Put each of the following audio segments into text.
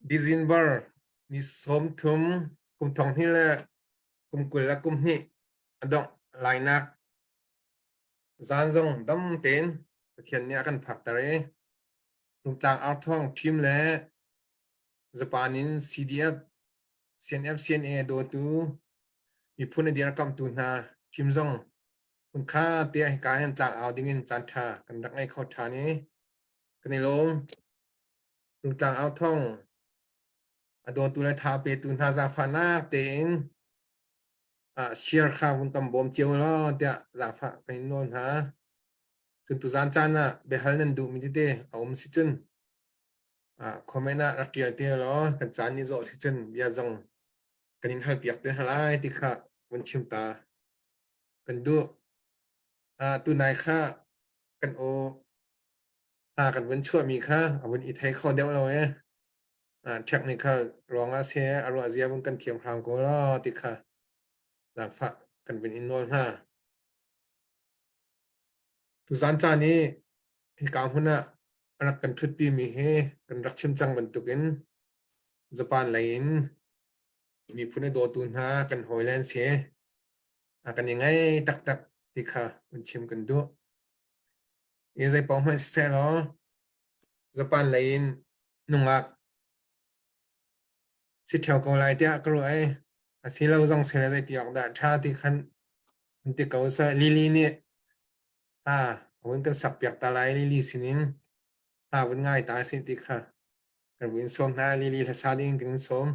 December ni 30 kum thong hnih le kum 22 a dongh lainak zan zong dam tein Pathian nih a kan phakter i Rungtlang Arthawng team le Japan in CDF, CNF, CNA dawtu miphun a dirkamhtu hna team zong hmunkha te ah hika hin tlang au dingin caan ṭha kan rak ngei kho ṭhan i kan i lawm. Rungtlang Authawng a dawtu le tha petu hna zaangfahnak tein share kha vun kan bawm cio law tiah zaangfah kan in nawl hna. Cun tuzaan caan ah biahal nan duhmi tete a um si cun comment ah rak ṭial te law kan caan nih zawh si cun bia zong kan in halpiak te hna lai ti kha vun chim ta kan duh. Tunai kha kan aw kan vun chuahmi kha a vun i thei kho deuh lo e. Technical ruangah si a ruah zia vun kan thiam hram ko law ti kha zaangfah kan vun in nawl hna. Tuzaan caan i hika hmun ah rak kan ṭhutpimi hi kan rak chim cang bantukin Japan lei in miphun a dawtu hna kan hawile an si. Kan i ngai taktak ti kha vun chim kan duh. I zei paoh hmanh siseh law Japan lei in nungak si ṭheo ko lai tiah ka ruah i a si lo zong si le zeiti awk dah ṭha ti khan an ti ko seh. Lily nih a vun kan sakpiak ta lai Lily sinin a vun ngai ta si ti kha. Kan in sawm hna Lily hlasa ding kan in sawm.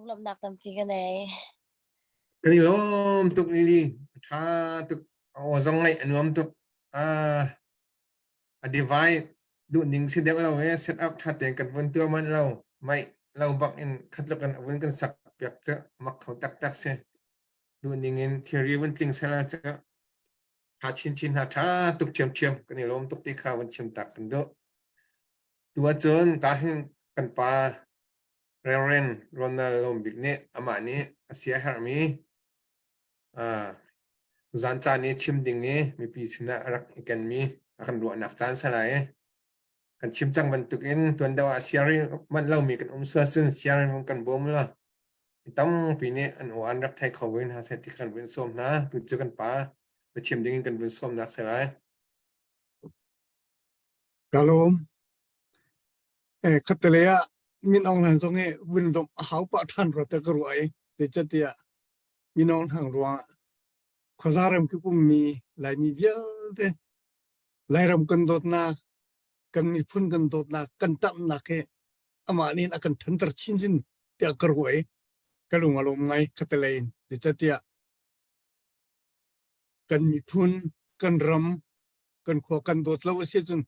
Lawmhnak tampi ka nei. Kan i lawm tuk Lily. A ṭha tuk. A aw zong ngaih a nuam tuk. Ah, a device duh ning si deuh lo e set up ṭha tein kan vun tuah manh lo. Mai lo bak in khatluk in a vun kan sak piak cu mak kho taktak si. Duh ning in thilri vun tling sela cu ṭha chinchin hna ṭha tuk ṭhiamṭhiam kan i lawm tuk ti kha vun chim tak kan duh. Tu ahcun ka hin kan pa Reverend Ronald Lawm Bik nih amah nih a siaherhmi zan caan i chim ding i mipi sinah a rak i kenmi a kan ruahnak caan salai. Kan chim cang bantukin tuan deuh ah siaring manh lomi kan um sual cun siaring kan bawm la. Mi tampi nih an aw an rak thei kho ve hna seh ti kan vun sawm hna. Tu cu kan pa biachim ding in kan vun sawmnak si lai. Ka lawm. Eh, khattale ah Min Aung Hlaing zong hi vun lawmh a hau pah ṭhan rua te ka ruah i zeicatiah Min Aung Hlaing ruangah khuaza ramkip ummi Laimi vialte Lairam kan dawtnak, kan miphun kan dawtnak, kan ṭamhnak hi amah nih a kan ṭhanter chinchin tiah ka ruah i ka lung a lawm ngai khatalei in. Zeicatiah kan miphun, kan ram, kan khua kan dawt lo a si ahcun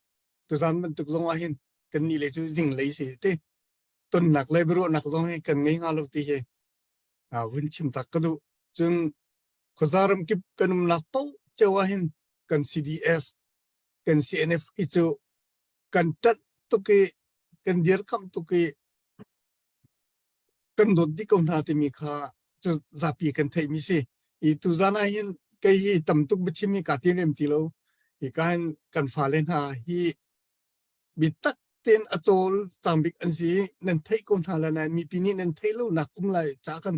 tuzan bantuk zong ah hin kan nih le cu zinglei si te tonnak le biaruahnak zong hi kan ngei hnga lo ti hi vun chim tak ka duh. Cun khuaza ramkip kan umnak paoh cio ah hin kan CDF, kan CNF hi cu kan ṭanh tuk i kan dirkamh tuk i kan dawt dih ko hna timi kha cu zapi kan theihmi si. I tuzan ah hin kei hi tam tuk biachim hi kaa tim lem ti lo. Hika hin kan fale hna hi bitak tein a cawl cang bik an si. Nan theih ko hna lai nain mipi nih nan theih lo nak um lai ca kan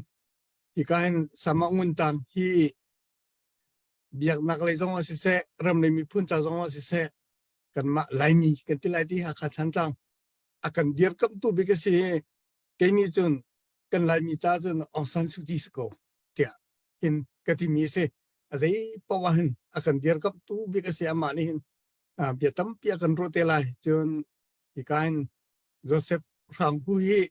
hika hin sama ngun tang hi biaknak lei zong ah siseh ram le miphun ca zong ah siseh kanmah Laimi kan ti lai ti Hakha Thantlang a kan dirkamhtu bik a si. Kei nih cun kan Laimi ca cun Aung San Suu Kyi si ko tiah hin ka timi a si. A zei paoh ah hin a kan dirkamhtu bik a si. Amah nih hin bia tampi a kan ruah te lai. Cun hika hin Joseph Hrang Hu hi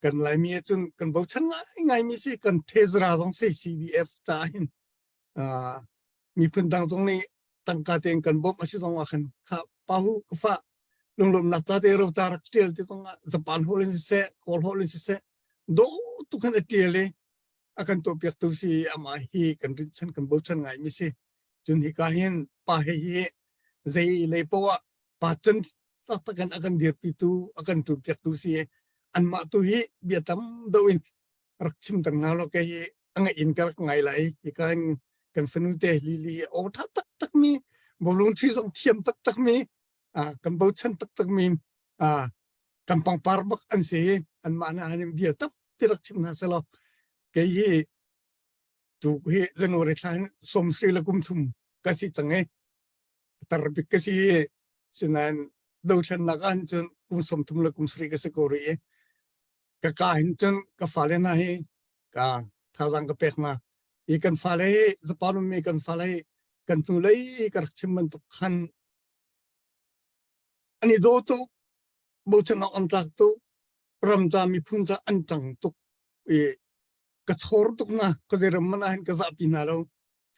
kan Laimi ah cun kan bochan ngaingaimi si. Kan thezra zong si CDF ca hin miphun dang zong nih tangka tein kan bawmh a si zong ah khan kha pahu ka fa lunglawmhnak ca te ro ta rak tial ti zong ah Japan holh in siseh Kawl holh in siseh dawh tuk khan a tial i a kan tuahpiak tu si amah hi kan rinhchan kan bochan ngai mi si cun hika hin pa he hi zei lei poah pa chan taktak in a kan dirpi tu a kan ṭunpiak tu si anmah tu hi bia tam do in rak chim tang hna law kei hi a ngaih in ka rak ngai lai hi kan kan fanu te lili aw tha taktak mi bawlung thui zong thiam taktak mi kan bochan taktak mi kan pangpar bak an si an mah na han bia tampi rak chim hna selaw kei hi tu hi January thla hin 30 le kum thum ka si cang i tar bik ka si sinain dothlennak ah cun kum 30 le kum sarih ka si ko rih i Ka ka hin cun ka fale hna hi ka thazaang ka pek hna. Hi kan fale hi Japan ummi kan fale hi kan hnulei ka rak chim bantuk khan an i daw tuk, bochan awk an tlak tuk, ram ca miphun ca an ṭang tuk i ka chawr tuk na ka zeiram man ah hin ka zahpi hna lo.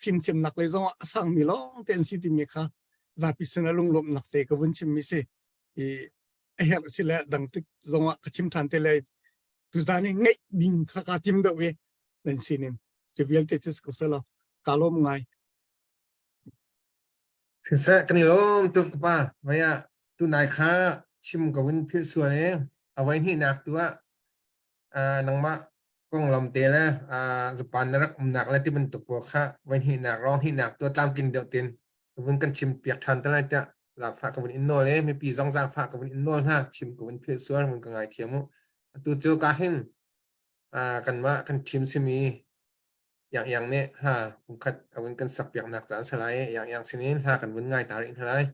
Fimthiamnak lei zong ah a sangmi lawng te an si timi kha zapi sin ah lunglawmhnak te ka vun chimmi si. I a herh si le dang tik zongah ka chim ṭhan te lai tuzan i ngeih ding kha kaa tim deuh i nan sinin cu vialte cu si ko selaw kaa lawm ngai. Siseh kan i lawm tuk pa vai ah tunai kha chim ko in philh sual i a voi hnihnak tu ah nangmah konglam te le Japan na rak umnak le ti bantuk pawl kha voi hnihnak rong hnihnak tu tlamtling deuh tin vun kan chim piak ṭhan te lai tiah zaangfah ka vun in nawl i mipi zong zaangfah ka vun in nawl hna chim ka vun philh sual vun ka ngaithiam u atu cu ka hin kanmah kan thim simi yang yang nih hla kumkhat a vun kan sak piaknak caan salai yang yang sinin hla kan vun ngai ta rih hna lai.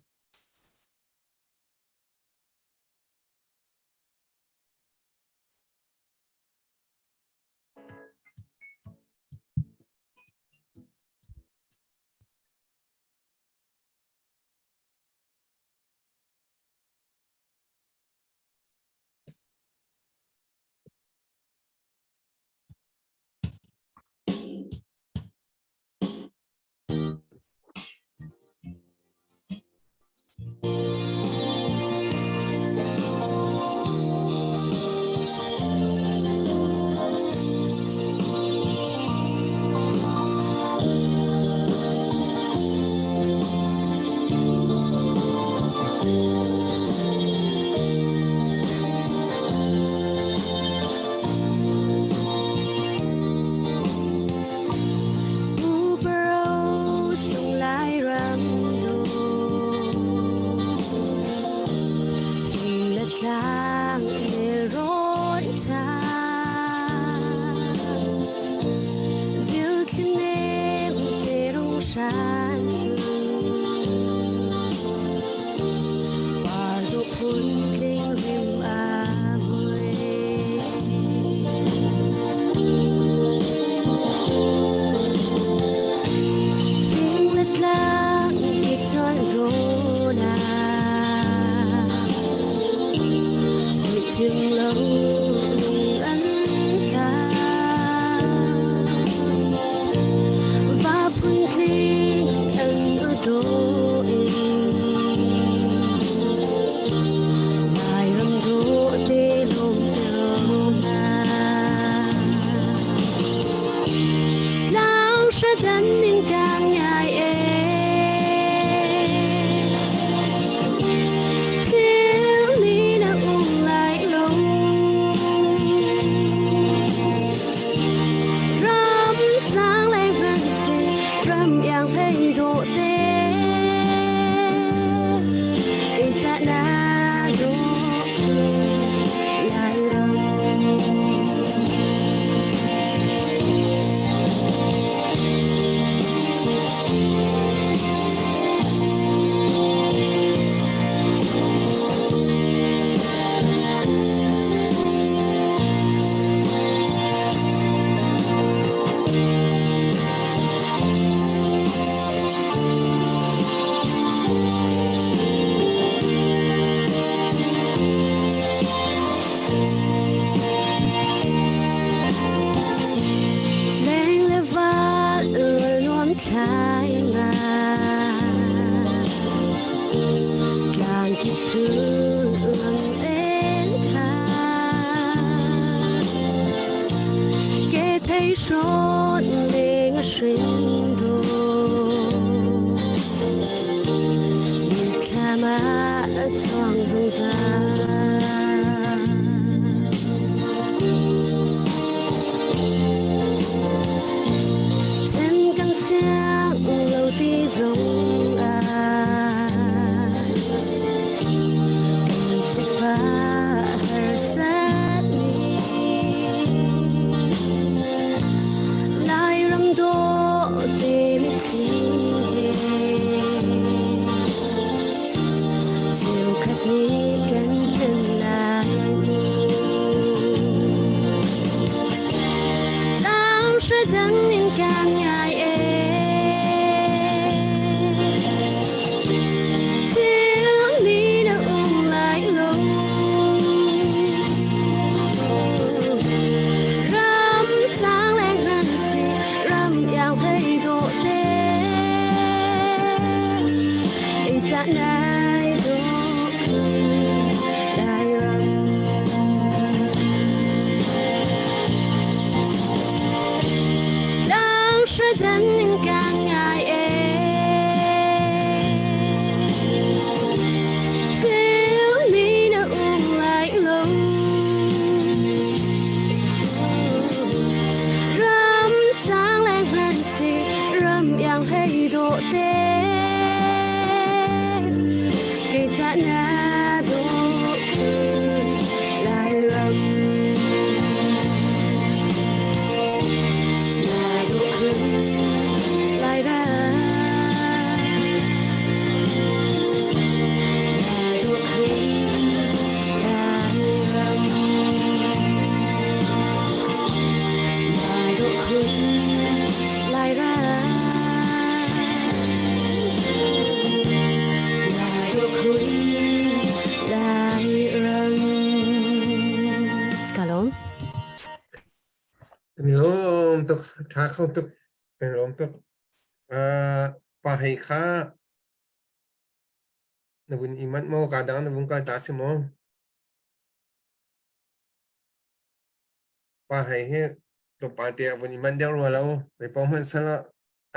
Lung an hlan. Va phuntling an udaw in Lairam dawh te lawm cio hna. Tlang hradan ning kan ngai e. Thil ni na um lai lo. Ram sang leng hmanh si ram iang hlei dawh te. Kei ca na dawh lai ram. Leng le val nuam thlai nga Tlang kip cu lam en kha Ke thei hrawn leng a hrin do Mitthlam ah a chuang zungzal. Then kan siang lo ti zong ah kan sifah harsat ni Lairam dawh te mitthli he cheukhat nih kan ṭhen lai mu. Tlang hra dang in kan ngai e. Thil ni na um lai lo. Ram sang leng nan si ram iang hlei dawh te. Ei ca nai dawh khun lai ram. Tlang hra dan in kan ngai e. Thil ni na um lai lo. Ram sang leng hmanh si ram iang hlei dawh te. Kei ca na dawh khun lai ram. Na dawh khun lai ram. Na dawh khun lai ram. Na dawh khun lai ram. Na dawh khun lai ram. Ka lawm. Kan i lawm tuk. Ṭha kho tuk. Kan i lawm tuk. Pa hei kha na vun i manh maw? Ka dang na vung kai ta si maw? Pa hei hi tlawmpal te a vun i manh deuh rua lo. Zei paoh hmanh sal ah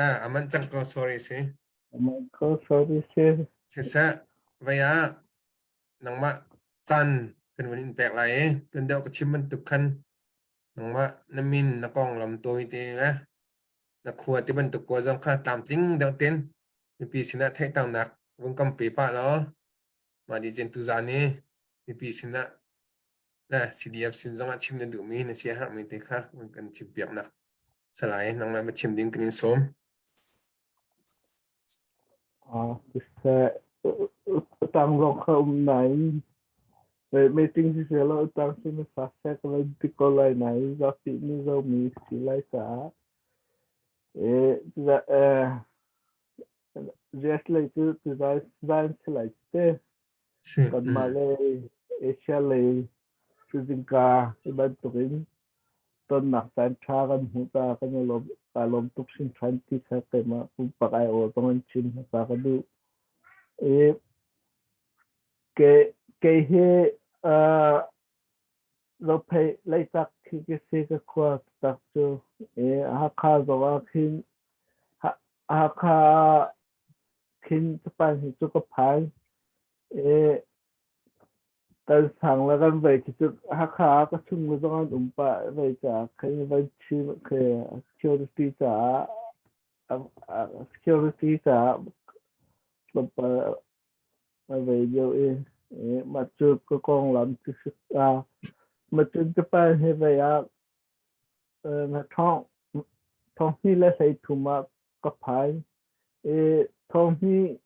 ah a manh cang ko sorry si. Manh ko sorry si. Siseh, vei ah nangmah caan kan vun in pek lai i tun deuh ka chim bantuk khan nangmah na min na konglam tawi te le na khua ti bantuk pawl zong kha tlamtling deuh ten mipi sinah theihternak vung kam pe pah law mah nih cun tuzaan i mipi sinah le CDF sin zongah chim na duhmi na siaherhmi te kha vun kan chim piaknak salai nangmah ma chim ding kan in sawm. Siseh, tang zong kha um nain meeting siseh law tang si na sa seh ka van ti ko lai nain zapi nih zomi si lai caah US lei cu tuzai zan si lai te. Kanmah le Asia lei. Tuzingka hi bantukin tonnak caan ṭha kan hmuh caah kan i lawm, kaa lawm tuk hringhran ti kha keimah pumpak aiawh zong in chim hmasa ka duh. I kei hi Zophei Leitak khi ka si ka khua taktak cu. I Hakha zong ah khin Hakha ah khin Japan hi cu ka phan. I kan sang le kan vei khi cu Hakha ah ka chung le zong an um pah vei caah khin van chim khi security caah security caah tlawmpal a vei deuh i mah cu ka konglam cu si mah cu Japan hi vei ah 2023 ah ka phan i 2010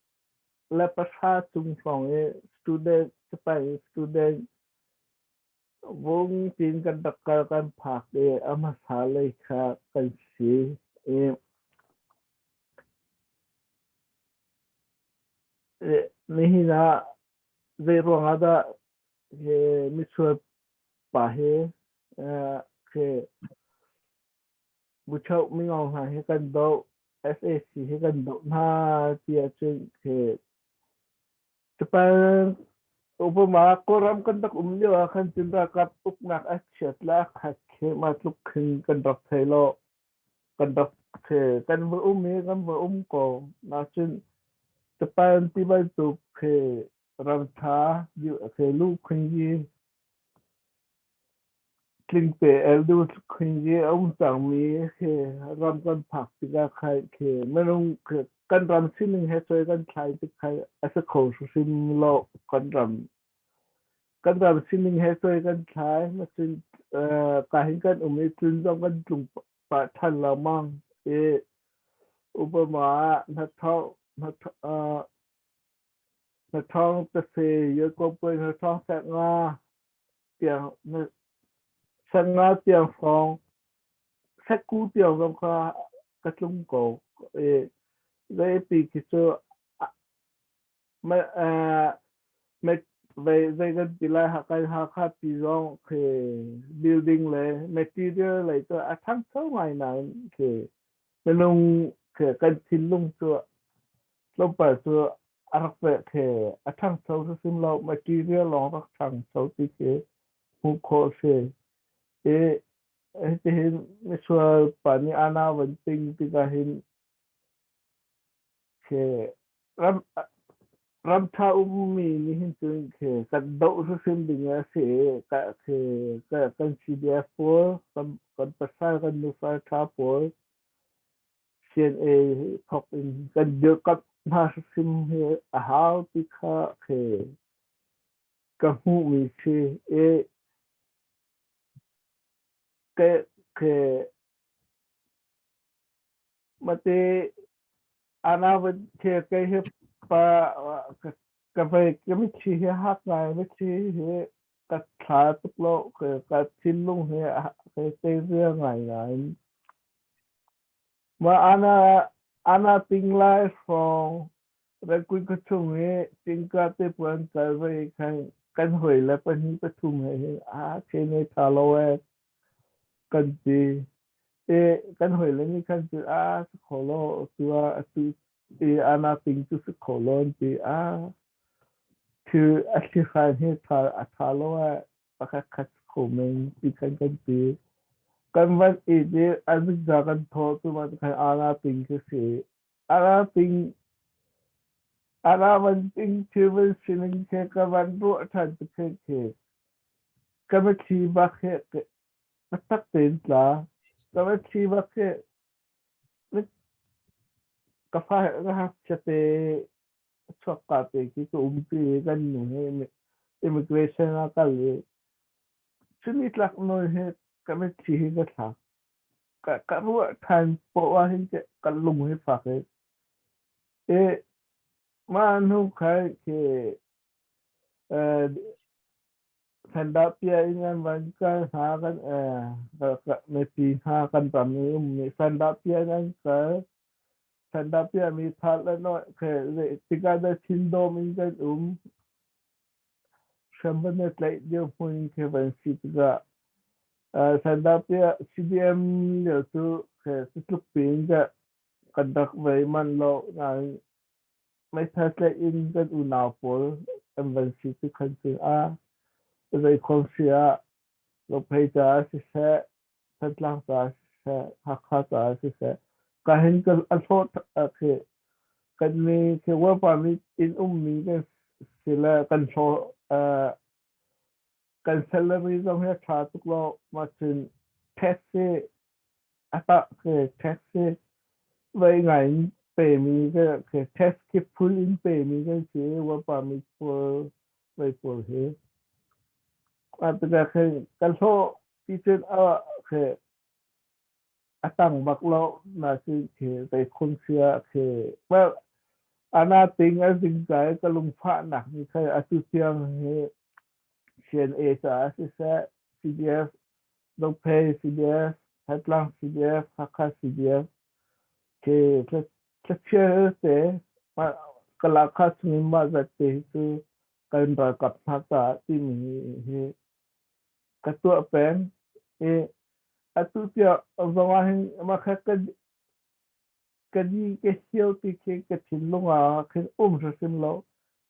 cung hrawng i student Japan i student vung tiin kan rak kal kan phak i a hmasa lei kha kan si i nihin ah zei ruang ah dah hi misual pa hi khi Buchoh mino hna hi kan doh, sac hi kan doh hna ti ahcun khi Japan upama Kawlram kan rak um lio ah khan cun ralkap uknak a chiat le a khat khi mah tluk khin kan rak thei lo. Kan rak khi kan va um i kan va um ko. Nacun Japan ti bantuk khi ram ṭha khi lu khun yi Tlingte el duh hi a um cangmi khi ram kan phak tikah khan khi minung khi kan ram sining he cun kan thlai tik khan a si kho hrimhrim lo. Kan ram sining he cun kan thlai. Cun ka hin kan um i tlun zong kan tlung pah ṭhan lengmang i upama ah hnathawng tase Yakob hnathawng sek nga tiang sek nga tiang hrawng sekku tiang zong kha ka tlung ko i zeipi khi cu zei kan ti lai kan Hakha pi zong khi building le material lei cu a ṭhangcho ngai nain khi minung khi kan thinlung cu tlawmpal cu a rak peh khi a ṭhangcho hrimhrim lo material lawng rak ṭhangcho ti khi hmuh khawh a si. I hitihin misual pa nih ana van ting tikah hin khi ram ram ṭha ummi nih hin cun khi kan doh hrimhrim ding a si i khi kan CDF pawl kan pasal kan nufa ṭha pawl CNA thawk in kan dirkamh hna hrimhrim hi a hau ti kha khi ka hmuhmi si i khi mate ana van khi kei hi pa ka vei ka mitthli hi hak ngai mitthli hi ka thla tuk lo ka thinlung hi kai teirial ngaingai. Mah ana ting lai hrawng Rakui khuachung i tingka te puan kal ve khan kan hawi le pahnih pathum he hin a ke nei tha lo e kan ti. E kan hawi le nih khan cu a si kho lo tu ah atu i ana ting cu si kho lo an ti a thil a thli-hran hi a ṭha lo ah pakhat khat kho men ti khan kan ti. Kan van i i a zingza kan thawh cu khan ara ping khi si. Ara ping ara van ping thil van sining khi ka van ruah ṭhan ti khi khi ka mitthli bak hi taktak tein tla. Ka mitthli bak hi ka fa ka ngakchia te chuakka te khi ka umpi i kan nu hi immigration ah kal i cunitlak nawl hi ka mitthli hi ka thlak. Ka ruah ṭhan poah ah hin ka lung hi fak i i mah hnu khan khi Sandahpiah in an van kal hna kan mipi hna kan ram i ummi sandahpiah in an kal. Sandahpiah mi thah le tikah dah thindawm in kan um. Hriam van i tlaih dirhmun khi van si tikah Sandahpiah CDM lio cu cutluk piin kan rak vei manh lo nain meithal tlaih in kan unau pawl an van si ti khan cun a zei khom si ah Zophei caah siseh, Thantlang caah siseh, Hakha caah siseh, ka hin ka a hlawt khi kan mi khi work permit in ummi kan si le kan hlawh kan salary zong hi a ṭha tuk lo. Mah cun tax hi a tah khi tax hi voi ngai in pemi khi tax khi full in pemi kan si work permit pawl voi pawl hi. Mah tikah khin kan hlawh ti cun a khi a tang bak lo na si khi zei khun sia khi well ana ting a zing kai ka lungfahnak ni khai atu tiang hi CNA caah siseh CDF Dophe CDF Thantlang CDF Hakha CDF khi thlachia te kalakha chungin mah zat te hi cu kan ralkap hna caah timi hi ka tuah peng i atu tiang zong ah hin mah kha ka ka di ka hio ti khi ka thinlung ah khin um hrimhrim lo.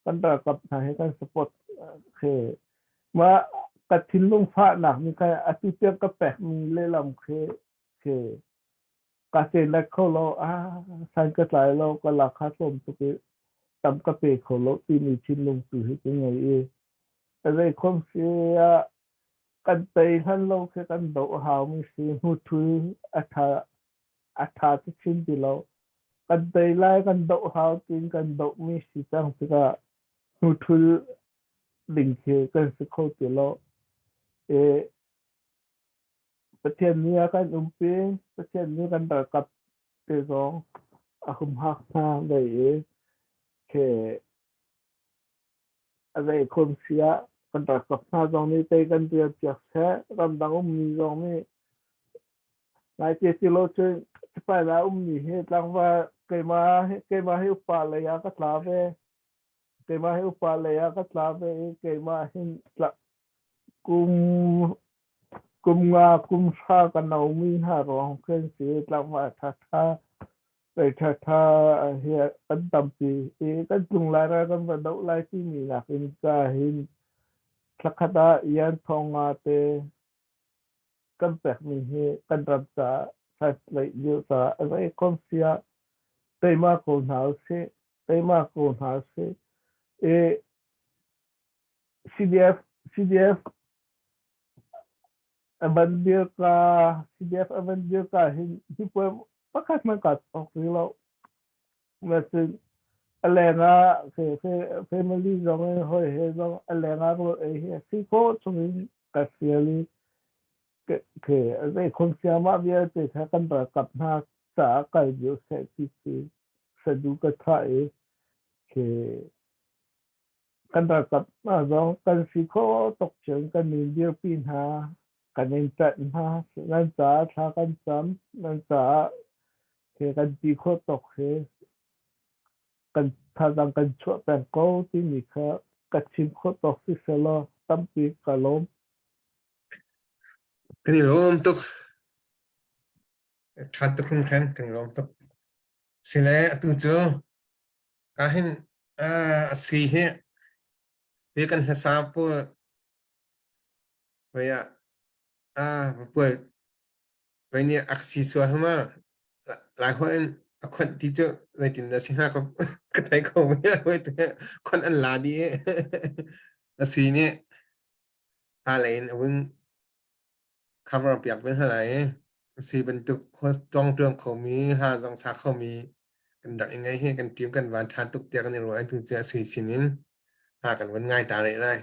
Kan ralkap hna hi kan support khi mah ka thinlung fahnak nih khan atu tiang ka pekmi lehlam khi khi ka cenak kho lo, ah san ka tlai lo, ka lakha tlawm tuk i tam ka pe kho lo timi thinlung tu hi ka ngei i zei khom si ah kan tei hlan lo khi kan doh a haumi si. Hnuthul a ṭha a ṭha chin ti lo. Kan tei lai, kan doh hau tiin kan dohmi si cang tikah hnuthul ding khi kan si kho ti lo. I Pathian nih a kan umpi, Pathian nih kan ralkap te zong a humhak hna ve i khi a zei khom si ah kan ralkap hna zong nih tei kan rial piak seh. Ramdang ummi zong nih ngaite ti lo cun sipai la ummi hi tlangval keimah hi upa lei ah ka tla ve. Keimah hi upa lei ah ka tla ve i keimah hin kum kum nga kum hra ka nomi hna ruang khin si. Tlangval ṭhaṭha lei ṭhaṭha hi kan tampi i kan tlung lai ral kan va doh lai timi nakin ca hin thlakhat ah yan thong nga te kan pekmi hi kan ram caah tlaih lio caah a zei kom si ah teima ko hna usih, teima ko hna usih. I CDF CDF a van dir ka CDF a van dir ka hin hi puai pakhat hmanh kaa thawk rih lo. Nasin a leng ah family zong in hawi he zong a leng ah rawl ei hi a si khawh chung in ka sial i ke zei khon siamah vialte kha kan ralkap hna caah kal deuh seh ti khi sadu ka thah i ke kan ralkap hna zong kan si khawh tuk cun kan in dirpi hna, kan in ṭanh hna. Nan caah thla kan cam, nan caah he kan ti khawh tawk he kan thazaang kan chuah peng ko timi kha ka chim khawh tawk si selaw tampi ka lawm. Kan i lawm tuk. Ṭha tuk hringhran, kan i lawm tuk. Sile atu cu ka hin a sui hi hi kan hlasa pawl voi ah pual voi nih a si sual hama lai holh in a khonh ti cu zeitin dah si hnga ka ka thei kho ve te khonh an la dih i a sui nih ha lei in a vun cover piak ve hna lai i si bantuk tawng tuang khomi ha zong sa khomi kan rak i ngei hi kan team kan van ṭha tuk tiah kan i ruah i tu cu a sui sin in ha kan vun ngai ta rih lai.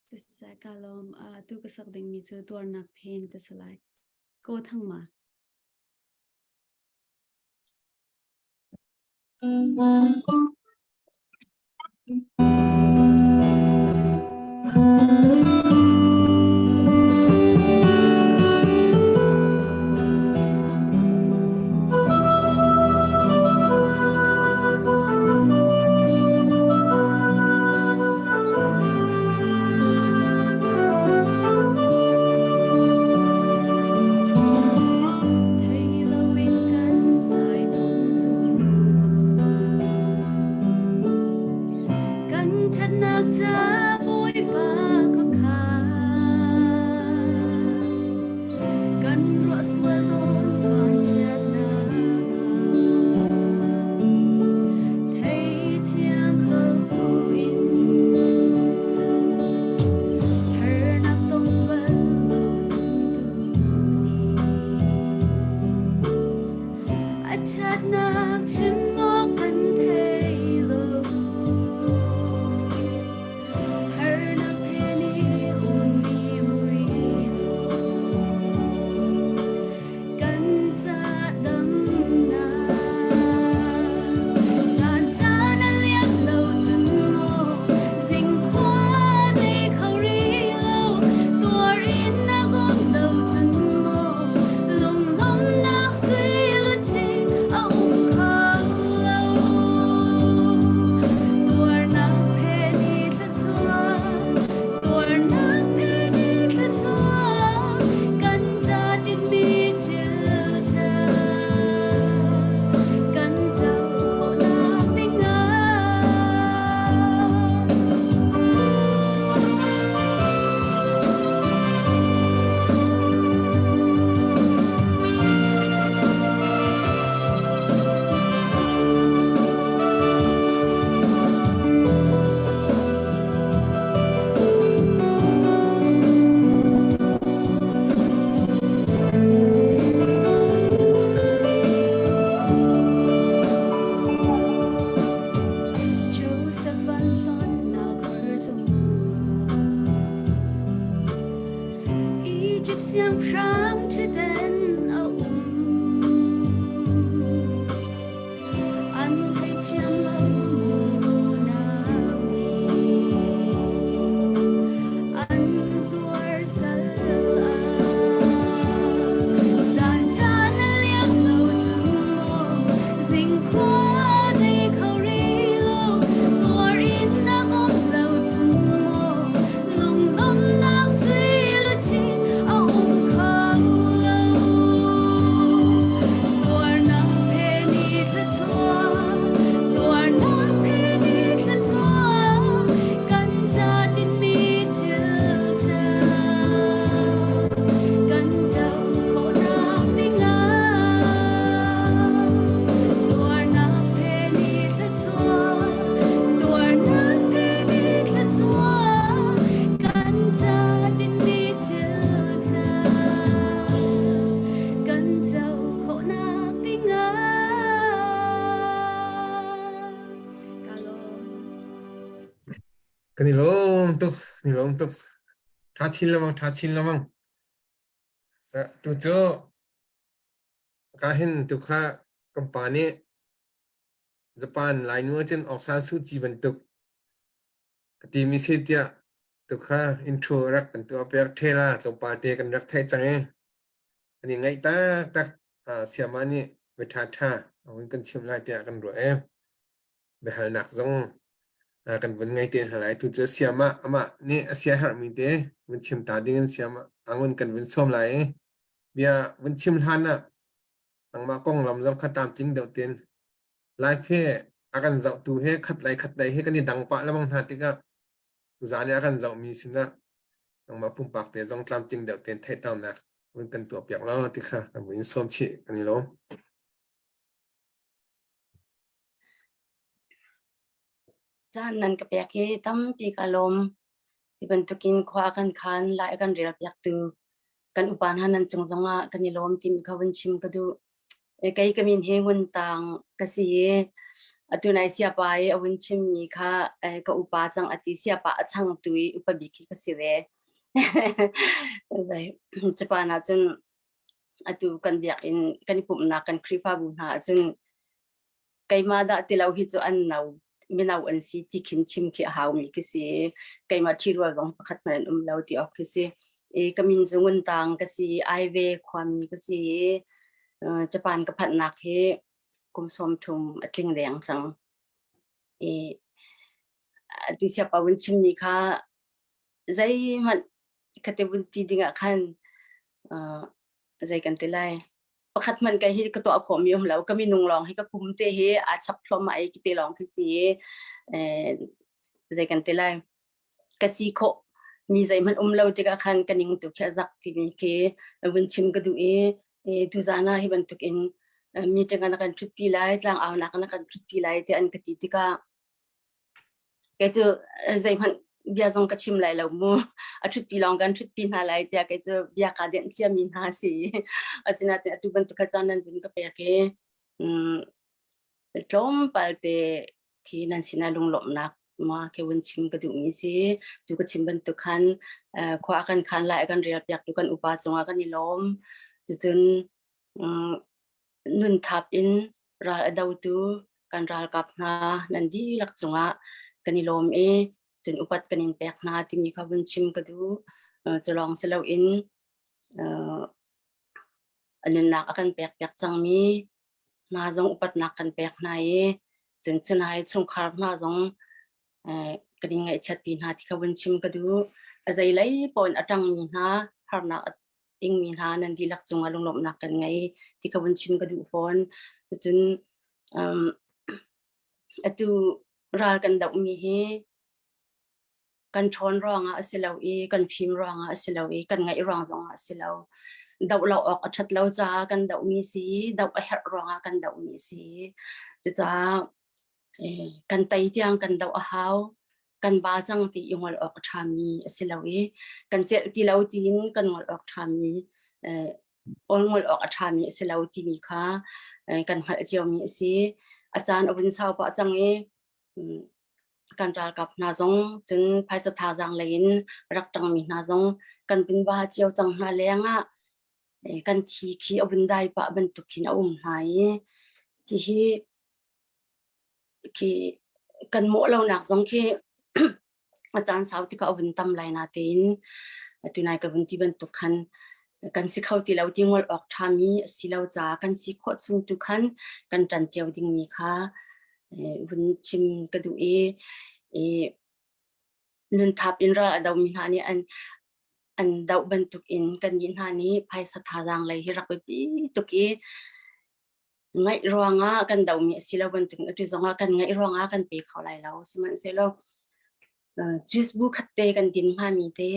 Siseh ka lawm. Tu ka sak dingmi cu tuarnak phen ka si lai. Ko thang ma. Izipt siangpahrang ṭhutdan a um. An theithiam lo maw nau An zuar sal ah Zan caan a liam lo cun maw Zingkhua dei kho rih lo Tuar in na um lo cun maw Lunglawmhnak sui luchin a um kho lo. Tuarnak phe ni thluachuah, tuarnak phe ni thluachuah, kan ca tinmi thil ṭha. Kan co khawhnak dingah tuarnak phe ni thluachuah, tuarnak phe ni thluachuah, kan ca tinmi thil ṭha. Kan co khawhnak dingah ka lawm. Kan i lawm tuk, ni lawm tuk. Ṭha chin lengmang, ṭha chin lengmang. Tu cu ka hin tu kha kan pa nih Japan Lainu ahcun Aung San Suu Kyi bantuk ka timi si tiah tu kha intro rak kan tuah piak ṭhe la tlawmpal te kan rak theih cang i an i ngaih taktak siama nih bia ṭhaṭha a hun kan chimh lai tiah kan ruah i biahalnak zong kan vun ngei te hna lai. Tu cu siama amah nih a siaherhmi te vun chim ta ding in siama angun kan vun sawm lai i bia vun chim hlan ah nangmah konglam zong kha tlamtling deuh tein live he a kan zohtu he khat lei khat lei he kan i dang pah lengmang hna tikah tuzaan i a kan zohmi sinah nangmah pumpak te zong tlamtling deuh tein theihternak vun kan tuah piak law ti kha kan vun in sawm chih kan i lawm. Caan nan ka pek hi tampi ka lawm. Hi bantukin khua kan khan lai kan rel piaktu kan upa hna nan cung zongah kan i lawm timi kha vun chim ka duh. E, kei ka min hi Ngun Tang ka si i atu nai siapa i a vun chimmi kha e, ka upa cang a ti siapa a changtu i upa bik hi ka si ve. Japan ah cun atu kan biakinn kan i pumhnak kan Khrihfabu hna ahcun keimah dah ti lo hi cu an no mino an si ti khin chim khi a haumi khi si keimah ṭhirual zong pakhat hmanh an um lo ti awk khi si i ka min cu Ngun Tang ka si Aive khuami ka si i Japan ka phanhnak hi kum 30 a tling deng cang i atu siapa vun chimmi kha zeihmanh ka te vun ti dingah khan zei kan ti lai pakhat hmanh kai hi ka tuah khawh mi um lo ka minung lawng hi ka kum te hi aa chap thluahmah i ki te lawng khi si zei kan ti lai ka si khawh mi zeihmanh um lo tikah khan ka ning tu khi a zak timi khi vun chim ka duh i tuzan ah hi bantuk in meeting ah na kan ṭhutpi lai tlang aunak na kan ṭhutpi lai tiah an ka ti tikah Kei cu zeihmanh bia zong ka chim lai lo mu. A ṭhutpi lawng kan ṭhutpi hna lai tiah kei cu bia kaa denh ciami hna a si. Asinain atu bantuk kha caan nan vun ka pek i tlawmpal te khi nan sinah lunglawmhnak ma ke vun chim ka duhmi si. Tu ka chim bantuk khan khua kan khan lai kan rel piaktu kan upa cungah kan i lawm. Cucun nunthap in ral a dotu kan ralkap hna nan dihlak cungah kan i lawm i cun upat kan in pek hna timi kha vun chim ka duh. Cu lawng si loin a nunnak a kan pek piak cangmi hna zong upatnak kan pek hna i cun cunai chungkhar hna zong kan in ngaihchiatpi hna ti kha vun chim ka duh. A zeilei pawn a ṭangmi hna harnak ingmi hna nan dihlak cungah lunglawmhnak kan ngei ti ka vun chim ka duh fawn. Cucun um, atu ral kan dohmi hi kan ṭhawn ruangah a si lo i kan fim ruangah a si lo i kan ngaih ruang zongah a si lo. Doh lo awk a ṭhat lo caah kan dohmi si i doh a herh ruangah kan dohmi si. Cucaah kan tei tiang kan doh a hau. Kan ba cang ti i ngol awk a ṭhami a si lo i kan celh ti lo tiin kan ngol awk ṭhami awl ngol awk a ṭhami a si lo timi kha kan hngalh ciomi a si. A caan a vun sau pah cang i. Kan ralkap hna zong cun phaisa thazaang lei in rak ṭangmi hna zong kan vun ba cio cang hna lengah kan thi khi a vun dai pah bantuk khin a um hna i hihi khi kan mawh lonak zong khi a caan sau tikah a vun tam lai na tein tunai ka vun ti bantuk khan kan si kho ti lo ti ngol awk ṭhami a si lo caah kan si khawh chung tu khan kan ṭan cio dingmi kha vun chim ka duh i nunthap in ral a domi hna nih an doh bantuk in kan nih hna nih phaisa thazaang lei hi rak biapi tuk i ngaih ruangah kan domi a si lo bantuk atu zongah kan ngaih ruangah kan pe kho lai lo. Sihmanhsehlaw juice bu khat te kan din hngami te,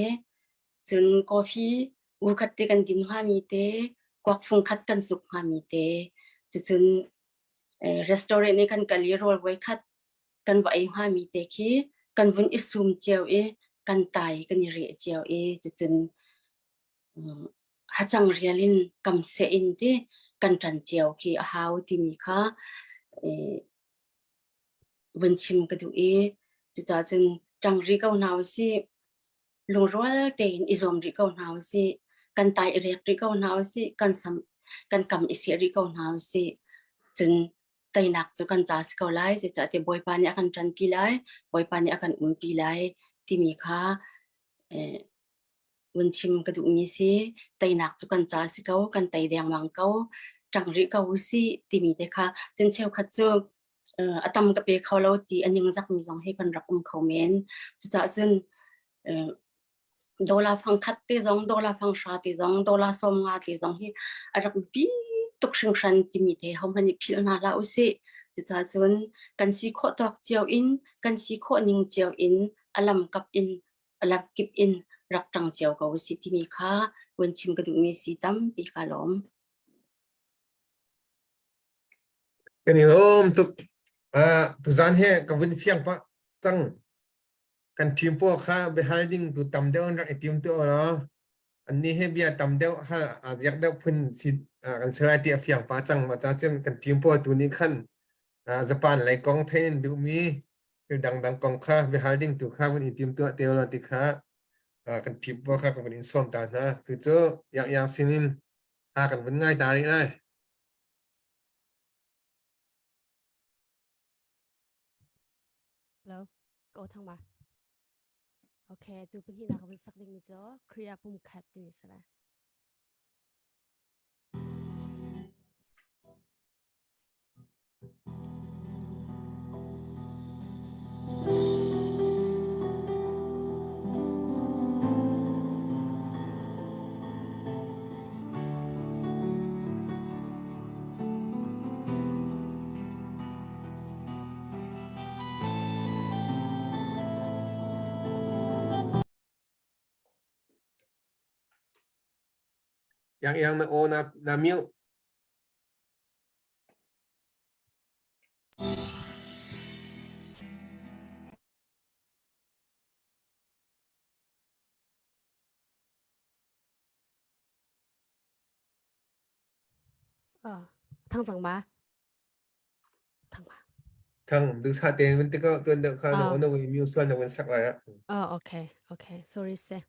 cun coffee bu khat te kan din hngami te, kuak fung khat kan zuk hngami te, cucun restaurant i kan kal i rawl voi khat kan va ei hngami te khi kan vun i sum cio i kan tai kan i reh cio i cucun hacang rial in kam seh in ti kan ṭan cio khi a hau timi kha vun chim ka duh i cucaah cun ṭang rih ko hna usih, lungrual tein i zuam rih ko hna usih, kan tai i rek rih ko hna usih, kan sam kan kam i seh rih ko hna usih. Cun teinak cu kan ca si ko lai, zeicahtiah Bawipa nih a kan ṭanpi lai, Bawipa nih a kan umpi lai timi kha vun chim ka duhmi si. Teinak cu kan ca si ko, kan tei dengmang ko, ṭang rih ko usih timi te kha. Cun cheukhat cu a tam ka pe kho lo ti a ningzakmi zong hi kan rak um kho men. Cucaah cun dollar fang khat te zong, dollar fang hra te zong, dollar 50 te zong hi a rak bi tuk hringhran timi te hohmanh nih philh hna hlah usih. Cucaah cun kan si khawh tawk cio in, kan si khawh ning cio in, a lam kap in, a lam kip in rak ṭang cio ko usih timi kha vun chim ka duhmi si. Tampi ka lawm. Kan i lawm tuk. Tuzaan he ka vun fiang pah cang. Kan team pawl kha biahal ding tu tam deuh an rak i tim tu law annih he bia tam deuh hal aa ziak deuh phun si kan si lai ti a fiang pah cang. Mah ca cun kan team pawl tu nih khan Japan lei kong theih in duhmi thil dangdang kong kha biahal ding tu kha vun i tim tuah te law ti kha kan team pawl kha ka vun in sawm ta hna. Tu cu Yang Yang sinin ha kan vun ngai ta rih lai. Hello, ko thang ma. Okay, tu pun hi na ka vun sak ding mi cu Kriya pum khat timi sala. Yang yang na aw na na mute. Thang cang ma? Thang ma? Thang du sa te mun te ko tuan deuh kha na na wei mute sual na wan sak lai. Oh, okay. Okay. Sorry se.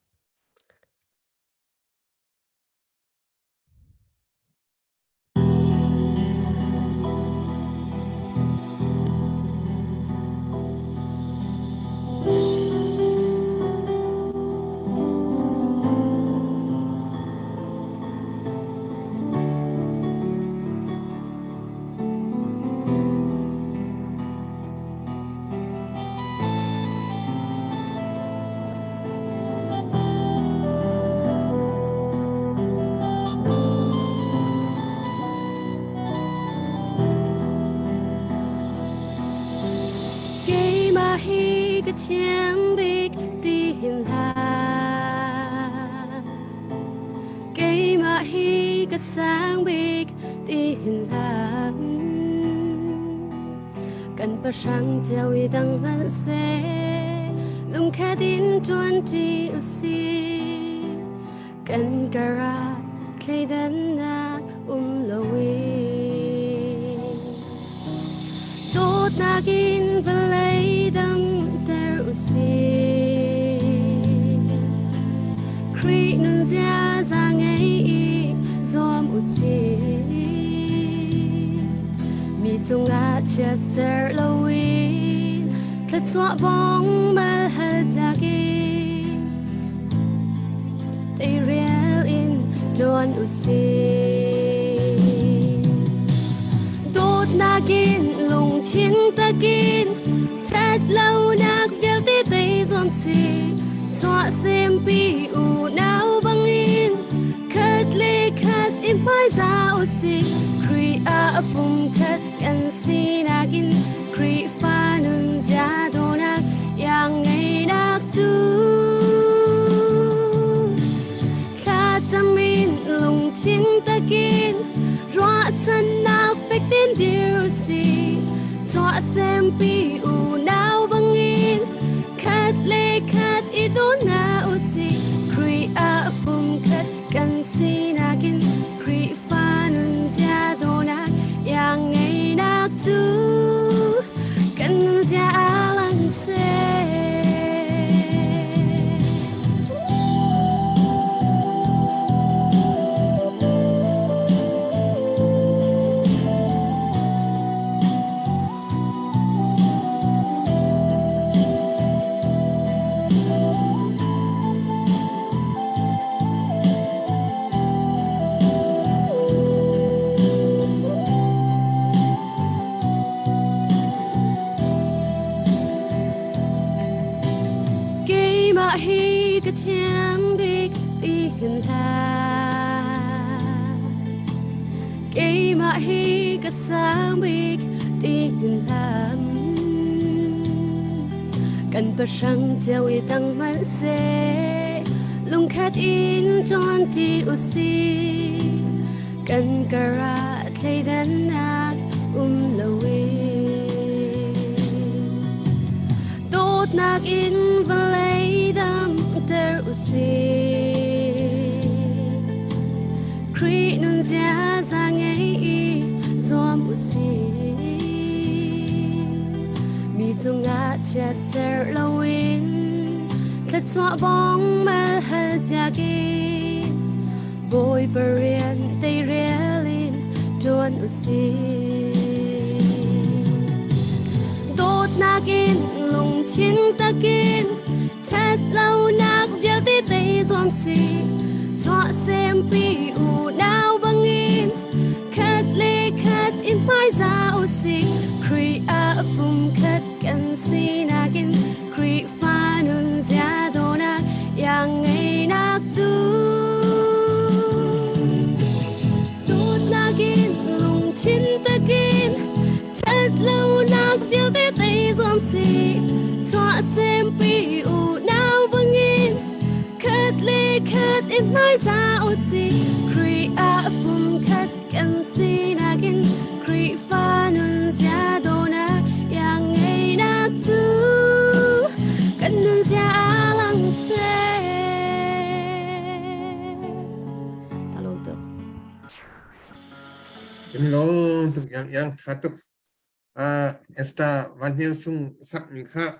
Keimah hi ka thiang bik ti hin hlah. Keimah hi ka sang bik ti hin hlah. Kan pahrang cio i dang hmanh seh, lungkhat in ṭuanṭi usih. Kan karah thleidannak um loin. Dawtnak in vawlei dang Usih. Khrih nun ziaza ngei i zuam usih. Mi cungah chiatser loin thluachuah bong mal hal piak i teirial in ṭuan usih. Dawtnak in lungthin takin ṭhat lonak vialte tei zuam si. Chuah sempi unau bangin khat le khat i hmaizah usih. Khrih ah pumkhat kan sinak in Khrihfa nunzia dawhnak iang ngeinak cu thlacam in lungthin takin ruahchannak fek tein dir usih. Chuah sempi unau bangin khat le khat i daw hna usih. Khrih ah pumkhat kan sinak in Khrihfa nunzia dawhnak iang ngeinak cu kan nunzia a lang seh. Keimah hi ka thiam bik ti hin hlah. Keimah hi ka sang bik ti hin hlah. Kan pahrang cio i dang hmanh seh, lungkhat in ṭuanṭi usih. Kan karah thleidannak um loin. Dawtnak in vawlei damter usih. Khrih nun ziaza ngei i zuam usih. Mi cungah chiatser loin thluachuah bong mal hal piak in Bawipa rian teirial in ṭuan usih. Dawtnak in lungthin takin ṭhat lonak vialte tei zuam sih. Chuah sempi unau bangin khat le khat in hmaizah usih. Khrih ah pumkhat kan sinak in Khrihfa nunzia dawhnak iang ngeinak cu dawtnak in lungthin takin ṭhat lonak vialte tei zuam sih. Chuah sempi unau bangin khat le khat i hmaizah usih. Khrih ah pumkhat kan sinak in Khrihfa nunzia dawhnak iang ngeinak cu kan nunzia a lang seh. Ta lawm tuk. Kan lawm tuk yang yang tha tuk. Esther Van Hnial Sung sak mi kha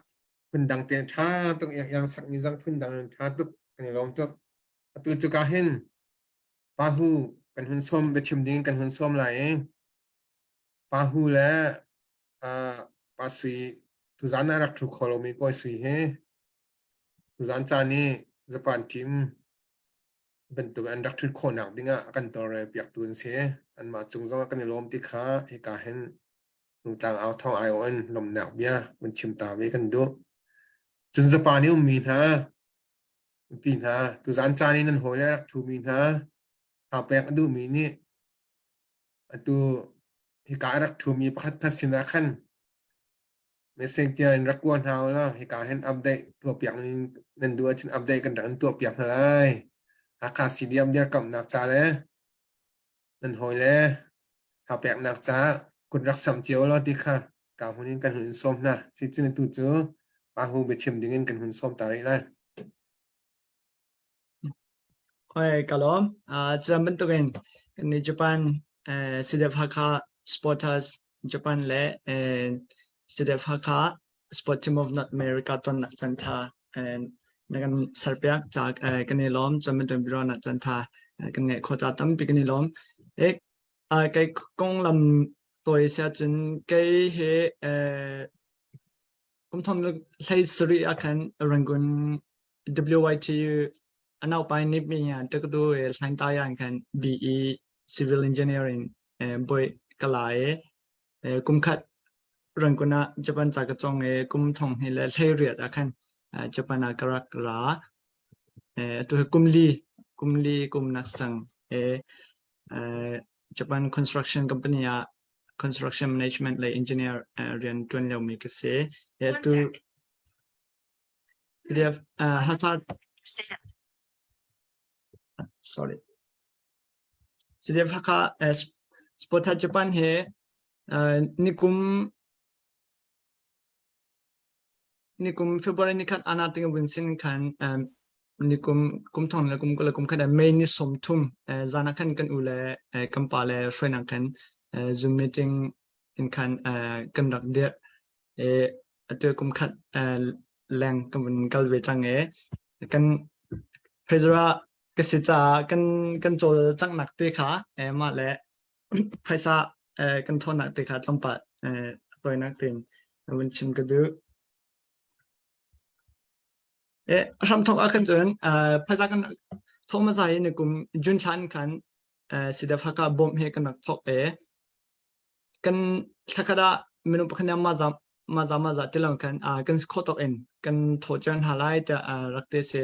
phundang te tha tuk yang yang sak mi zang phundang tha tuk kan i lawm tuk. Atu cu ka hin Pahu kan hun sawm biachim ding kan hun sawm lai i Pahu le uh, Pa Sui tuzan ah rak ṭhu kho lomi Kawi Sui hi tuzan caan i Japan team bantuk an rak ṭhut khawhnak dingah a kan tawlrel piaktu an si. Anmah cung zongah kan i lawm ti kha hika hin Rungtlang au thawng aiawh in lawmhnak bia vun chim ta ve kan duh. Cun Japan i ummi hna Mipi hna, tuzaan caan i nan hawile a rak ṭhumi hna, thapek a duhmi nih atu hika a rak ṭhumi pakhatkhat sinah khan message tiah in rak kua hna u law hika hin update tuahpiak nan duh ahcun update kan rak in tuahpiak hna lai. Hakha CDM dirkamhnak ca le nan hawile thapeknak caah kut rak sam cio law ti kha ka hun in kan hun in sawm hna. Sicun atu cu Pahu biachim ding in kan hun sawm ta rih lai. Hoi ka lawm. Cuan bantukin ni Japan CDF Hakha Supporters Japan le CDF Hakha. Sport Team of North America tonnak cantha na kan serpiak ca kan i lawm cun bantuin biaruahnak cantha kan ngeih khawh ca tampi kan i lawm. E kei konglam tawi sia cun kei he kum thong hlei sarih ah khan Rangoon WYTU anaupai ni mi ya tekdu e hlain ta yan khan BE Civil Engineering boi kala e kum khat Rangoon ah Japan ca ka cawng i kum thong hnih le 18 ah khan Japan ah ka rak ra. Atu hi kum li kum li kum nak cang Japan Construction Company ah Construction Management le Engineer rian ṭuan liomi ka si. Atu Hakha sorry CDF Hakha Sport Japan he nikum nikum February ni khat ana ting vun sin khan nikum kum thong le kum kul kum khat May ni som thum zana khan kan u le kan pa le hruainak khan Zoom meeting in khan kan rak dir atu kum khat leng kan vun kal ve cang e kan phezara ka si caah kan kan cawlcanghnak te kha mah le phaisa kan thawnnak te kha tlawmpal a tawinak tein vun chim ka duh. E hramthawk ah khan cun phaisa kan thawk hmasa hi ni kum June thla in khan CDF Hakha bawmh he kan rak thawk e kan thlakhat ah minung pakhat nih mah za mah za mah za ti lo khan kan si khawh tawk in kan thawh cio hna lai tiah rak ti si.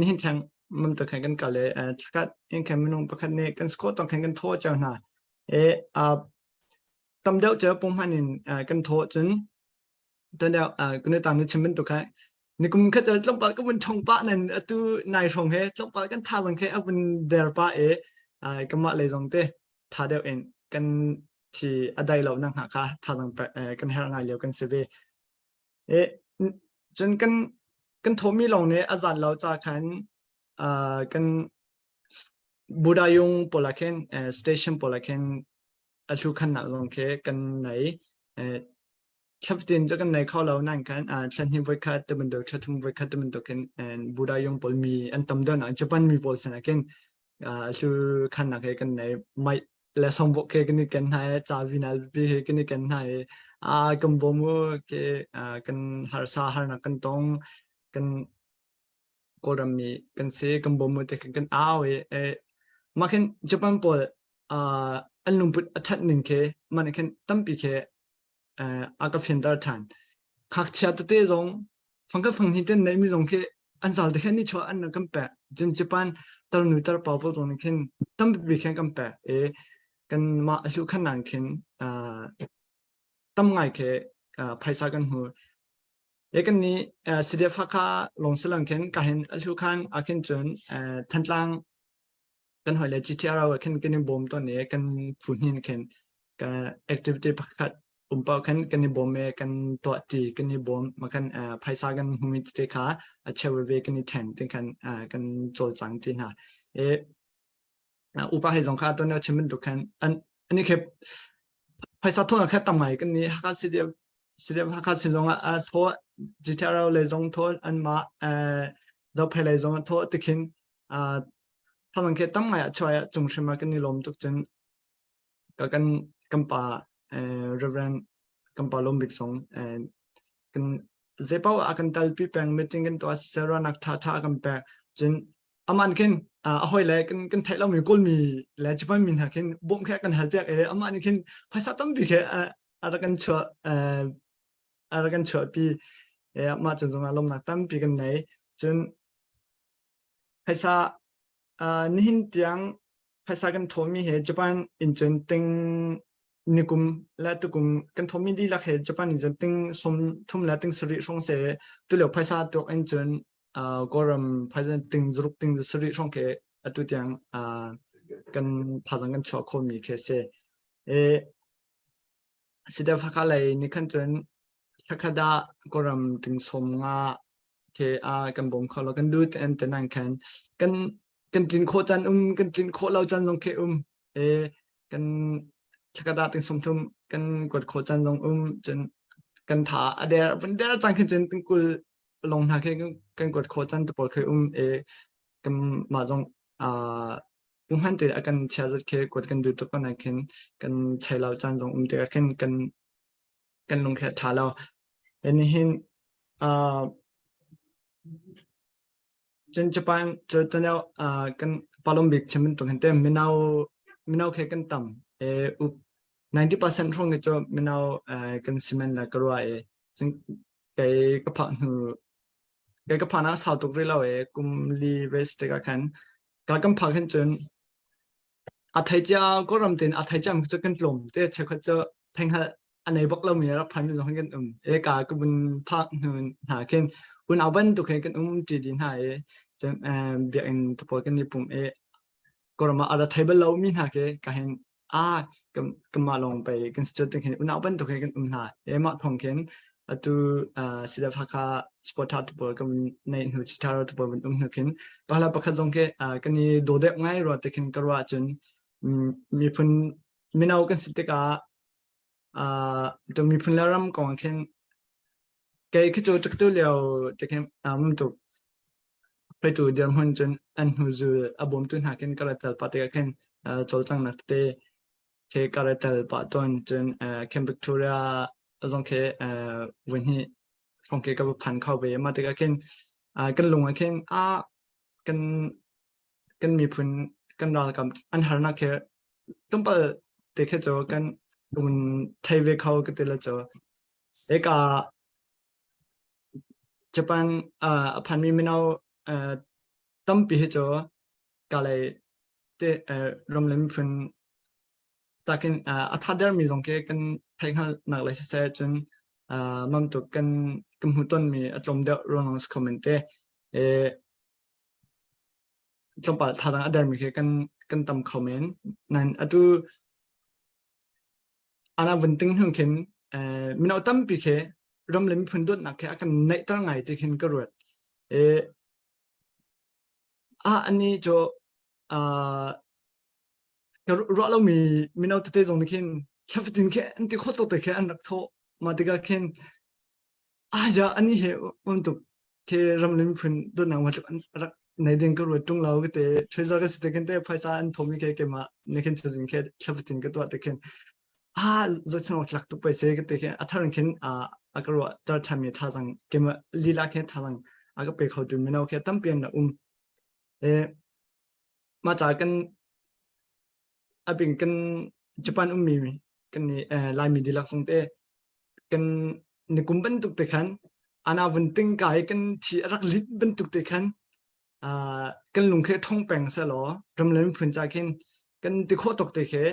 Nihin tiang mam tu khan kan kal i thlakhat in khan minung pakhat nih kan si khawh tawk khan kan thawh cio hna. I tam deuh cu punghman in kan thawh cun tuan deuh kan tang ni chim bantuk khan nikum kha cu tlawmpal ka vun ṭhong pah nan atu nai hrawng he tlawmpal kan tha zong khi a vun der pah i kanmah lei zong te ṭha deuh in kan thi a dai lo nak hnga kha tha zong kan herh ngai lio kan si ve. E cun kan kan thawmi lawng nih a zat lo ca khan kan Budayung pawl ah khin station pawl ah khin a hlu khannak zong khi kan nei. Thlaftin cu kan nei kho lo nain khan thla hnih voikhat ti bantuk thla thum voikhat ti bantuk khin Buddha yung pawl mi an tam deuh nak Japan mi pawl sinah khin hlu khannak he kan nei mai le songbok he kan i ken hna i ca vinal pipi he kan i ken hna i a kan bawm u ke kan harsa harnak kan tong kan Kawlram mi kan si kan bawm u te khin kan au i mah khin Japan pawl an lungput a ṭhat ning khi mah nih khin tampi khi a ka fianter ṭhan. Ngakchia tete zong fangkhat fanghnih ten neihmi zong khi an zal te khin ni chuah an kan pek. Cun Japan tarnu tarpa pawl zong nih khin tampi khin kan pek i kanmah a hluh khan nan khin tam ngai khi phaisa kan hmu. E kan nih CDF Hakha lawng silang khin ka hin a hlu khan a khin cun Thantlang kan hoi le GTR ah khin kan i bawm tawn i kan phu hnin khin ka activity pakhat um paoh khan kan i bawm i kan tuah ṭi kan i bawm ma khan phaisa kan hmumi tete kha a cheu veve kan i ṭhen ti khan kan cawlcang ṭi hna i upa hei zong kha tuan chim bantuk khan an ani khi phaisa thawnak kha tam ngai kan ni Hakha CDF CDF Hakha sin zong ah thaw GTR le zong thaw an mah Zophei lei zong ah thaw tikhin thawng khi tam ngai ah chuai ah cung hrim ah kan i lawm tuk cun ka kan kan pa Reverend kan pa Lawm Bik Song kan zeipaoh ah kan talpi peng meeting kan tuah siseh tha tha kan pek cun aman khin a hoi le kan kan theih lomi Kawlmi le Japan mi hna khin bawmh khe kan hal piak i amah nih khin phaisa tampi khe a rak kan chuah a rak kan chuahpi mah cun zongah lawmnak tampi kan nei cun phaisa nihin tiang phaisa kan thawhmi he Japan in cun ting nikum le tukum kan thawhmi dihlak he Japan in cun ting sum thum le ting sarih hrawng se tulio phaisa tuak in cun Kawlram phaisa ting zaruk ting sarih hrawng khi atu tiang kan phazang kan chuah khawhmi khi a si. Sidef Hakha lei nih khan cun thlakhat ah Kawlram ting sawm nga the a kan bawm kho lo kan lut an te nan khan kan kan tlin khawh caan um kan tlin khawh lo caan zong khi um e kan thlakhat ah ting sawm thum kan kuat khawh caan zong um cun. Kan tha a der vun der cang khin cun tingkul long hna khi kan kuat khawh chan te pawl khi um e kan mah zong hman te a kan chia zat khi kuat kan duh tuk ko nain khin kan chei lo caan zong um tikah khin kan kan lung khi a ṭha lo. Nihin cun Japan cu tunio kan palom bik chim bantuk hin te mino mino khi kan tam e up 90% hrawng hi cu mino kan si men le ka ruah i cun kei ka phak hnu kei ka phak ah sau tuk rih lo i kum li ve si tikah khan ka kan phak hin cun A thei cia Kawlram tein a thei ciami cu kan tlawm te. Cheukhat cu theihngalh a nei bak lomi rak phanmi zong kan um. E ka ka vun phak hnu hna khin unau bantuk he kan um ṭi dih hna i cun biakinn te pawl kan i pum i Kawlram ah a ra thei bal lomi hna khi ka hin a kanmah lawng pei kan si cu ti khin unau bantuk he kan um hna. E mah thawng khin atu CDF Hakha sport tha te pawl kan neih hnu Chitharo te pawl van um hnu khin pakhat pakhat zong khi kan i daw deuh ngai rua te khin ka ruah ahcun miphun mino kan si tikah tu miphun le ram kong khin kei khi cu tu lio te khin um tuk hruaitu dirhmun cun an hnu zul a bawmtu hna khin ka rat tel pa tikah khin cawlcanghnak tete khi ka rat tel pah tawn cun Camp Victoria zong khi vui hnih hrawng khi ka va phan kho ve mah tikah khin kan lung ah khin a kan kan miphun kan ralkap an harnak khi tlawmpal te khi cu kan un thei ve kho ka ti la cu eka Japan a phanmi mino tampi hi cu kalay te ram le miphun takin a tha dermi zong khi kan theihhngalhnak le siseh cun mam tuk kan kan hmuh tonmi a tlawm deuh ruang si kho men te tlawmpal thazaang a dermi khi kan kan tam kho men nan atu ana vun ting hnu khin mino tampi khi ram le miphun dawtnak khi a kan neihter ngai ti khin ka ruat Ah ani cu ka ruah lomi mino tete zong nih khin thla fatin khi an ti khawh tuk te khi an rak thawh. Mah tikah khin ah ja ani he um tuk khi ram le miphun dawtnak ma tluk an rak nei ding ka ruat ṭung lo ka te treasure ka si te khin te phaisa an thomi khi keimah ne khin chazin khi thla fatin ka tuah te khin ah zohchun awk tlak tuk pei se ka te khi a thar in khin a ka ruah tar ṭhanmi thazang keimah lila khi thazang a ka pe kho tu mino khi tampi an um. E mah ca kan abing kan Japan ummi kan ni Laimi dihlak zong te kan nikum bantuk te khan ana vun ting kai kan thi a rak lit bantuk te khan kan lung khi ṭhong peng selaw ram le miphun ca khin kan ti khawh tuk te khi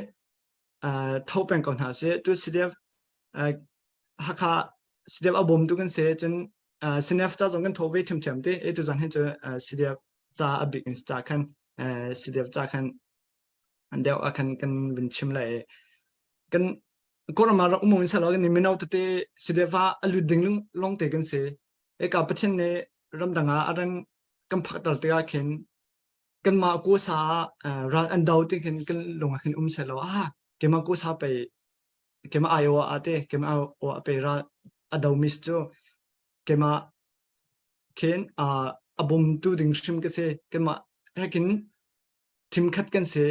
tho peng ko hna sih. Tu CDF Hakha CDF a bawmtu kan si cun CNF ca zong kan tho ve ṭhiamṭhiam te. E tu zan hin cu CDF ca a bik in ca khan CDF ca khan deuh ah khan kan vun chim lai. Kan Kawlram ah rak um in selaw kan mino tete CDF ah a lut ding lawng te kan si. Eka Pathian nih ramdang ah a ran kan phakter tikah khin kanmah kuasa ral an do ti khin kan lung ah khin um selaw ah keimah kuasa pei keimah aio ah te keimah aio ah pei ral a do mis cu keimah khin a bawmtu ding hrim ka si keimah hekin thim khat kan si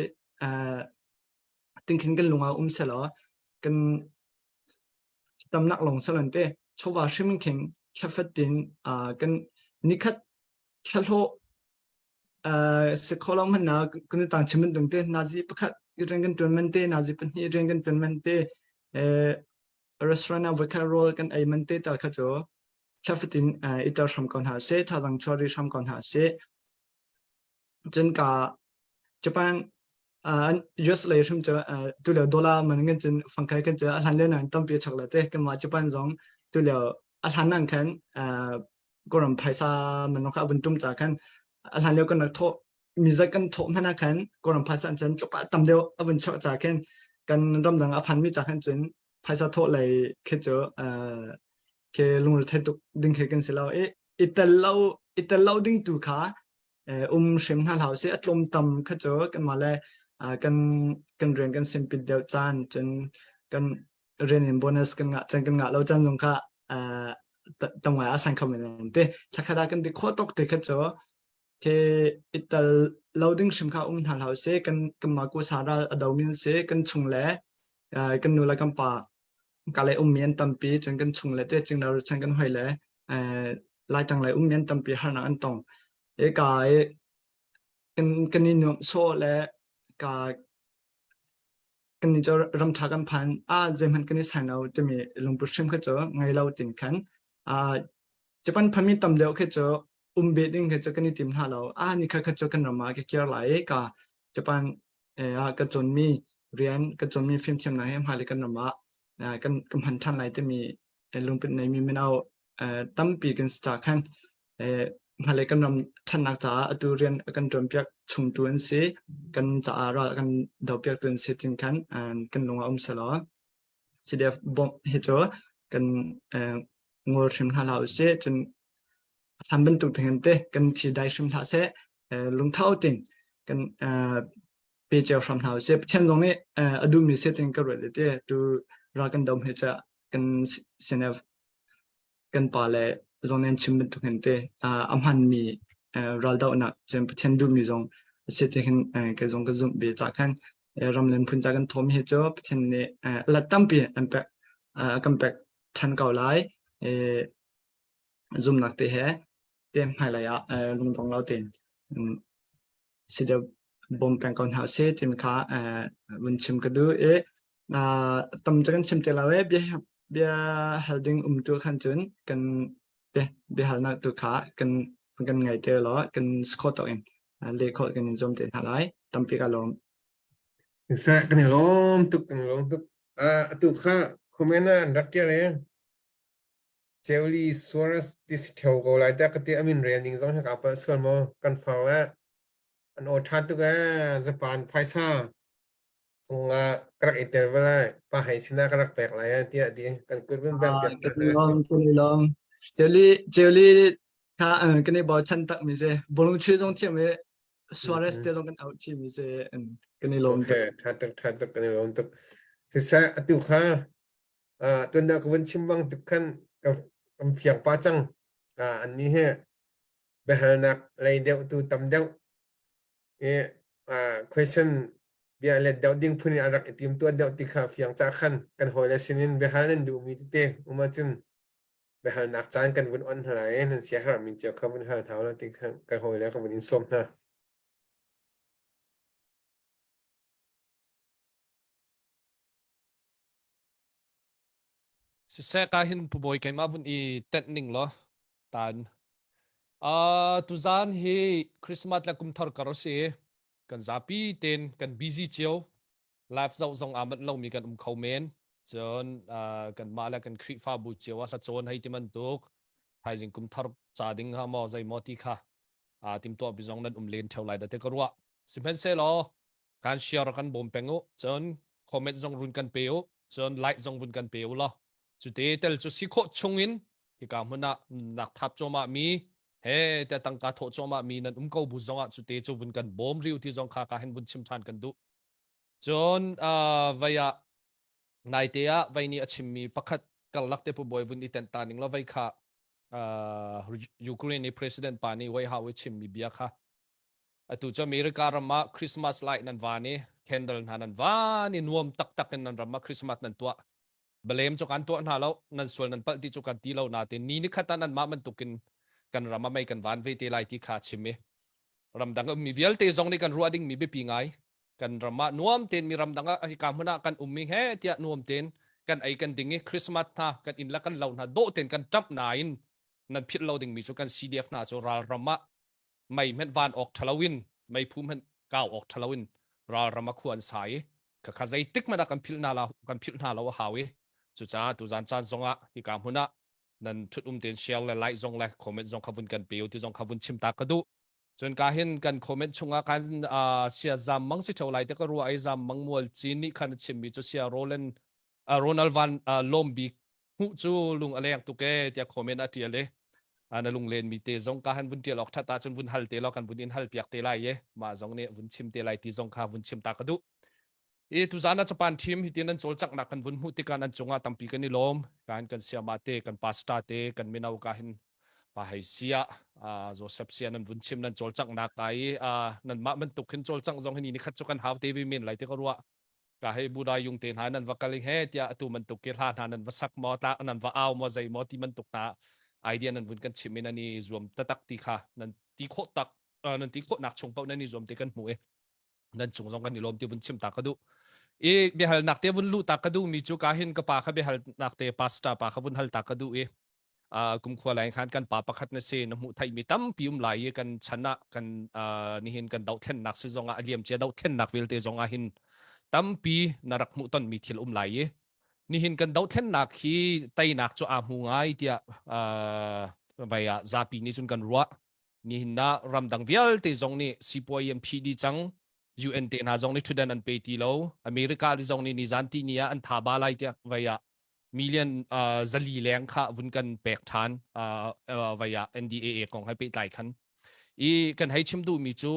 tingkhin kan lung ah um selaw kan tamnak lawng salan te chawva hrim khin thlafatin kan nikhat thlahlawh si kho lo hmanh na kan tang chim ding te nazi pakhat rian kan tuan man te nazi pahnih rian kan tuan man te restaurant ah voikhat rawl kan ei man te tal kha cu thlafatin i tel hram ko hna seh thazang chuah ri hram ko hna seh Cun ka Japan US lei hrim cu tulio dollar man ngan cun fangkai kan cu a hlan lio nain tampi a chak le te kanmah Japan zong tulio a hlan nang khan Kawlram phaisa man kha a vun tum ca khan a hlan lio kan rak thawh mi zat kan thawh hmanh ah khan Kawlram phaisa an cun tluk ah tam deuh a vun chuah ca khin kan ramdang a phan mi ca khan cun phaisa thawh lei khi cu khi lungre tuk ding khi kan si lo i i tel lo i tel lo ding tu kha um hrim hna hlah usih a tlawm tam kha cu kanmah le kan kan rian kan simpit deuh caan cun kan rian in bonus kan ngah caan kan ngah lo caan zong kha. tam ngai a sang kho men te thlakhat ah kan ti khawh tok te kha cu ke ital lo ding hrim kha um hna hlah se kan kan ma ku sa ral a do min se kan chung le kan nu le kan pa ka le um mi an tampi cun kan chung le te ching la chan kan hoi le lai tang le um mi an tampi harnak an tong e ka e kan kan i nuam so le ka kan ni cu ram ṭha kan phan a zeihmanh kan i sai lo timi lungput hrim kha cu ngei lo tin khan a Japan phami tam deuh khi cu um ve ding khi cu kan i tim hna lo a ni kha kha cu kan ram ah ka kir lai i ka Japan ah ka cawnmi rian ka cawnmi fimthiamnak he hmailei kan ram ah kan ka hman ṭhan lai timi lungput neimi mino tampi kan si ca khan hmailei kan ram ṭhannak caah atu rian a kan ṭuanpiak chungtu an si kan caah ral a kan dopiaktu an si tin khan kan lung ah um selaw CDF bawmh hi cu kan ngol hrim hna hlah usih cun hlan bantuk te hin te kan thi dai hrim hlah seh lungtho tin kan pe cio hram hna usih Pathian zong nih a duhmi si tin ka ruat te tu ral kan dom hi ca kan CNF kan pa le zong nan chim bantuk hin te a hmanmi raldohnak cun Pathian duhmi zong a si ti hin kei zong ka zumh ve ca khan ram le phun ca kan thawm hi cu Pathian nih let tampi an pek kan pek ṭhan ko lai zumnak te he te hmailei ah lungdong lo tein si deuh bawm peng ko hna seh timi kha vun chim ka duh i tam cu kan chim te lo i bia bia hal ding um tu khan cun kan te bia halnak tu kha kan kan ngai te law kan score tok in le khawh kan in zuam te hna lai tampi ka lawm. Seh kan i lawm tuk kan i lawm tuk. Atu kha comment ah an rak tial i Ceuli Suarez ti si theo ko lai tiah ka ti a min rel ning zong hi ka palh sual maw kan far le an aw ṭha tuk ee Japan phaisa tung ah ka rak i tel ve lai pa hei sinah ka rak pek lai eh tiah ti kan kut vun bang piak Kan i lawm kan i lawm Ceuli Ceuli kha kan i bochan tak mi si bawlung chuih zong thiam i Suarez te zong kan out chih mi si kan i lawm tuk Okay ṭha tuk ṭha tuk kan i lawm tuk siseh atu kha Tuan ka vun chim bang tuk khan kan fiang pa cang. Annih hi biahalnak lei deuh tu tam deuh i question bia let deuh ding phun in an rak i tim tuan deuh ti kha fiang ca khan kan hawile sinin biahal nan duhmi tete um ahcun biahalnak caan kan vun on hna lai i nan siaherhmi cio kha vun hal hna u ti kha kan hawile ka vun in sawm hna. Siseh ka hin Pu Bawi keimah vun i tenh ning law tan. Uh, tuzan hi Christmas le kumthar kar a si. Kan zapi ten kan busy cio. Live zoh zong aa manh lomi kan um kho men. Cun uh, kan mah le kan Khrihfabu cio ah hlacawn hei ti bantuk thaizing kumthar ca ding ha maw zei maw ti kha uh, timtuah bi zong nan um len theo lai da te ka ruah. Sihmanhsehlaw kan share kan bawm peng u cun comment zong run kan pe u cun like zong vun kan pe u law cute tel cu si khawh chung in hika hmun ah nunnak thap cuahmah mi he te tangka thawh cuahmah mi nan um ko bu zong ah cute cu vun kan bawm riu ti zong kha ka hin vun chim than kan duh cun vei ah naite ah vei nih a chimmi pakhat karlak te pu bawi vun i tenh ta ning lo vei kha Ukraine i president pa nih White House i chimmi bia kha Atu cu America ram ah Christmas light nan van i candle hna nan van i nuam taktak in nan ram ah Christmas nan tuah. Blame cu kan tuah hna lo, nan sual nan palh ti cu kan ti lo nain ni nikhat ah nanmah bantukin kan ram ah mei kan van ve te lai ti kha chim i ramdang a ummi vialte zong nih kan ruah dingmi biapi ngai. Kan ram ah nuam tein mi ramdang ah hika hmun ah kan ummi he tiah nuam tein kan ei kan ding i Christmas hna kan inn le kan lo hna dawh tein kan ṭamh nain nan philh lo dingmi cu kan CDF hna cu ralram ah mei hmenh van awk ṭhalo in meiphu hmenh kau awk ṭhalo in ralram a khua an sa i khakha zeitik hmanh ah kan philh hna lo kan philh hna lo a hau i cucaah tuzan caan zongah hika hmun ah nan ṭhut um tein share le like zong le comment zong kha vun kan pe u ti zong kha vun chim ta ka duh cun ka hin kan comment chungah khan sia zam mang si ṭheo lai te ka ruah i zam mang mual cin nih khan a chimmi cu sia Roland Ronald Van Lawm Bik hmuh cu lung a leng tuk e tiah comment a tial i na lunglen mi te zong ka han vun tial awk that ahcun vun hal te law kan vun in hal piak te lai i mah zong nih vun chim te lai ti zong kha vun chim ta ka duh. I tuzan ah Japan team hitin an cawlcanghnak kan vun hmuh tikah nan cungah tampi kan i lawm. Kan kan siama te, kan pastor te, kan mino ka hin pa hei sia Joseph sia nan vun chim nan cawlcanghnak ka i nan mah bantuk hin cawlcangh zong hi ni khat cu kan hau te vi men lai te ka ruah. Ka hei Buddha yung te hna nan va kal he tiah atu bantuk ke hla hna nan va sak maw tla nan va au maw zei maw ti bantuk hna idea nan vun kan chim in nan i zuam tatak ti kha nan ti khawh tak nan ti khawhnak chung paoh nan i zuam te kan hmu i nan cung zong kan i lawm ti vun chim ta ka duh i biahalnak te vun luh ta ka duh mi cu ka hin ka pa kha biahalnak te pastor pa kha vun hal ta ka duh i kum khua lai khan kan pa pakhat na si na hmuh theih mi tampi um lai i kan chan ah kan nihin kan dohthlennak si zong ah a liam cia dohthlennak vialte zong ah hin tampi na rak hmuh ton mi thil um lai i nihin kan dohthlennak hi teinak cu aa hmu ngai tiah vai ah zapi nih cun kan ruah Nihin ah ramdang vialte zong nih sipuai an phih dih cang. UN te hna zong nih ṭhutdan an pe ti lo. America zong nih nizan ti ni ah an tha ba lai tiah vai ah million uh, zali leng kha vun kan pek ṭhan uh, uh, vai ah NDAA kong hai pehtlai khan. I kan hei chim duh mi cu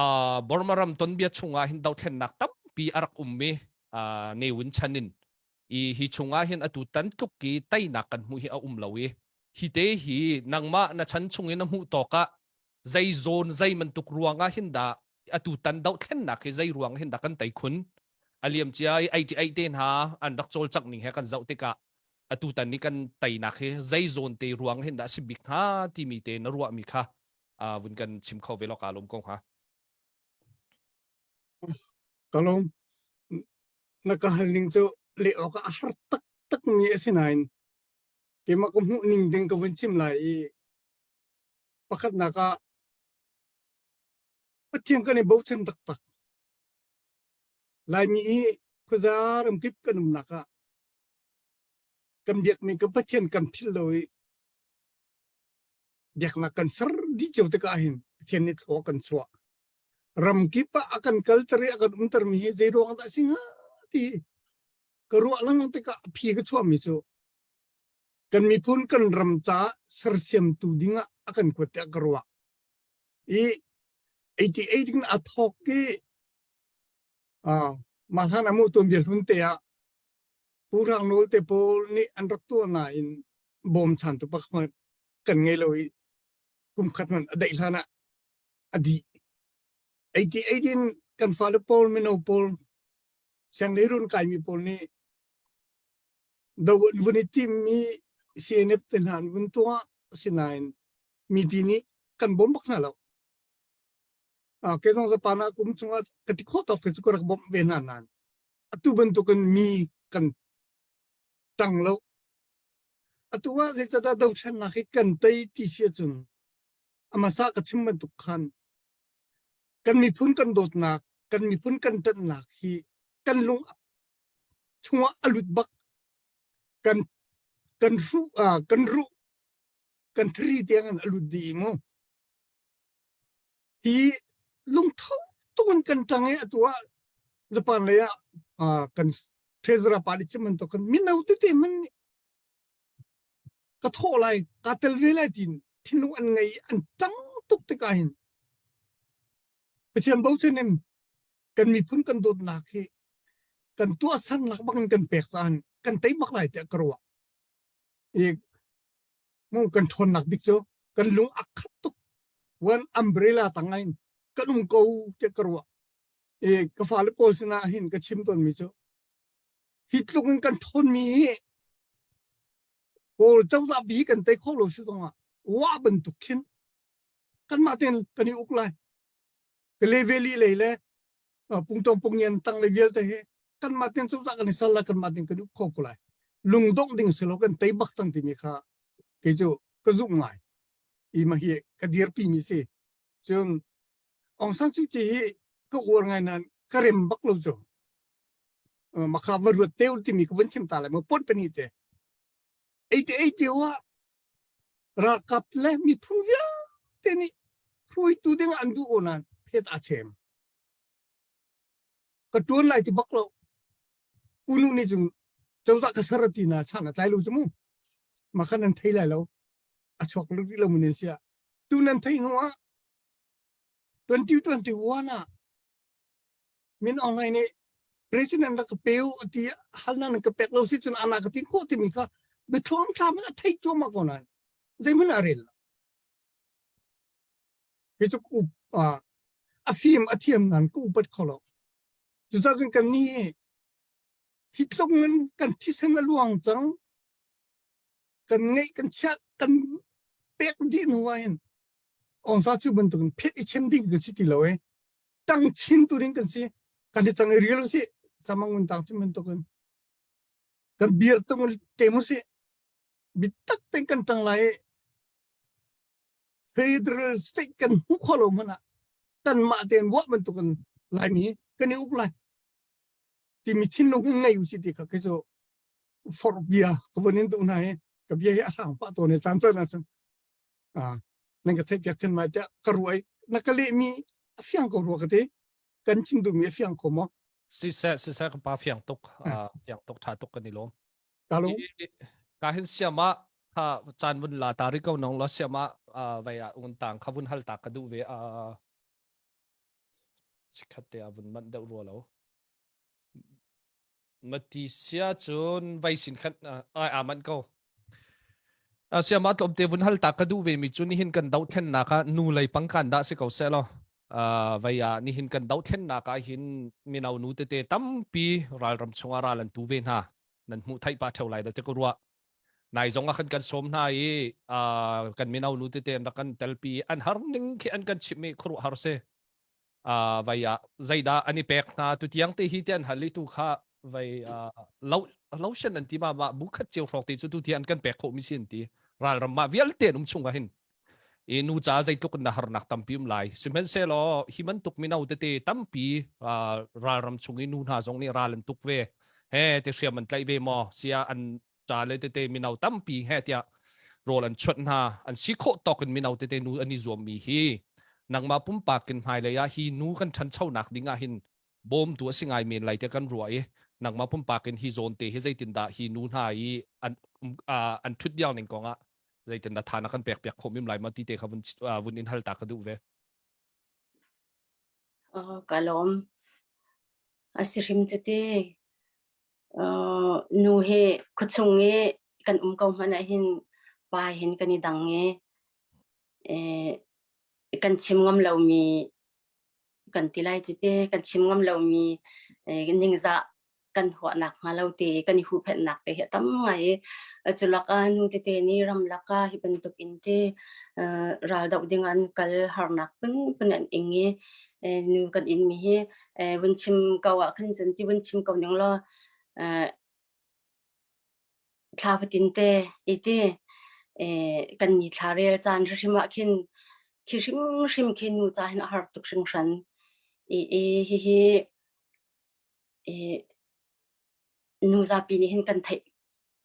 uh, Burma ram tonbia chungah hin dothlennak tampi a rak um mi uh, Ne Win chan in i hi chungah hin atu tan tluk i teinak kan hmuh hi a um lo i hi te hi nangmah na chan chung in na hmuh tawk ah zei zawn zei bantuk ruangah hin dah atu tan dohthlennak hi zei ruang hin dah kan tei khun a liam cia i ai ai te hna an rak cawlcangh ning he kan zoh tikah atu tan ni kan teinak hi zei zawn te ruang hin dah si bik hnga timi te na ruah mi kha vun kan chim kho ve lo ka lum ko hnga Ka lawm. Na ka hal ning cu leh awk ah a har taktak mi a si nain keimah ka hmuh ning ding ka vun chim lai i pakhatnak ah Pathian kan i bochan taktak. Laimi i khuaza ramkip kan umnak ah kan biakmi kan Pathian kan philh lo i biaknak kan ser dih cio tikah hin Pathian nih thlua kan chuah. Ramkip ah a kan kalter i a kan umtermi hi zei ruang dah a si hnga ti ka ruah lengmang tikah a phi ka chuahmi cu kan miphun kan ram caah sersiamtu dingah a kan kuat tiah ka ruah. I 88 in a thawk i uh, mah hlan amu tuanbia hlun te ah Pu Hrang Nawl te pawl nih an rak tuah nain bawmchantu pakhat kan ngei lo i kum khat hmanh a daih hlan ah a dih. 88 in kan fale pawl mino pawl sianghleirun kaimi pawl nih do an vun i timmi CNF te hna an vun tuah asinain mipi nih kan bawm bak hna lo. Uh, kei zong Japan ah kum chungah ka ti khawh tawk te cu ka rak bawmh ve hna nain atu bantukin mi kan tang lo. Atu ah zeicadah dothlennak hi kan tei ti si ahcun a hmasa ka chim bantuk khan kan miphun kan dawtnak kan miphun kan ṭanhnak hi kan lung chungah a lut bak kan kan hruh uh, kan ruh kan thri tiang in a lut dih mu hi lungtho tuk in kan ṭang i atu ah Japan lei ah uh, kan treasurer pa nih chim bantuk kan mino tete man ka thawh lai kaa tel ve lai tiin thinlung an ngei i an ṭang tuk tikah hin Pathian bochan in kan miphun kan dawtnak hi kan tuahsernak bangin kan pek caan kan tei bak lai tiah ka ruah. I mu kan ṭhawnnak bik cu kan lung a khat tuk one umbrella tangah in kan um ko tiah ka ruah. I ka fale pawl sinah hin ka chim tawnmi cu hi tluk in kan ṭhawnmi hi Kawl cozah bi kan tei kho lo si zongah wa bantuk khin kanmah tein kan i uk lai. Kale Valley lei le Pungtong Pungyen tang le vialte hi kanmah tein cozah kan i sal lai kanmah tein kan uk kho ko lai. Lungdongh ding si lo kan tei bak cang timi kha kei cu ka zumh ngai. I ma hi ka dirpi mi si. Cun Aung San Suu Kyi hi ka uar ngai nain ka rem bak lo cu. Makha va ruat te timi ka vun chim ta lai maw pon pahnih te. 88 lio ah ralkap le miphun vialte nih hruaitu ding an duh ko nain phet aa chem. Ka tuan lai ti bak lo. Unu nih cun cozah ka ser ti na chan a tlai lo cu mu. Makha nan thei lai lo. A chuak rih lo mun in sia. Tu nan thei hnu ah 2021 ah Min Aung Hlaing nih President rak ka pe u ti halna nan ka pek lo si cun ana ka tin ko timi kha biathuam thlam a thei cuahmah ko nain zeihmanh a rel lo. Hi cu a fim a thiam nan ka upat kho lo. Cucaah cun kan nih hi tluk in kan thisen a luang cang kan ngeih kan chiah kan pek dih hnu ah hin Aung San Suu bantukin phet i chem ding kan si ti lo i tang chin tu ding kan si kan i cang i rial usih samang un tang chin bantukin kan bir tung tem usih bitak ten kan tang lai i federal state kan hmu kho lo hmanh ah tanmah tein wah bantukin laimi kan i uk lai timi thinlung in ngei usih ti kha kei cu forh bia ka von in duh hna i ka bia hi a hrang pah tawn i caan caan ahcun nan ka theih piak thin mai tiah ka ruah i na ka lehmi a fiang ko rua ka ti kan chim duhmi a fiang ko maw siseh siseh ka pa fiang tuk fiang tuk tha tuk kan i lawm ka lung ka hin siama kha caan vun la ta ri ko nong lo siama vai ah un tang kha vun hal ta ka duh ve a chikhat te a vun man deuh rua lo Mati sia cun vai sin khan ai aa manh ko. Siama tlawmte vun hal ta ka duh ve mi cu nihin kan dohthlennak ah nu lei pangkan dah si ko seh law vai ah nihin kan dohthlennak ah hin mino nu tete tampi ralram chungah ral an tu ve hna nan hmuh theih pa theo lai da te ka ruah nai zong ah khan kan sawm hna i kan mino nu tete an rak kan telpi an har ning khi an kan chimh mi khuaruahhar si vai ah zeidah an i pek hna tu tiang te hi te an hal i tu kha vai lo lotion an ti ma ma bu khat cio hrawk te cu tu ti an kan pek khawh mi si an ti ralram ma vialte an um chung ah hin i nu ca zeitluk in na harnak tampi um lai sihmanhsehlaw hi bantuk mino tete tampi ralram chung i nu hna zong nih ral an tuk ve he te hriam an tlaih ve maw sia an ca le tete mino tampi he tiah rawl an chuanh hna an si khawh tawk in mino tete nu an i zuammi hi nangmah pumpak in hmailei ah hi nu kan ṭhanchonak ding ah hin bawmtu a si ngai men lai tiah kan ruah i nangmah pumpak in hi zawn te hi zeitindah hi nu hna i an an ṭhut diang ning kong ah zeitindah tha na kan pek piak khawh mim lai ma ti te kha vun vun in hal ta ka duh ve. Ka lawm. A si hrim cu ti. Nu hi khuachung i kan um ko hmanh ahhin pa hin kan i dang i kan chim ngam lomi kan ti lai cu te kan chim ngam lomi ningzah kan huahnak hnga lo te kan i huhphenhnak te hi a tam ngai i cu lakah nu tete nih ramlak ah hi bantuk in te raldoh ding an kal harnak phunphun an ing i nu kan in mi hi vun chim ko ah khan cun ti vun chim ko ning law thla fatin te i ti kan ni thla rel caan hrim ah khin khi hrimhrim khi nu ca hin a har tuk hringhran i i hihi i nu zapi nih hin kan theih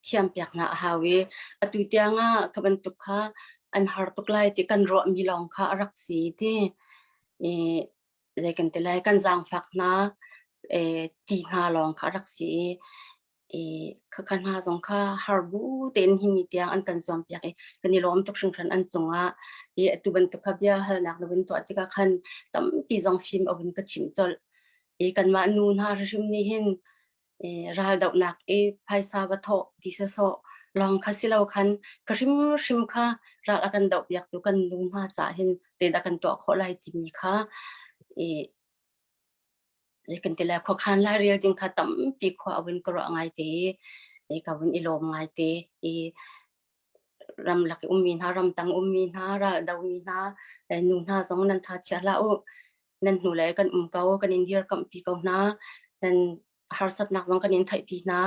thiam piak hna a hau i atu tiang ah kha bantuk kha an har tuk lai ti kan ruahmi lawng kha a rak si ti i zei kan ti lai kan zaangfak hna ti hna lawng kha a rak si i i khakha hna zong kha har bu tein hi ni tiang an kan zuam piak i kan i lawm tuk hringhran an cungah i atu bantuk kha bia halnak na vun tuah tikah khan tampi zong fim a vun ka chimh colh i kanmah nu hna hrim nih hin raldohnak i phaisa va thawh ti sawsawh lawng kha si lo khan ka hrimhrim kha ral a kan doh piaktu kan nu hna caah hin zeidah kan tuah khawh lai timi kha i kan ti lai khuakhan lai rel ding kha tampi khua a vun ka ruah ngai te i ka vun i lawm ngai te i ramlak i ummi hna ramtang ummi hna ral domi hna nu hna zong nan tha chia hlah u nan hnulei kan um ko kan in dirkamhpi ko hna nan harsatnak zong kan in theihpi hna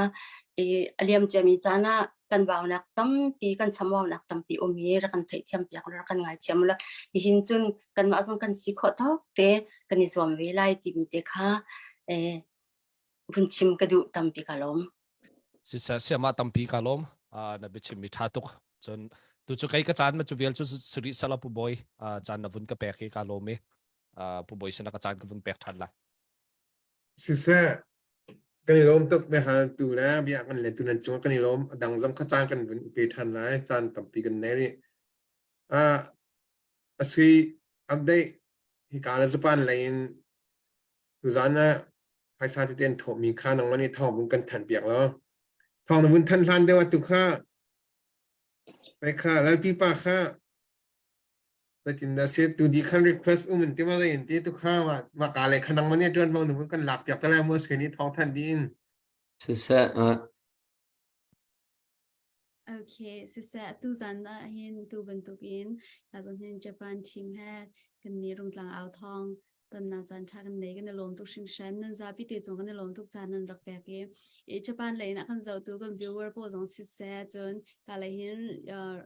i a liam ciami caan ah kan vaunak tampi kan chamwaunak tampi um i rak kan theihthiam piak rak kan ngaithiam la nihin cun kanmah zong kan si khawh tawk te kan i zuam ve lai timi te kha eh, vun chim ka duh tampi ka lawm. Siseh siamah tampi ka lawm. Na biachim mi ṭha tuk. Cun tu cu kei ka caan ma cu vial cu suri sala pu boy caan na vun ka pek i ka lawm i pu boy sin ka caan ka vun pek ṭhan lai. Siseh kan i lawm tuk biahal tu le bia kan le tu nan cung kan i lawm a dang zong kha caan kan vun pe ṭhan lai caan tampi kan nei rih. A sui update hika le Japan lei in tuzan ah. phaisa tete an thawhmi kha nangmah nih thawng vun kan thanh piak law thawng na vun thanh hlan deuh atu kha Ai kha Lalpi pa kha Zeitin dah si tu di khan request um in ti ma zei in ti tu kha ma ma ka le kha nangmah nih tuan bang nu kan lak piak te lai mu sui ni thawng thanh dih in. Siseh, uh, Okay, siseh tu zan ah hin tu bantukin ka zon hin Japan team he kan ni rungtlang au thong ton na caan tha kan nei kan i lawm tuk hringhran nan zapi te cung kan i lawm tuk caan nan rak pek i i Japan lei in a kan zohtu kan viewer pawl zong siseh cun ka lei hin uh,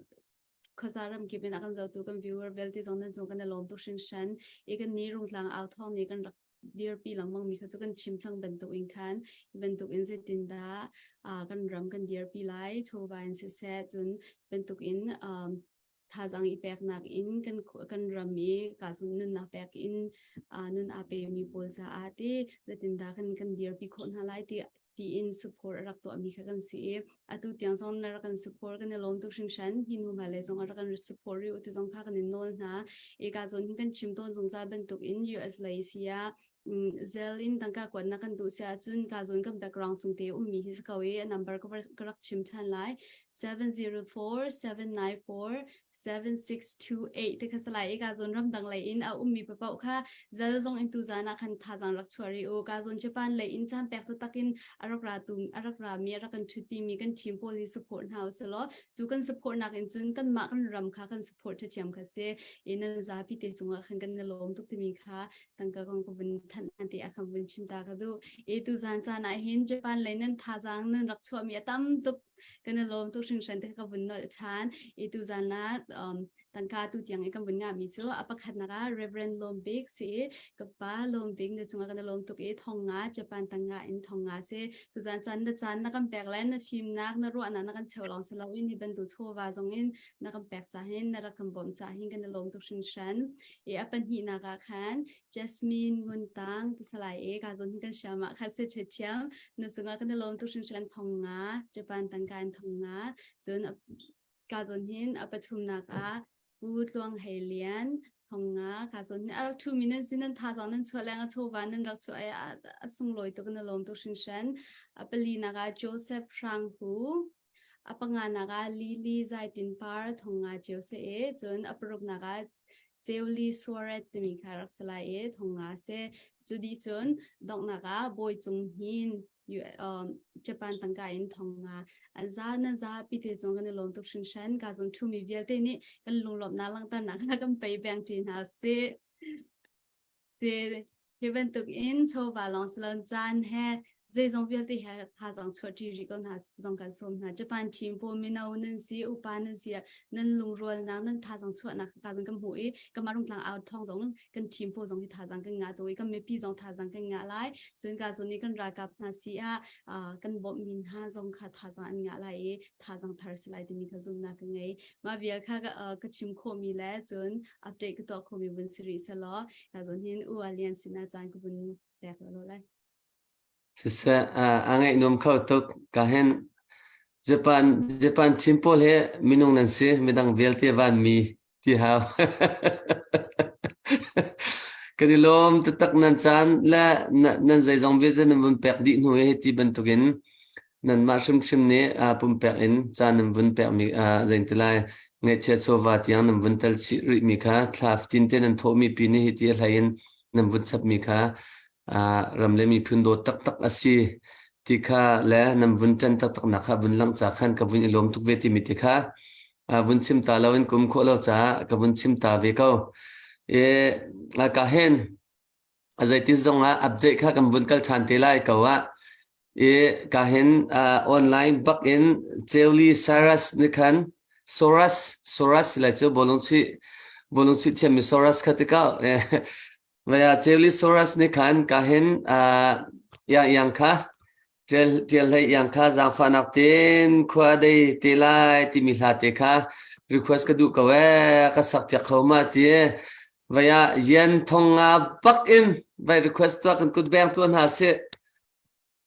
khuaza ram kip in a kan zohtu kan viewer vialte zong nan cung kan i lawm tuk hringhran i kan ni rungtlang au thawng nih kan rak dirpi lengmang mi kha cu kan chim cang bantuk in khan bantuk in zeitin dah uh, kan ram kan dirpi lai chawva in siseh cun bantuk in um, thazaang i peknak in kan kan ram i ka zung nunnak pek in uh, nun aa pe mi pawl caah ti zeitindah kan kan dirpi khawh hna lai ti tiin support a rak tuahmi kha kan si i atu tiang zong na rak kan support kan i lawm tuk hringhran hi nu hmailei zong a rak kan support rih ti zong kha kan in nawl hna i ka zawn hin kan chim tawn zungzal bantuk in US lei si ah zel in tangka kuatnak kan duh si ahcun ka zawn kan background chung te ummi hi si ko i a number ka rak chim than lai 704 794 7628 te kha salai i ka zawn ramdang lei in a ummi papoh kha zal zong in tu zan ah khan thazang rak chuah rih u ka zawn Japan lei in caan pek taktak in a rak ra tu a rak ra mi a rak kan ṭhutpi mi kan team pawl hi support hna usih law cu kan support nak in cun kanmah kan ram kha kan support ṭhathiam kha si i nan zapi te cungah khan kan i lawm tuk timi kha tangka kong ka vun thanh hna ti ah khan vun chim ta ka duh i tu zan caan ah hin Japan lei nan thazang nan rak chuah mi a tam tuk kan i lawm tuk hringhran te ka vun nolh ṭhan i tuzan ah um, tangka tu tiang i kan vun ngahmi cu a pakhatnak ah Reverend Lawm Bik si i ka pa Lawm Bik na cungah kan i lawm tuk i thong nga Japan tangka in thong nga si tuzan caan na caan na kan pek le na fimnak na ruahnak na kan cheu lawng si lo in hi bantuk chawva zong in na kan pek ca hin na rak kan bawmh ca hin kan i lawm tuk hringhran i a pahnihnak ah khan Jasmine Ngun Tang ti salai e ka zon kan siam ah kha se che thiam na cungah kan i lawm tuk hringhran thong nga Japan tangka in thong nga cun ka zon hin a pathumnak ah Pu Tluang Hei Lian thong nga ka zon hin a rak thu mi nan sin nan tha zong nan chuah leng a chawva nan rak chuah ai a sunglawi tuk na lawm tuk hringhran a pali nak ah Joseph Hrang Hu a panga nak ah Lily Zai Tin Par thong nga cheu se e cun a paruk nak ah Ceuli Suaret timi kha rak si lai i thong nga si. Cu dih cun donghnak ah Bawi Cung Hnin Japan tangka in thong nga an za na za pi te cung kan i lawm tuk hringhran ka zong thumi vialte nih kan lunglawmhnak langhternak kha kan pei beng ṭi hna sih. Hi bantuk in chawva lawng si lo caan he zeizong vialte he thazaang chuah ṭi rih ko hna zong kan sawm hna. Japan team pawl mino nan si, upa nan si ah nan lungrualnak, nan thazaang chuahnak kha zong kan hmuh i kanmah Rungtlang out thawng zong kan team pawl zong hi thazaang kan ngah tuk i kan mipi zong thazaang kan ngah lai. Cun ka zawn i kan ralkap hna si ah kan bawmhmi hna zong kha thazaang an ngah lai i thazaang thar si lai timi kha zumhnak ka ngei. Mah vial kha ka chim khawhmi le cun update ka tuah khawhmi vun si rih selaw ka zawn hin u alian sinah caan ka vun pek lo lai. Siseh, a ngaih nuam kho tuk. Ka hin Japan Japan team pawl hi minung nan si, midang vialte vanmi ti hau. Kan i lawm taktak nan caan le nan zeizong vialte nan vun pek dih hnu i ti bantukin nanmah hrimhrim nih pumpek in caan nan vun pekmi zein ti lai ngaihchia chawva tiang nan vun tel chih rihmi kha thla fatin te nan thawhmi pi nih hiti a hlei in nan vun chapmi kha ram le miphun dawt taktak a si ti kha le nan vun ṭan taktak nak kha vun langh ca khan ka vun i lawm tuk ve timi ti kha vun chim ta lo in kum khawh lo caah ka vun chim ta ve ko. E, ka hen zeitin zong ah update kha kan vun kal ṭhan te lai ko ah i ka hin online bak in Ceuli Cyrus nih khan Soras Soras lai cu bawlung chuih bawlung chuih thiammi Soras kha tikah Vaya Ceuli Soras nih khan ka hin yang yang kha Ṭial hlei iang kha zaangfahnak tein khua dei te lai timi hla te kha request ka duh ko ee ka sak piak kho ma ti vai ah yen thong nga bak in vai request tuah kan kut beng tuah hna sih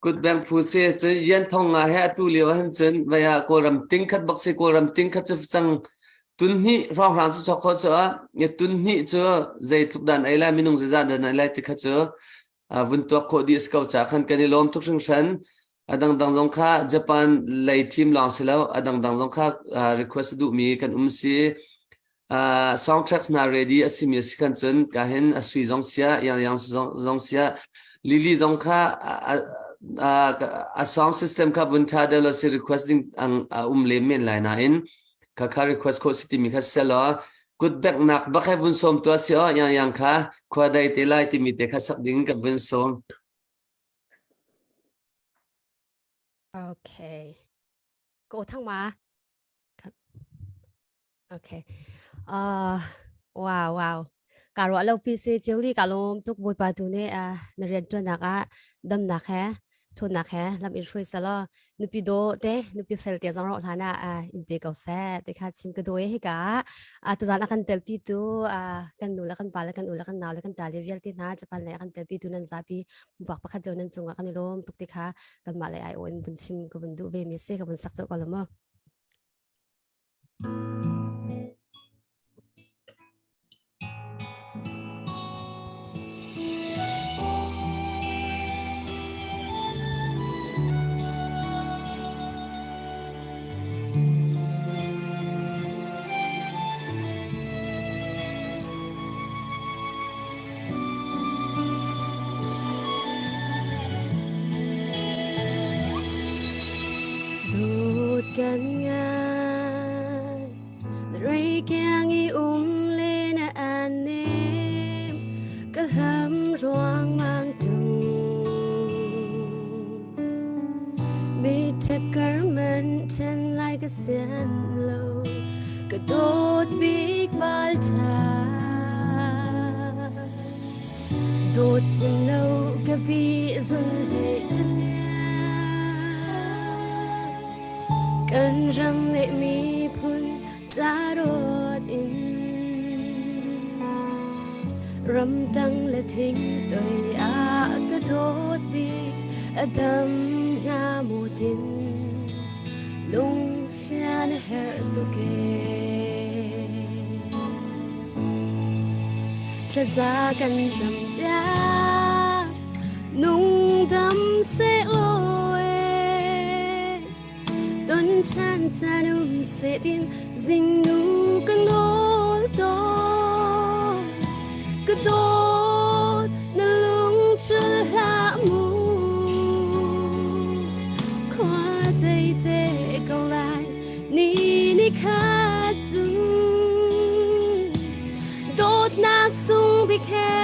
kut beng phu si cun yen thong nga he atu lio ah hin cun vai ah kawlram ting khat bak si kawlram ting khat cu cang tun hnih hrawnghrang cu chok kho cu ah tun hnih cu zeitluk dan ei lai minung zeizat dan ei lai ti kha cu. Vun tuak khawh dih a si ko ca khan kan i lawm tuk hringhran. A dangdang zong kha Japan lei team lawng si lo, a dangdang zong kha request duhmi kan um si. Soundtracks hna ready a simi a si khan cun ka hin a sui zong sia, yang yang zong sia, Lily zong kha a song system kha vun tha deuh lo si request ding ang a um lem men lai nain kha kha request khawh si timi kha selaw kut beknak bak he vun sawm tuah si aw yang yang kha khua dai te lai timi te kha sak ding kan vun sawm. Okay. Ko thang ma. Okay. Wow, wow. Ka ruah lo pi si Chiuli ka lawm tuk Bawipa tu nih na rian ṭuannak ah damnak he ṭhawnnak he lam in hruai selaw nupi daw te nupi fel te zong rawh hlan ah in pe ko seh ti kha chim ka duh i hika ah tuzaan a kan telpi tu kan nu le kan pa le kan u le kan nau le kan ṭa le vialte hna Japan lei a kan telpi tu nan zapi pumpak pakhat jo nan cungah kan i lawm tuk ti kha kanmah lei ai in vun chim ka vun duh ve mi si ka vun sak ko lo mu. Dawt kan ngai Reikiang i um le na an nem Ka hlam ruangmang tung Mi ṭhep kar man ṭhen lai ka sian lo Ka dawt bik val ṭha Dawt cim lo ka bi zun hlei Kan ram le miphun ca rawt in Ramtang le thing toi ah ka dawt bik a dam nga mu tin Lung sian herh tuk ee. Thlaza kan cam tiang nung dam seh law ee. Ton ṭhan caan um seh tin zingnu ka nawl tawn. Ka dawt na lung chul hlah mu. Khua dei te ko lai ni ni khat cu. Dawtnak sung bik he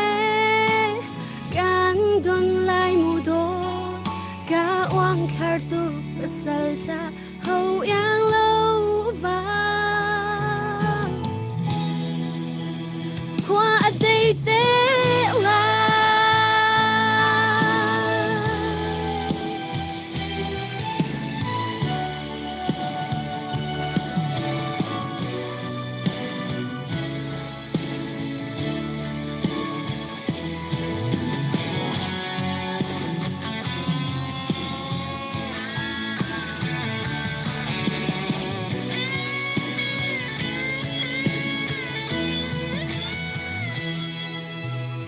kan don lai mu dawt ka uang thlar tu pasal cha ho yang lo va khua a dei te lai.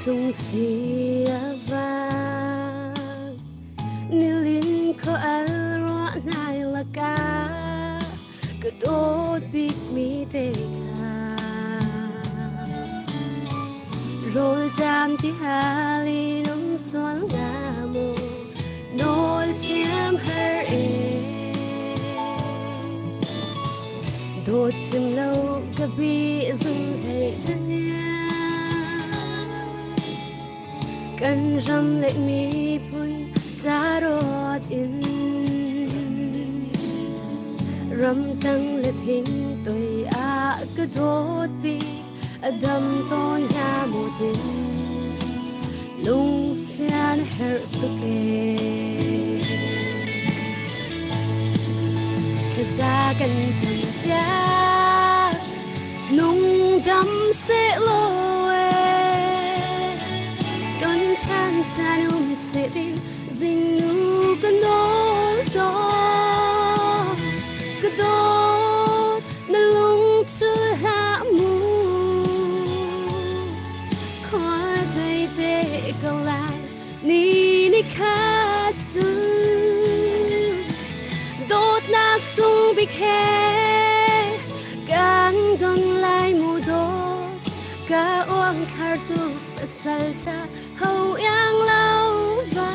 Chung si a vang nilin kho al ruah nai laka ka dawt bikmi te kha rawl jam ti halin um sual nga mu nawl thiam har e dawt sim lo ka bi zum thei dunia Kan ram le miphun ca rawt in ramtang le thing toi ah ka dawt bik a dam tawn hnga maw tin lungsian herh tuk ee. Thlaza kan cam tiah Nung dam seh law ee Kan than caan um seh ding zingnu ka nawl tawn Ka dawt na lung chul hlah mu Khua dei te ko lai ni. cu dawtnak sung bik he kan don lai mu dawt ka uang thlar tu pasal cha ho yang lo va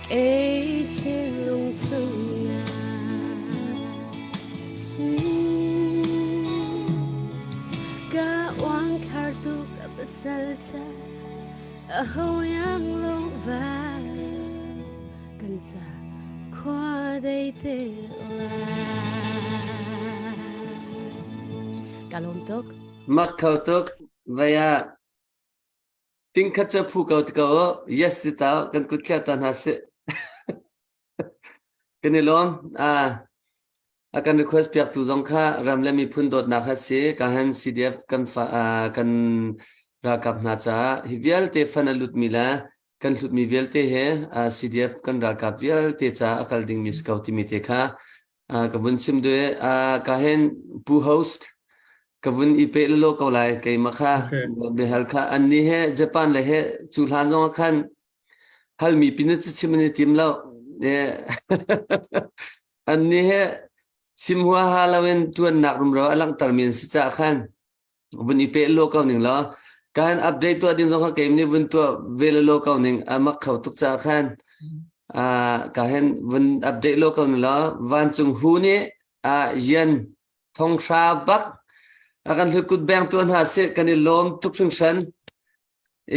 kei thinlung chungah ka uang thlar tu ka pasal cha a ho yang lo va kan ca khua dei te lai ka lawm tuk Mak kho tuk vaya Tingkhat cu phu ko ti ko u. Yes ti ta kan kut thliah ta hna sih. Kan i lawm. Ah, a kan request piak tu zong kha ram le miphun dawtnak kha si. Ka han CDF kan fa, ah, kan ralkap hna caah hi vialte fan a lutmi le kan hlutmi vialte he ah, CDF kan ralkap vialte caah a kal dingmi si ko timi te kha ah, ka vun chim duh. Ah, ka hen pu host ka vun i pe lalo ko lai keimah kha Okay. biahal kha anni he Japan le he cu hlan zong ah khan halmi pin cu chim an i tim lo Eh, anni he chim huaha loin tuannak rumro a langhtermi an si caah khan vun i pe lo ko ning law kan update tuah ding zong kha keim nih vun tuah ve lo ko ning a mak kho tuk caah khan ah ka hen vun update lo ko ning law vancung hu nih ah yan Thonghra bak a kan hlut kut beng tuah hna sih kan i lawm tuk hringhran.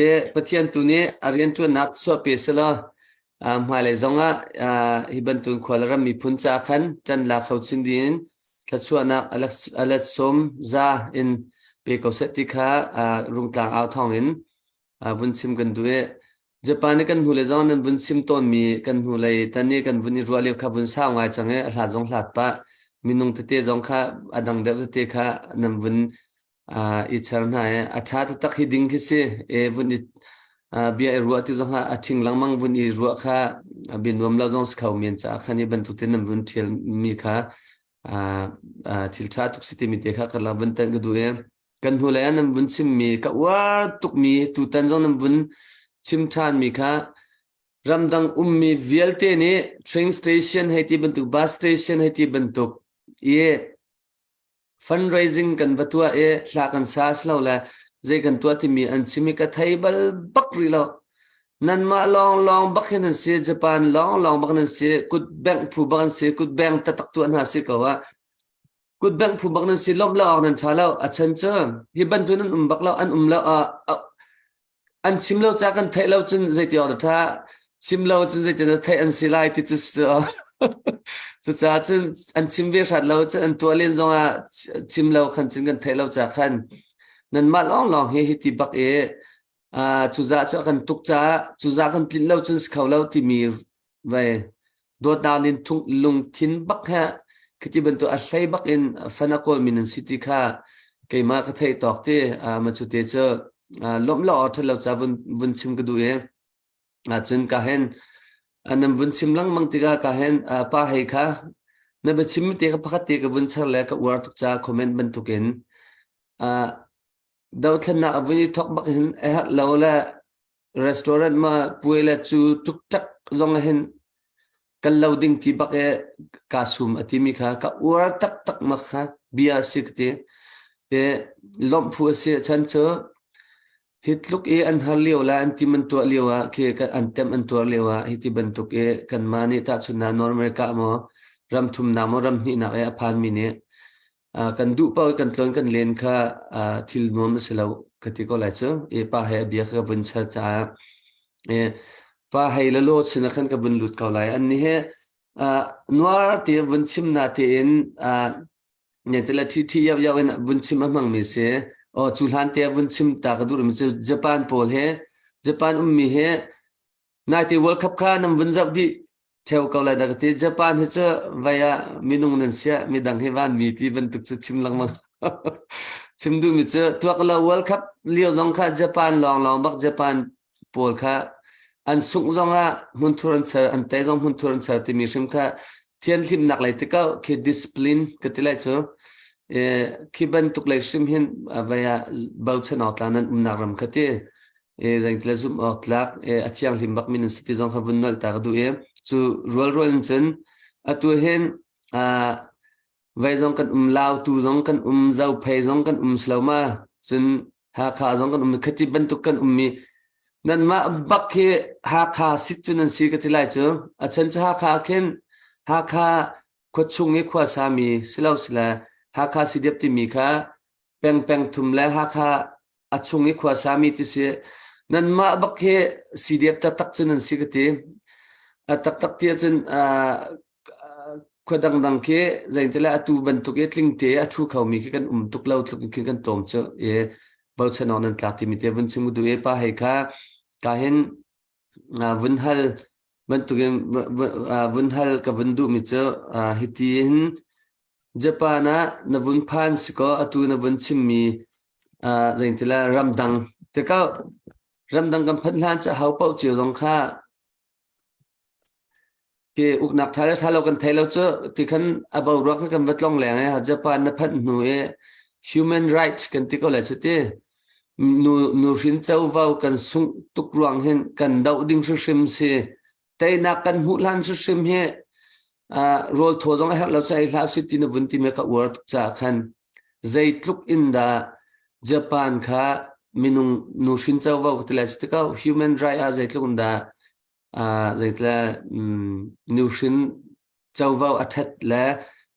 I Pathian tu nih a rianṭuannak chuahpi selaw hmailei zongah hi bantuk khua le ram miphun ca khan ṭan la kho chin ding thluachuahnak a let sawm za in pe ko seh ti kha rungtlang au thawng in vun chim kan duh i Japan i kan hnulei zong nan vun chim tawnmi kan hnulei tan i kan vun i ruah lio kha vun sau ngai cang i a hlat zong hlat pah minung tete zong kha a dang deuh tete kha nan vun i cher hna i a ṭha taktak hi ding khi si e vun i bia i ruah ti zong ah a ṭhing lengmang vun i ruah kha bia nuam lo zong si kho men caah khan hi bantuk te nan vun ṭhial mi kha thil ṭha tuk si timi te kha ka la vun tan ka duh i Kan hnulei ah nan vun chimmi ka uar tukmi tutan zong nan vun chim ṭhanmi kha ramdang ummi vialte nih train station hei ti bantuk bus station hei ti bantuk i fundraising kan va tuah i hla kan sa si lo le zei kan tuah timi an chim i ka thei bal bak rih lo. Nanmah lawnglawng bak hin an si, Japan lawnglawng bak nan si, kut bengh phu bak an si, kut beng taktak tuah hna si ko ah Kutbengh phu bak nan si lawmh lo awk nan ṭha lo. A chan cu hi bantuk nan um bak lo, an um lo an chim lo ca kan theih lo cun zeiti awk dah ṭha. Chim lo cun zeiti dah theih an si lai ti cu cucaah cun an chim ve hrat lo cun an tuah len zongah chim lo khan cun kan theih lo ca khan nanmah lawnglawng hi hiti bak i cuza cu a kan tuk caah cuza kan tlinh lo cun si kho lo timi Vai dawtnak lungthin bak he khiti bantuk a hlei bak in fan a kawlmi nan si ti kha keimah ka theih tawk ti ma cu te cu lawmh lo awk ṭhat lo ca vun vun chim ka duh i cun ka hen nan vun chim lengmang tikah ka hen pa hei kha na biachim te ka pakhat te ka vun char le ka uar tuk ca comment bantukin dothlennak a vun i thok bak hin a herh lo le Restaurant ma puai le cu ṭukṭak zong ah hin kal lo ding ti bak i kaa sum a timi kha ka uar taktak ma kha bia a si ka ti. I lawmh phu a si chan cu hi tluk i an har lio le an tim an tuah lio ah khi an tem an tuar lio ah hi ti bantuk i kanmah nih tahchunhnak North America maw ram thumnak maw ram hnihnak i a phanmi nih kan duh paoh kan tlawn kan len kha thil nuam a si lo ka ti ko lai cu i pa he a bia ka vun chal caah i pa hei le law chin ah khan ka vun lut ko lai an nih he nuar te vun chim na tein ne te le thi thi yau yau in vun chim a hmang mi si o cu hlan te vun chim ta ka duh mi cu Japan pawl he Japan ummi he Naite World Cup kha nan vun zoh dih theo ko lai dah ka ti. Japan hi cu vai ah minung nan siah midang hi vanmi ti bantuk cu chim lengmang. chim duhmi cu tuak lo World Cup lio zong kha Japan lawnglawng bak Japan pawl kha an sungh zong ah hmunthur an ser an tei zong hmunthur an ser timi hrim kha thianhlimnak lei tikau khi discipline ka ti lai cu khi bantuk lei hrim hin vai ah bochan awk tla nan umnak ram kha ti. E zeingtile zumh awk tlak e a thianghlim bak mi nan si ti zong kha vun nolh ta ka duh i cu rualrual in cun atu hin vai zong kan um Lautu zong kan um Zophei zong kan um silo ma cun Hakha zong kan um khati bantuk kan um mi nanmah bak hi Hakha sit cu nan si ka ti lai cu a chan cu Hakha khin Hakha khuachung i khua sami silo sile Hakha CDF timi kha peng peng thum le Hakha a chung i khua sami ti si nanmah bak hi CDF taktak cu nan si ka ti a taktak ti ahcun khua dangdang khi zeintile atu bantuk i tlingte a thu khomi khi kan um tuk lo tluk in khin kan tlawm cu i bochan awk nan tlak timi te vun chim du e pa hei kha ka hin vun hal bantukin vun hal ka vun duhmi cu hiti hin Japan ah na vun phan si kaw atu na vun chimmi zeintila ramdang tikah ramdang kan phanh hlan cu hau paoh cio zong kha Ke uknak ṭha le ṭha lo kan thei lo cu tikhan a boruak kha kan va tlong leng i Japan na phanh hnu i human rights kan ti ko lai cu ti. Nu nuhrin covo kan sungh tuk ruang hin kan doh ding hrimhrim si. Teinak kan hmuh hlan hrimhrim hi rawl thaw zong a herh lo cu ei hlah si ti na vun ti me ka uar tuk caah khan zeitluk in dah Japan kha minung nuhrin covo ti lai si ko human right ah zeitluk in dah zeitle nuhrin covo a ṭhat le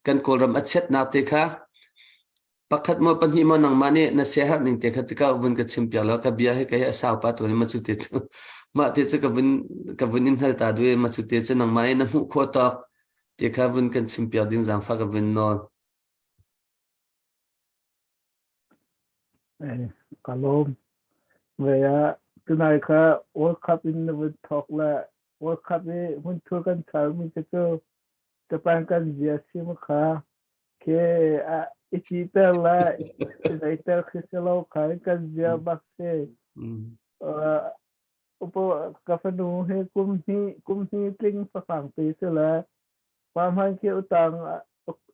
kan Kawlram a chiatnak te kha pakhat maw pahnih maw nangmah nih na siaherh ning te kha tikah vun ka chim piak law ka bia hi kei a sau pa tuan ma cu te cu mah te cu ka vun ka vun in hal ta duai ma cu te cu nangmah nih na hmuh khawh tawk te kha vun kan chim piak ding zaangfah ka vun nawl. Ka lawm. Ve ah tunai kha World Cup in na vun thawk le World Cup i hmunthur kan charmi te cu Japan kan zia sim kha khi i titer le i zeiter khi si lo kha kan zia bak si. Upo ka fanu hi kum hnih kum hnih tling fafang te si le Pa hmanh khi utang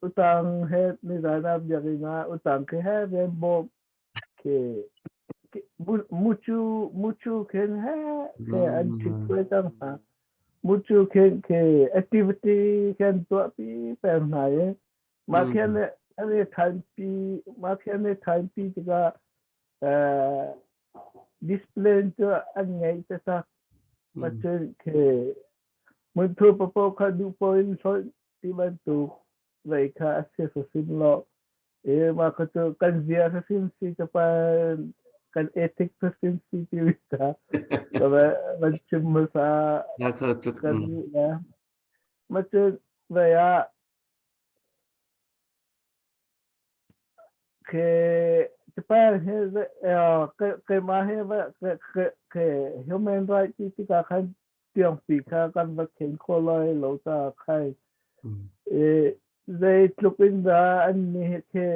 utang he nizan ah biakinn ah utang khi he rian bawm khi mucu mucu khin he khi an ṭhit ve cang hna. Mucu khin khi activity khin tuahpi peng hna i mah khi an an i thanpi mah khi an i thanpi tikah discipline cu an ngei taktak. Mah cun khi Munthu papaw kha duh paoh in hlonh ti bantuk vei kha a si hrimhrim lo. I mah kha cu kan zia hrimhrim si Japan kan ethic hrimhrim si timi kha ka van chim hmasa Na kho tuk. kan nih le. Mah cun vei ah Khi Japan hi keimah hi human right ti tikah khan tiangpi kha kan va khen kho lai lo caah khai zeitluk in dah an nih khi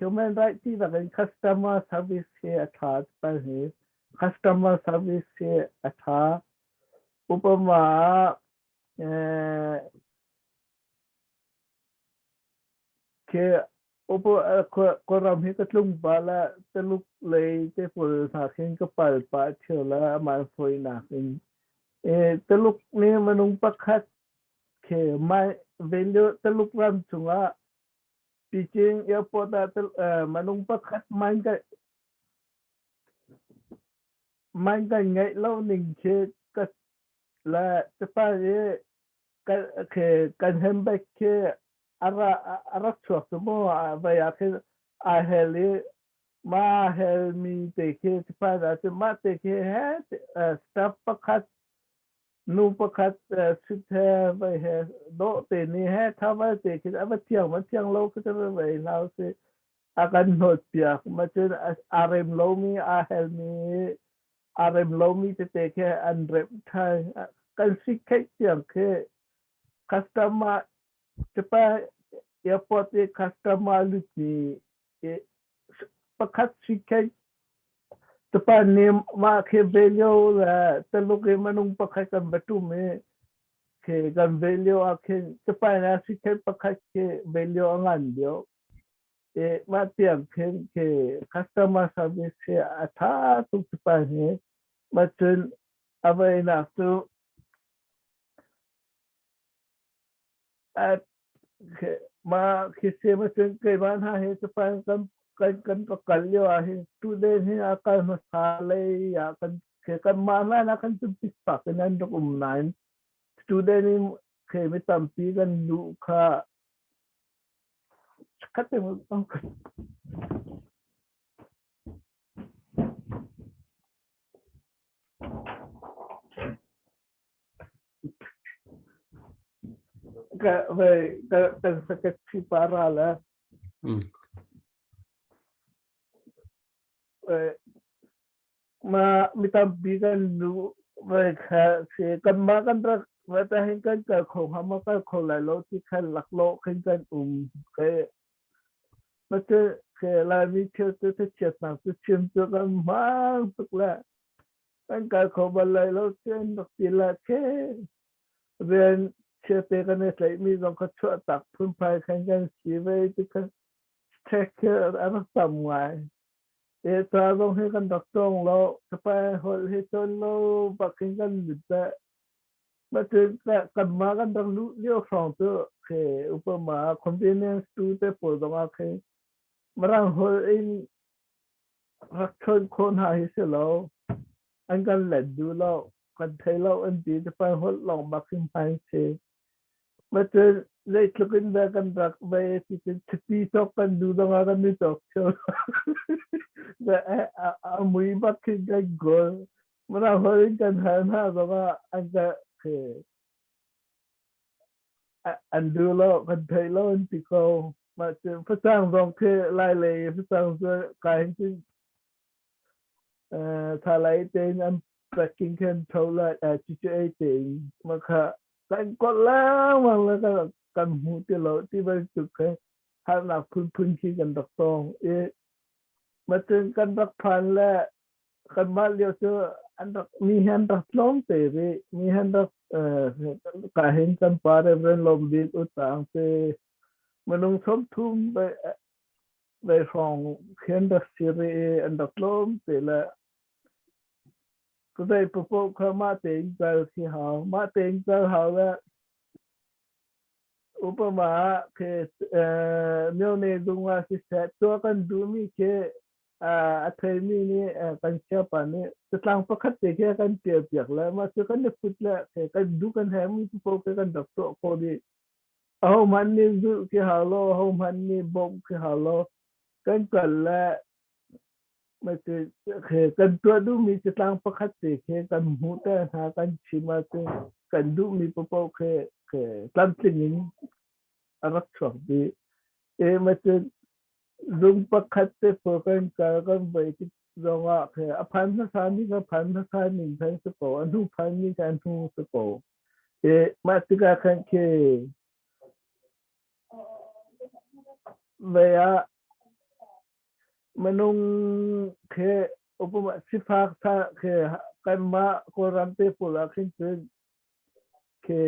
human right ti bak in customer service hi a ṭha Japan hi customer service hi a ṭha upama ah Khi Kawlram hi ka tlung pah le Tuluk lei te pawl hna khin ka pal pah ṭheo le amah fawinak in. Tuluk nih minung pakhat khi value Tuluk ram chungah Beijing airport ah minung pakhat man kan ngeih lo ning khi ka le Japan i kan handbag khi a rak chuak cu mu vai ah khin aa hel i mah hel mi te khi Japan ah cun mah te khi he staff pakhat nu pakhat suit he vai he dawh te ni he tha vai te khi a va thiang va thiang lo khi va vai hna usih a kan hnawt piak ma cun aa rem lomi aa helmi aa rem lomi tete khi an remh ṭhan. Kan sikheih tiang khi customer Japan airport i customer lutmi pakhat sikheih Japan nih mah khi value le Tuluk i minung pakhat kan va ṭum i khi kan value ah khin Japan ah sikheih pakhat khi value a ngan deuh. E mah tiang khin khi customer service hi a tha tuk pa hi ma cun a voinak cu ma khi se ma cun keimah hna hi Japan kan kan kan ka kal lio ah hin student hi a kal hmasa lei ah kan khi kan mah hlan ah kan cu pikpak in an rak um nain student in khi mi tampi kan luh kha khat Ka ve ka kan secretary para la. Ma mi tampi kan lu ve kha si kan ma kan rak ve ta hin kan kal kho hnga ma kal kho lai lo ti khan laklawh khin kan um ke ma cu ke Laimi thil cu chiatnak cu chim cu kan hmang tuk le kan kal kho bal lai lo cun rak ti la khe rian chiate kan i tlaihmi zong kha chuah tak phunphai khan kan si ve ti kha check khi a rak tam ngai e ca zong hi kan rak cawng lo capai holh hi cawn lo bakin kan lut le Macun kanmah kan rak luh lio hrawng cu khi upama convenience tu te pawl zong ah khi Mirang holh in rak chawn khawh hna hi si lo. An kan let duh lo. Kan thei lo an ti. Japan holh lawng bak hin hman si. Macun zeitluk in dah kan rak ve ti cun chiti cawk kan duh zong ah kan i cawk theo. A mui bak khin kan kawl. Mirang holh in kan hal hna zong ah an ka an duh lo kan theih lo an ti ko mah cu facang zong khi lai lei facang cu kai hin cun thalai tein an packing khan tho lai cucu ei tein mah kha kan kolh lengmang le kan kan hmu ti lo ti bantuk kha harnak phunphun khi kan rak tong i mah cun kan rak phan le kanmah lio cu an rak mi hi an rak tlawm te rih mi hi an rak ka hin kan pa Reverend Lawm Bik Utang te minung 30 ve hrawng khi an rak si rih i an rak tlawm te le zei paoh kha mah tein kal khi hau mah tein kal hau le upama khi myone zung ah siseh tuah kan duhmi khi a theimi nih kan siapa nih catlang pakhat te khi a kan ṭial piak le mah cu kan i put le kan duh kan herhmi paoh khi kan rak tuah khawh dih. Ahohmanh nih zulh khi hau lo, ahohmanh nih bawmh khi hau lo. Kan kal le kan tuah duhmi catlang pakhat te khi kan hmuh te hna kan chim ahcun kan duhmi paoh khi tlamtling in a rak chuak dih. E mah cu Zung pakhat te pawl kan kal kan voi tik zongah khe a phan hmasa mi kha phan hmasa ning khan si ko, a hnu phan mi kha a hnu si ko. E mah tikah khan khi vei ah minung khi upama sifak tha khi kanmah Kawlram te pawl ah khin cun khi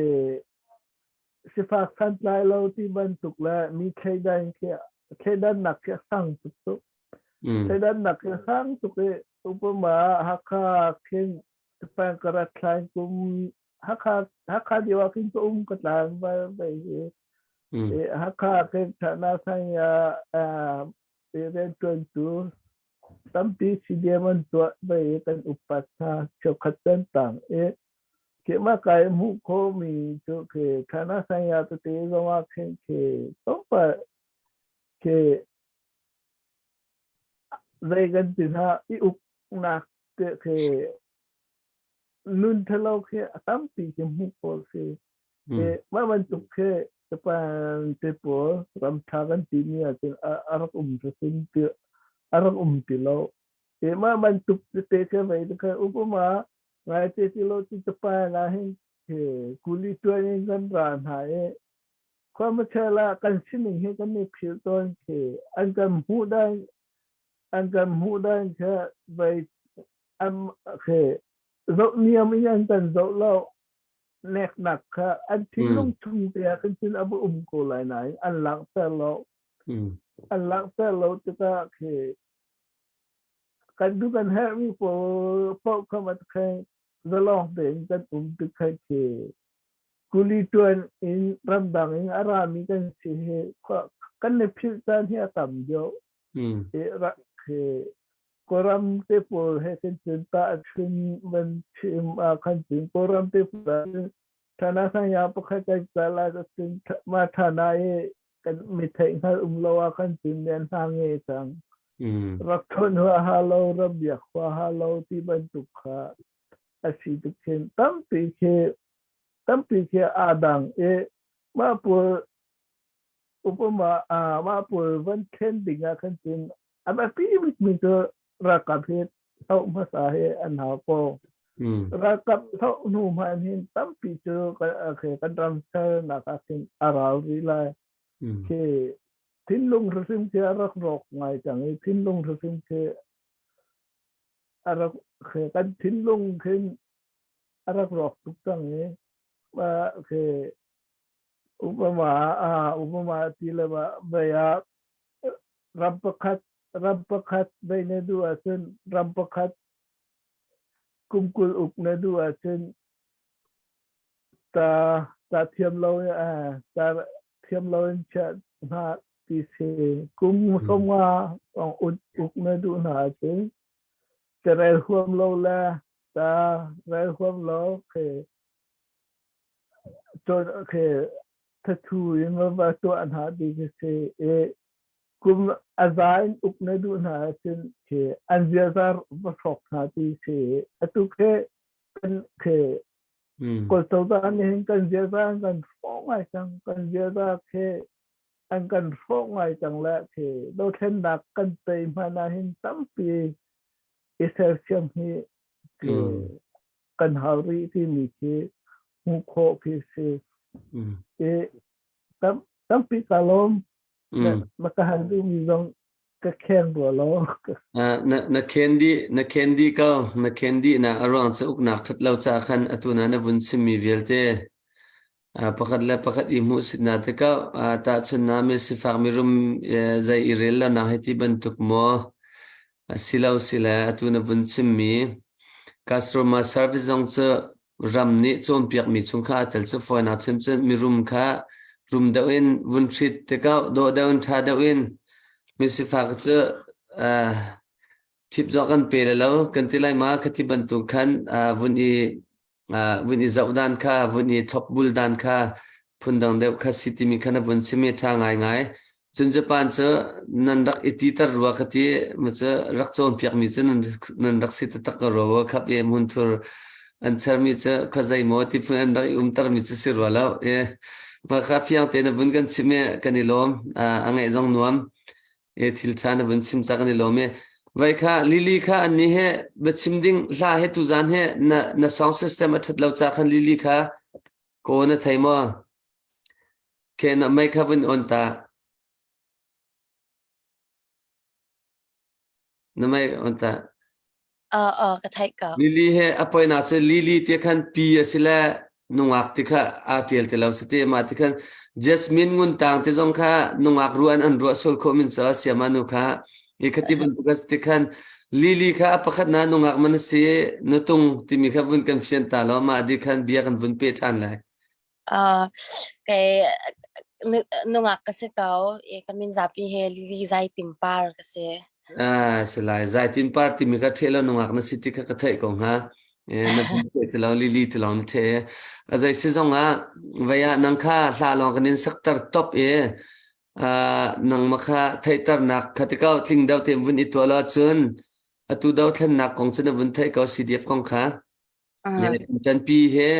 sifak santlai lo ti bantuk le mi thleidan khi thleidannak khi a sang tuk tuk. Thleidannak khi a sang tuk i upama Hakha khin Japan ka rat thlai kum Hakha Hakha deuh ah khin ka um ka tlan vai vai hi. Hakha khin thana sang ya rianṭuantu tampi CDM an tuah vai kan upat hna cheukhat kan tang i Keimah kai hmuh khawhmi cu khi China saya tete zongah khin khi tlawmpal khi zei kan ti hna i uknak te khi nun thalo khi a tampi khi hmuh khawh si. Mah bantuk khi Japan te pawl ram ṭha kan timi ahcun a rak um hrimhrim ti a rak um ti lo. Mah bantuk tete khi vei kha upama Ngaite ti lo ti Japan ah hin kuli tuan in kan ra hna i khuamachel ah kan sining hi kan i philh tawn khi an kan hmuh dan an kan hmuh dan kha vei an khi zoh niam in an kan zoh lo neknak kha an thinlung chung te ah kan cun a va um ko lai nain an langhter lo. An langhter lo tikah khi kan duh kan herhmi pawl paoh kha mat khe zalong tein kan um tik kha khi kuli ṭuan in ramdang in a rami kan si hi kan i philh caan hi a tam deuh. Khi Kawlram te pawl he kan cun tahchun van chim ah khan cun Kawlram te pawl thana sanya pakhat kan kal ah cun mah thana i kan mi theih hngal um lo ah khan cun men hna nge cang. Rak chawnh huaha lo, rak biak huaha lo ti bantuk kha a si tuk khin tampi khi tampi khi aa dang i mah pawl upama mah pawl van thlen ding ah khan cun a biapi bikmi cu ralkap hi hloh hmasa hi an hau ko. Ralkap hloh hnu hmanh hin tampi cu kan ram sernak ah khin a rau rih lai. Khi thinlung hrimhrim khi a rak rawk ngai cang i thinlung hrimhrim khi a rak kan thinlung khin a rak rawk tuk cang i khi upama upama ti le vei ah ram pakhat ram pakhat vei na duh ahcun ram pakhat kum 20 uk na duh ahcun ta ta thiam lo ta thiam lo in chiah hna ti si kum 50 uk na duh hna ahcun carel huam lo le ta rel huam lo khi khi thathu in va tuah hna ti khi si i kum a za in uk na duh hna ahcun khi an ziaza va hrawk hna ti si atu khi kan khi Kawl cozah nih hin kan ziaza an kan hrawh ngai cang kan ziaza khi an kan hrawh ngai cang le khi dothlennak kan tei hmanh ah hin tampi i sersiam hi khi kan hau rih timi khi hmuh khawh khi si i tam tampi ka lawm na ka hal duhmi zong ka khen rua lo. Na na khen dih na khen dih ko na khen dih nak a ruang cu uknak ṭhat lo ca khan atu na na vun chimmi vialte pakhat le pakhat i hmuhsitnak tikah tahchunhnak mi sifak mirum zei i rel lonak hei ti bantuk maw asilo sile atu na vun chimmi customer service zong cu ram nih cawnpiakmi chung kha aa tel cu fawinak chim cun mirum kha rum deuh in vun hrit tikah dawh deuh in ṭha deuh in mi sifak cu ṭhip zawk kan pe le lo kan ti lai ma khati bantuk khan vun i vun i zoh dan kha vun i thlopbul dan kha phundang deuh kha si timi kha na vun chim i ṭha ngaingai. Cun Japan cu nan rak i titer rua ka ti ma cu rak cawnpiakmi cu nan, nan rak si taktak ko rua khap i hmunthur an chermi cu khuazei maw ti phun an rak i umtermi cu si rua lo. E, mah kha fiang tein na vun kan chim i kan i lawm. A ngaih zong nuam. E thil ṭha na vun chim ca kan i lawm i vai kha Lily kha an ni he biachim ding hla he tuzan he na na song system a ṭhat lo ca khan Lily kha Ko na thei maw? Khe na mei kha vun on ta. Na mei on ta. Uh, uh, ka theih ko. Lily he a poina cu Lily ti khan pi a si le nungak ti kha aa tial ti lo si ti ma ti khan Jasmine ngun tang ti zong kha nungak ruan an ruah sul kho min so siama nu kha i khati bantuk a si ti khan Lily kha a pakhat na nungak man a si nutung timi kha vun kan fian ta lo mah di khan bia kan vun pe ṭhan lai. Uh, kei nungak ka si ko i ka min zapi he Lily Zai Tim Par ka si. Ah, si lai Zai Tim Par timi kha ṭhe lo nungak na si ti kha ka theih ko hnga. Na vun pe ti lo Lily ti lo na ṭhe. A zei si zong ah vei ah nang kha hla lawng kan in sakter top i nangmah kha theihternak kha ti ko tling deuh tein vun i tuah lo ahcun atu dothlennak kong cu na vun theih ko CDF kong kha tanpi he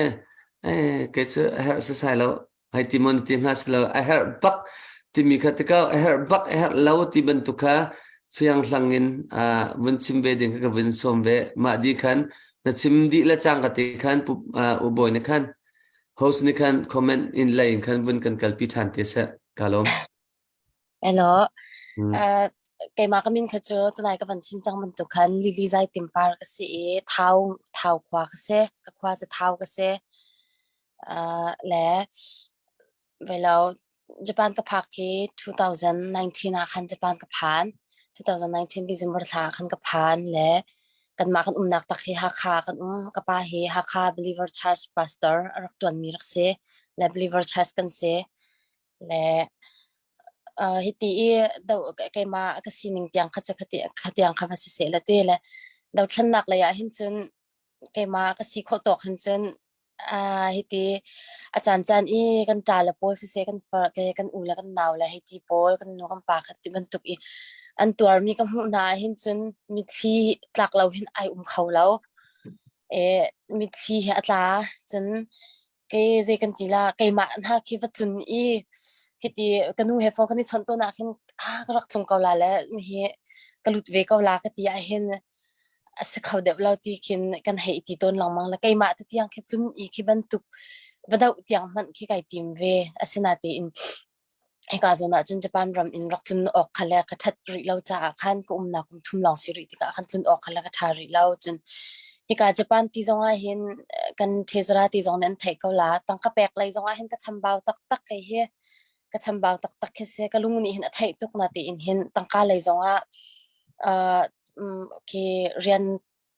kei cu a herh sasai lo hai ti mon ti hnga si lo a herh bak timi kha ti ko a herh bak a herh lo ti bantuk kha fiang hlang in vun chim ve ding kha ka vun sawm ve mah di khan na chim dih le cang ka ti khan u bawi na khan Host nih khan comment in lei in khan vun kan kalpi ṭhan te seh. Ka lawm. Hello. Uh, keimah ka min kha cu tunai ka van chim cang bantuk khan Lily Zai Timpar ka si i Thau Thau khua ka si. Ka khua cu Thau ka si. Uh, le velo. Japan ka phak hi 2019 ah khan Japan ka phan. 2019 December thla ah khan ka phan le kanmah kan umnak tak hi Hakha kan um. Ka pa hi Hakha Believer Church pastor a rak ṭuanmi rak si. Le Believer Church kan si. Le uh, hiti i do keimah ka sining tiang kha cu kha tiang kha va si seh la ti le dothlennak lei ah hin cun keimah ka si khawh tawk hin cun Ah, hiti a caancaan i kan ṭale pawl siseh, kan far ke kan u le kan nau le hei ti pawl, kan nu kan pa kha ti bantuk i an tuarmi ka hmuh hna ahhin cun mitthli tlak lo hin ai um kho lo. E, mitthli hi a tla. Cun kei zei kan ti la, keimah hna khi va tlun i hiti ka nu he phone kan i chawnh tawn ah khin ah ka rak tlung ko la le hi ka lut ve ko la ka ti ahhin a si kho deuh lo ti khin kan hei ti tawn lengmang le keimah te tiang khi tlun i khi bantuk va doh tiang hmanh khi kai tim ve. Asinatein hika zawn ah cun Japan ram in rak tlun awk kha le ka ṭhat rih lo caah khan ka umnak kum thum lawng si rih tikah khan tlun awk kha le ka ṭha rih lo. Cun hika Japan ti zong ah hin kan thezara ti zong nih an theih ko la. Tangka pek lei zong ah hin ka chambau taktak kei hi ka chambau taktak khi si. Ka lung nih hin a theih tuk na tiin hin tangka lei zong ah uh, khi rian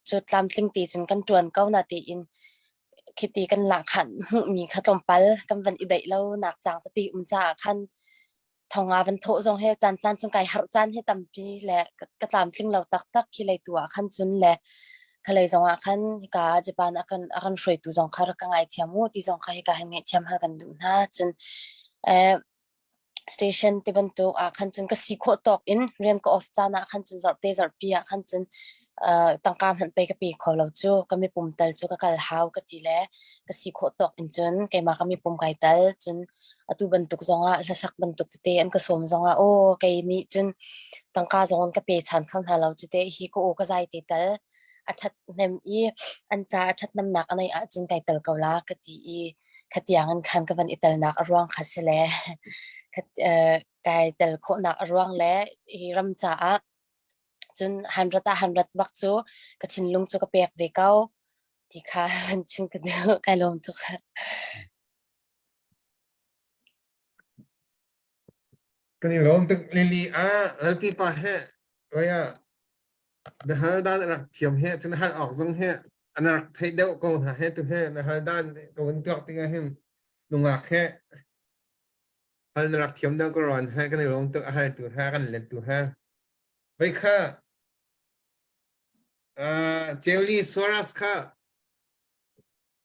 cu tlamtling ti cun kan ṭuan ko na tiin khiti kan lahkhan hmuhmi kha tlawmpal kan van i daih lo nak cang tete um caah khan thonga van thawh zong he caan caan chung kai harh caan he tampi le ka tlamtling lo taktak khi lei tu ah khan cun le khalei zong ah khan hika Japan a kan a kan hruaitu zong kha rak ka ngaithiam u ti zong kha hika hin ngaihthiam hal kan duh hna cun eh station ti bantuk ah khan cun ka si khawh tawk in rian ka off caan ah khan cun zarhte zarhpi ah khan cun uh, tangka hmanh pei ka pe kho lo cu ka mipum tal cu ka kal hau ka ti le ka si khawh tawk in cun keimah ka mipum kai tal cun atu bantuk zongah hlasak bantuk tete an ka sawm zongah aw kei nih cun tangka zong an ka pe chan kho hna lo cu te hi ka aw ka zai te tal a that hnem i an ca a that namnak a neih ahcun kai tel ko la ka ti i khatiang in khan ka van i telnak a ruang kha si le kai tel khawhnak a ruang le hi ram caah cun hanrat ah hanrat bak cu ka thinlung cu ka pek ve ko ti kha van chim ka duh kai lawm tuk. Kan i lawm tuk Lily a Lalpi pa he oia na hal dan rak thiam he cun hal awk zong he an rak theih deuh ko hna he tu he na hal dan ka vun tuak tikah hin nungak he hal na rak thiam deuh ko ron he kan i lawm tuk a hal tu he kan let tu he voi kha Ceuli Suarez kha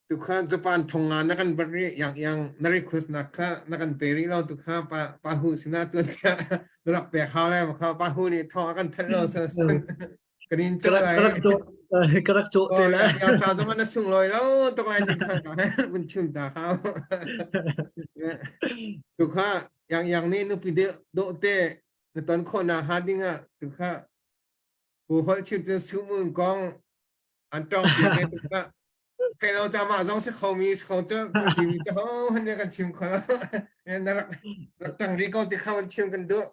Tukha Japan thonga na kan bat rih yang yang na request nak kha na kan pe rih lo tukha pa pa hu sina tuan tia na rak pek hau le kha pa hu nih thong a kan thanh lo sa kan in chuk lai ka rak cho ka rak cho te la ya cha zong na sung loi lo to kai ni kha ka mun chim ta kha tukha yang yang ni nu pi de do te na ton kho na ha ding a tukha pu hol chim cun sumun kong an tong pi te tukha Kai lo ta mah zong si kho mi si kho cu timi cu ho han kan chim kho lo. Na rak rak tang ri ko ti kha kan chim kan duh.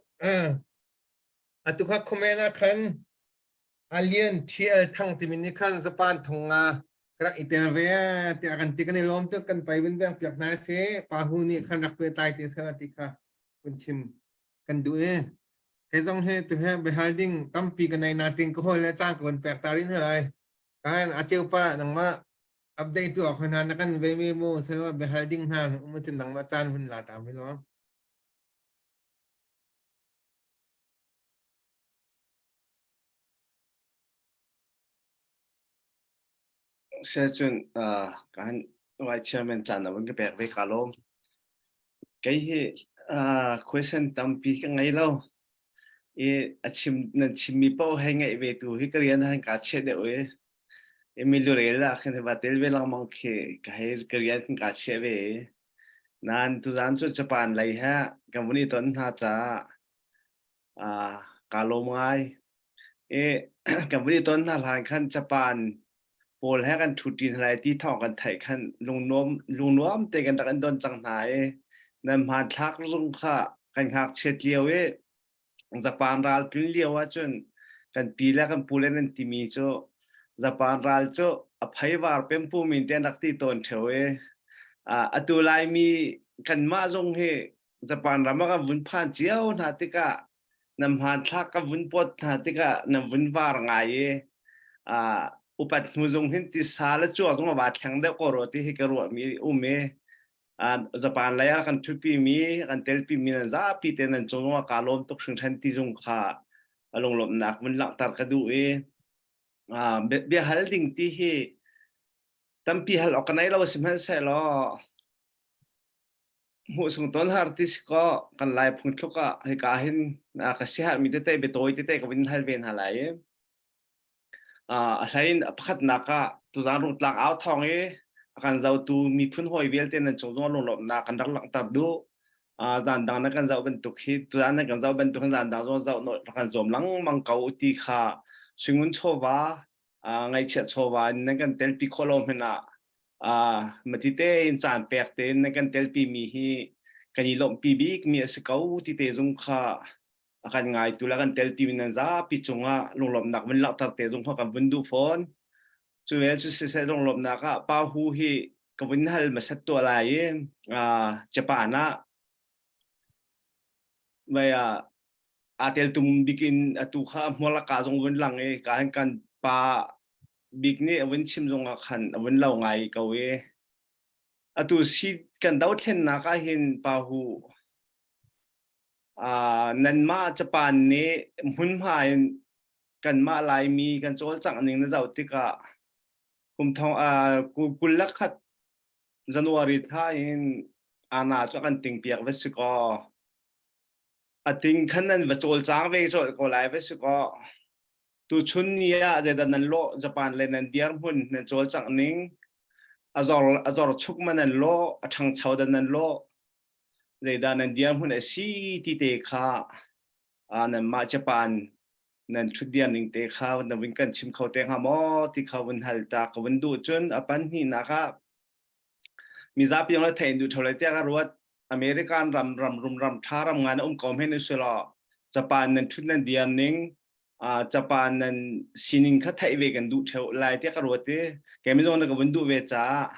Atu kha comment ah khan Alien TL Thang timi nih khan Japan thong nga rak i tel ve tiah kan ti kan i lawm tuk kan pai vin beng piak hna si pa hu nih khan rak pe tai ti sala ti kha kun chim kan duh i kei zong he tu he behal ding tampi ka nei na ting ka hoi le cang ka kun pek ta rin lai Kan a cheu pa nangmah update tu awk hna na kan ve mi mu selo biahal ding hna um cun nangmah caan hun la ta mi lo. Se cun kan vice chairman caan na vun ka pek ve ka lawm. Kei hi question tampi ka ngei lo. I a chim nan chimmi paoh hei ngaih ve tu hi ka rian han kaa chiah deuh i i milurel ah khin va tel ve lengmang khi ka hei ka rian khin kaa chiah ve i nain tuzaan cu Japan lei he kan vun i ton hna caah ah kaa lawm ngai. I kan vun i ton hna hlan khan Japan pawl he kan ṭhuṭi hna lai ti thawng kan theih khan lungnuam lungnuam te kan rak in don cang hna i nan hmanthlak zung kha kan ngakchiat lio i Japan ral tlun lio ahcun kan pi le kan pu le nan timi cu Japan ral cu a pheivar pempum in te an rak ti tawn ṭheo i atu Laimi kanmah zong hi Japan ram ah kan vun phan cio hna tikah nan hmanthlak ka vun pawt hna tikah nan vun var ngai i uh, upat hnu zung hin tisa le cuak zong a va thleng deuh ko rua ti hi ka ruah mi um i uh, Japan lei ah kan thupi mi kan telpi mi nan zapi te nan cung ah ka lawm tuk hringhran ti zung kha a lunglawmhnak vun langhter ka duh i uh, bia hal ding ti hi tampi hal awk ka nei lo sihmanhsehlaw hmuh sung ton har ti si kaw kan lai phungthluk ah hika hin ka siaherhmi tete biatawi tete ka vun hal ve hna lai i a hlei in pakhatnak ah tuzaan rungtlang au thawng i a kan zotu miphun hawi vialte nan cung zong lunglawmhnak kan rak langhter duh zan dang na kan zoh bantuk hi tuzaan na kan zoh bantuk hin zan dang zong zoh kan zuam lengmang ko ti kha suingun chawva ngaihchiat chawva in nan kan telpi khawh lo hmanh ah mati tein caan pek tein nan kan telpi mi hi kan i lawmhpi bik mi a si ko ti te zung kha a kan ngaitu le kan telpi mi nan zapi cungah lunglawmhnak vun langhter te zung kha kan vun duh fawn. Cu ve cu siseh lunglawmhnak ah Pa Hu hi ka vun hal hmasat tuah lai i Japan ah Mei ah aa teltum bik in atu kha hmual ka zong vun lang i ka hin kan pa bik nih a vun chim zong ah khan a vun lo ngai ko i atu si kan dothlennak ah hin pa hu uh, nanmah Japan nih hmunhma in kanmah Laimi kan cawlcangh ning na zoh tikah kum thong uh, kul le khat January thla in ana cu kan ting piak va si kaw a ting khan nan va cawlcang ve colh ko lai va si kaw tuchun ni ah zeidah nan lawh Japan le nan dirhmun nan cawlcangh ning a zor a zor chuk ma nan lawh a ṭhangcho dan nan lawh zeidah nan dirhmun a si ti te kha nanmah Japan nan ṭhutdian ning te kha na vun kan chim kho te hnga maw ti kha vun hal ta ka vun duh cun a pan hnihnak ah mizapi yong le thein duh ṭheo lai tiah ka ruat American ram ram rum ram ṭha ram ngan um ko men usulaw Japan nan ṭhut nan dian ning Japan nan sining kha theih ve kan duh ṭheo lai tiah ka ruat i keimi zong na ka vun duh ve caah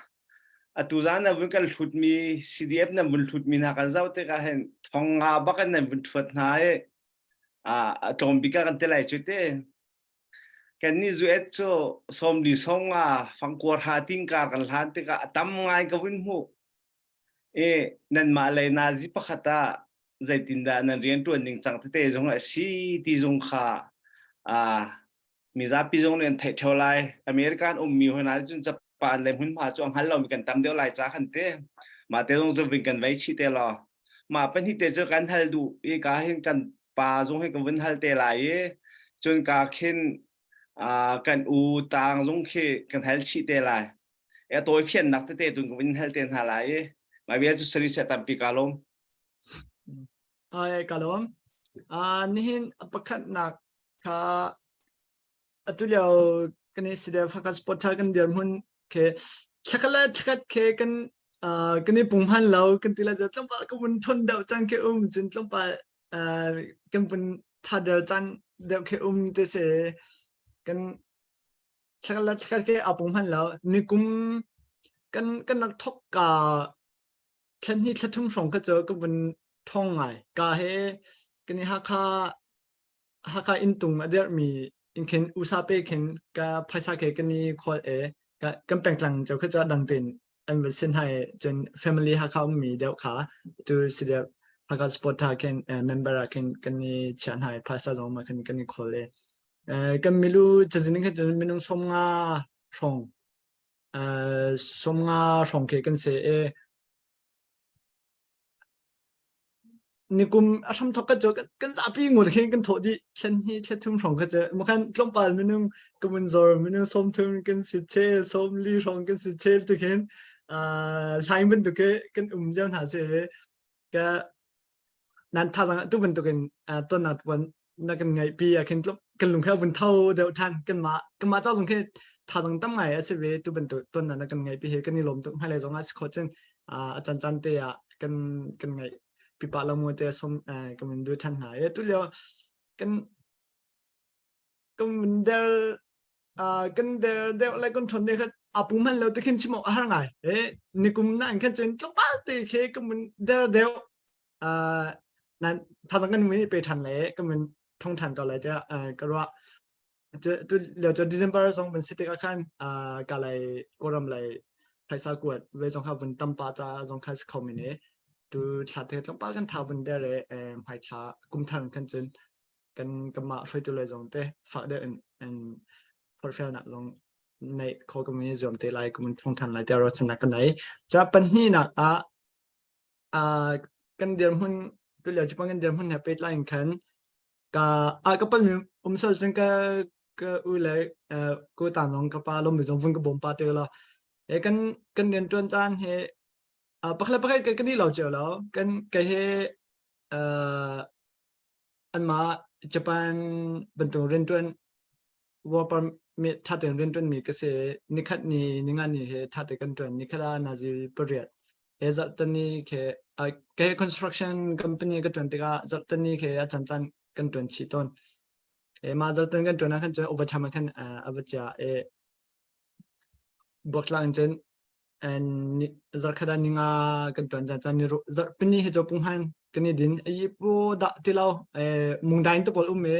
atu zan na vun kan hlutmi CDF nan vun hlutmi hna kan zoh tikah hin thong nga bak in nan vun ṭhuat hna i a tlawm bik ah kan ti lai cu te. Kannih zuet cu sawmli sawmnga fangkuar ha tingkar kan hlan tikah a tam ngai ka vun hmuh. I nanmah lei nazi pakhat ah zeitindah nan rianṭuan ning cang tete zong a si ti zong kha mizapi zong nih an theih ṭheo lai. American ummi hoi hna cun Japan le hmunhma cu a hngal lomi kan tam deuh lai ca khan te. Mah te zong cu vin kan vei chih te law. Mah pahnih te cu kan hal duh i ka hin kan pa zong hi kan vun hal te lai i cun ka khin kan u tang zong khi kan hal chih te lai. E tawi fiannak tete tun ka vun hal te hna lai i mah vial cu sari seh tampi ka lawm. Ai ka lawm. Uh, nihin pakhatnak kha atu lio kan i sidel fakas portal kan dirhmun ke thlakala thlakhat ke kan uh, kan i pung han lo kan ti la tlawmpal ka vun thon deuh cang ke um cun tlawmpal uh, kan vun tha der chan deuh ke um te se kan thlakala thlakhat ke a pung han lo nikum kan kan rak thok ka thlan hi thlathum hrawng kha cu ka vun thong ngai ka he kan i Hakha Hakha inntung a derhmi in khin usa pe khin ka phaisa ke kan i khual e ka kan pengtlang ceu kha cu dang tein an va sin hai cun family Hakha ummi deuh kha tu si deuh Hakha sport ha khin member ah khin kan i chiah hna i phaisa zong ma khin kan i khawl e kan milu cazin khin cun minung 50 hrawng 50 hrawng khi kan si i nikum a hramthawk ka cu kan zapi ngul khin kan thawh dih thlen hi thla thum hrawng kha cu makhan tlawmpal minung ka mun zor minung 30 kan si chel 40 hrawng kan si chel ti khin hlaing bantuk ke kan um lio hna si ka nan thazang tu bantukin tonnak tuan na kan ngaihpi ah khin kan lung kha vun tho deuh than kan mah kan mah ca zong khi thazang tam ngai a si ve tu bantuk tonnak na kan ngaihpi he kan i lawm tuk hmailei zong ah si khawh cun a caan caan te ah kan kan ngaih pipa lo mu te som kan mun du than hna e tu lio kan kan mun del kan del deuh le kan thon ne kha apu man lo te khin chim awk a har ngai e nikum na an khan cun tlawmpal te khe kan mun der deuh. Uh, nan thazang kan min pe than le kan min thong than ko lai tiah uh, ka ruah. Tu lio cu December zong van si tikah khan uh, ka lai Kawlram lei phaisa kuat ve zong kha vun tam pa ca zong kha si kho men e. Tu thla te tlawmpal kan tha vun der le hmai thla kum thar khan cun kan kanmah hruaitu lei zong te fak deuh in in forhfialnak zong neih kho kan i zuam te lai kan thong than lai tiah ruahchannak ka nei. Ca pahnihnak ah uh, kan dirhmun tulio Japan kan dirhmun he pehtlai in khan ka a ka palmi umsal cun ka ka u le ko ta zong ka pa lom zong vun ka bawm pa te la e kan kan rian tuan caan he pakhat le pakhat kan i lo cio lo kan ka he anmah Japan bantuk riantuan work permit ṭha tein riantuan mi ka si. Nikhat ni ninga ni he ṭha te kan ṭuan. Nikhat ah nazi pariat he zarhtani ke ke construction company ka ṭuan tikah zarhtani ke a cancan kan ṭuan chih tawn. E mah zarhtan kan ṭuan ah khan cun overtime ah khan a va chia e buaktlang in cun zarkhat ah ninga kan ṭuan caan caan ni zarhpini hi cu punghman kan i din ayi pu dah ti lo mungdain te pawl um i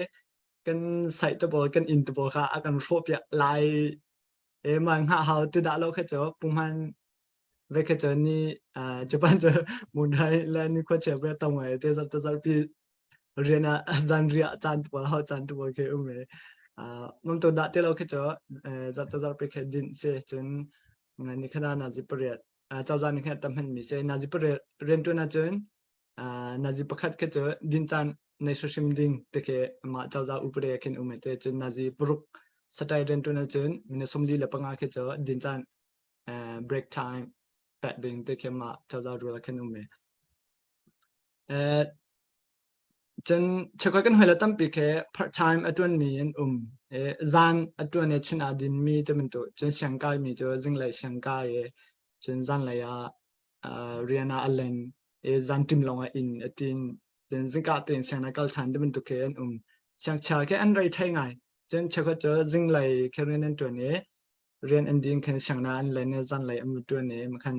kan site te pawl kan inn te pawl kha a kan hrawh piak lai e ma hngah hau ti dah lo kha cu punghman ve kha cu ni Japan cu mungdai le ni khua chia ve tong ai te zarh te zarhpi rian ah zan riah caan te pawl hau caan te pawl khi um i mam to dah ti lo khi cu zarh te zarhpi khi din si cun ni khana nazi pariat cozah nih khan tam hmanmi si nazi pariat riantuan ahcun nazi pakhat khi cu din caan nei hrimhrim ding te khi mah cozah upade khin um te cun nazi paruk satai riantuan ahcun minute 45 khi cu din caan break time pek ding te khi mah cozah rule khin um Cun cheukhat kan hawi le tampi khi part time a ṭuanmi an um. Zan a ṭuan i chun aa dinmi ti bantuk. Cun siangkai mi cu zinglei siangkai i cun zanlei ah rian ah a leng i zanṭim lawngah inn a ṭin. Cun zingka tein sianginn ah kal ṭhan ti bantuk khi an um. Siangchia khi an rei thei ngai. Cun cheukhat cu zinglei khi rian an ṭuan i rian an din khan sianginn ah an len i zanlei an ṭuan i khan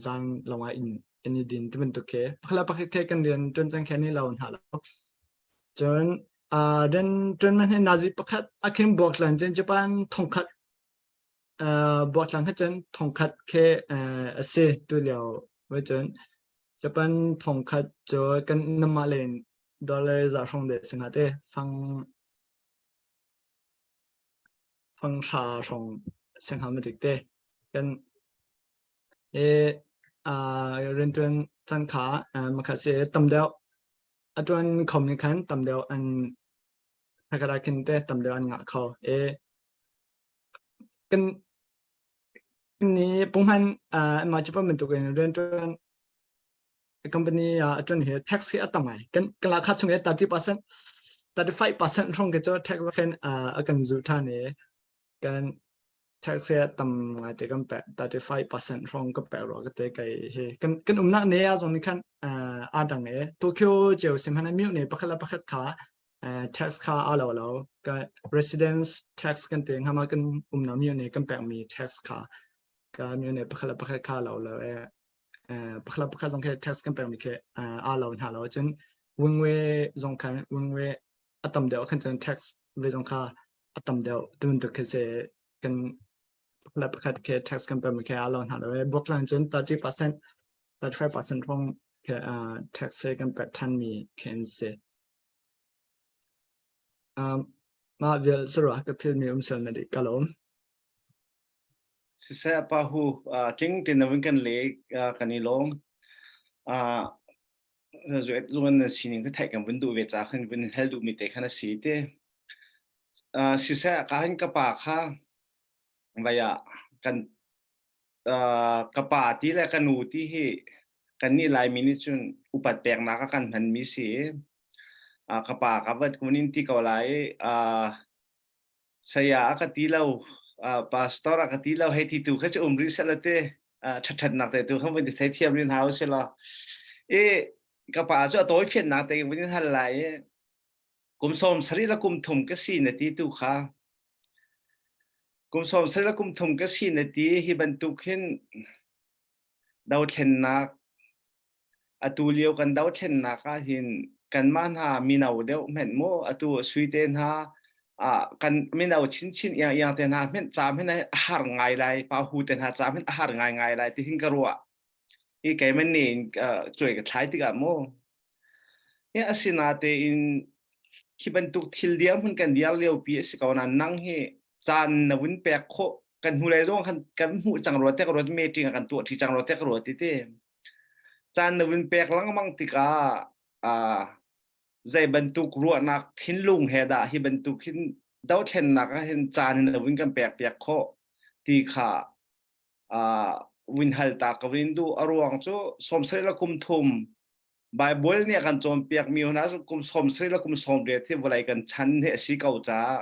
zan lawngah inn an i din ti bantuk khi pakhat le pakhat khi kan rian ṭuan cang khi an i lo hna lo. Cun rian ṭuan man hi nazi pakhat a khin buaktlan cun Japan thongkhat buaktlan kha cun thongkhat khi a si tu lio voi cun Japan thongkhat cu kan namah len dollar za hrawng de singa te fang fanghra hrawng sengha ma dik te kan e a riantuan chan kha makha se tam deuh a tuan khom ni khan tam deuh an thakara khin te tam deuh an ngah kho e kan ni punghan ma chupa min tukin riantuan company ah ṭuan hi tax hi a tam ngai kan kan lahkhah chung hi 30% 35% hrawng ke cu tax khin a kan zulh ṭhan i kan tax hi a tam ngai te kan pek 35% hrawng ka pek rua ka te kai hi kan kan umnak ne a zong nih khan aa dang e Tokyo ceu sim hana myu ne pakhat le pakhat kha tax kha a lo lo ka residence tax kan te ngama kan umnak myu ne kan pek mi tax kha ka myu ne pakhat le pakhat kha lo lo e pakhat pakhat zong khi tax kan pekmi khi aa lo hna lo cun wingwe zong khan wingwe a tam deuh khan cun tax ve zong kha a tam deuh tu khi se kan pakhat pakhat khi tax kan pekmi khi aa lo hna lo e Brooklyn cun 30% 35% hrawng khi tax he kan pek than mi khi an si mah vial sarua ka phil mi um sel na dik ka lawm Siseh pa hu tling tin na vun kan le kan i lawm. Zuan na sining ka theih kan vun duh ve ca khan vun hel duh mi te khan a si te. Siseh ka hin ka pa kha vai ah kan ka pa ti le ka nu ti hi kan nih Laimi nih cun upat peknak a kan hman mi si. Ka pa ka vat kun in ti ko lai saya a ka ti lo pastor a ka ti lo hei ti tu kha cu um rih seh te ṭhatṭhatnak te tu kha vun ti theithiam rih hna usih law i ka pa cu a tawi fiannak te vun in hal lai i kum sawm sarih le kum thum ka si na ti tu kha kum sawm sarih le kum thum ka si na ti hi bantuk hin dothlennak. Atu lio kan dothlennak ah hin kanmah hna mino deuh hmenh mu atu suite hna ah kan mino chinchin iang iang te hna hmenh ca hmenh a har ngai lai pa hu te hna ca hmenh a har ngai ngai lai ti hin ka ruah i keiman nih cuai ka thlai tikah mu hi asinatein khi bantuk thil dirhmun kan dir lio pi a si ko nain nang hi caan na vun pek khawh kan hnulei zong kan kan hmuh cang rua te ka ruat meeting a kan tuah ṭi cang rua te ka ruat ti ti caan na vun pek lengmang tikah ah zei bantuk ruahnak thinlung he dah hi bantuk hin dothlennak ah hin caan na vun kan pek piak khawh ti kha uh, vun hal ta ka vun duh a ruang cu 70 le kum thum Bible nih a kan cawnpiak mi hna cu kum 70 le kum 80 hi vawlei kan chan hi a si ko caah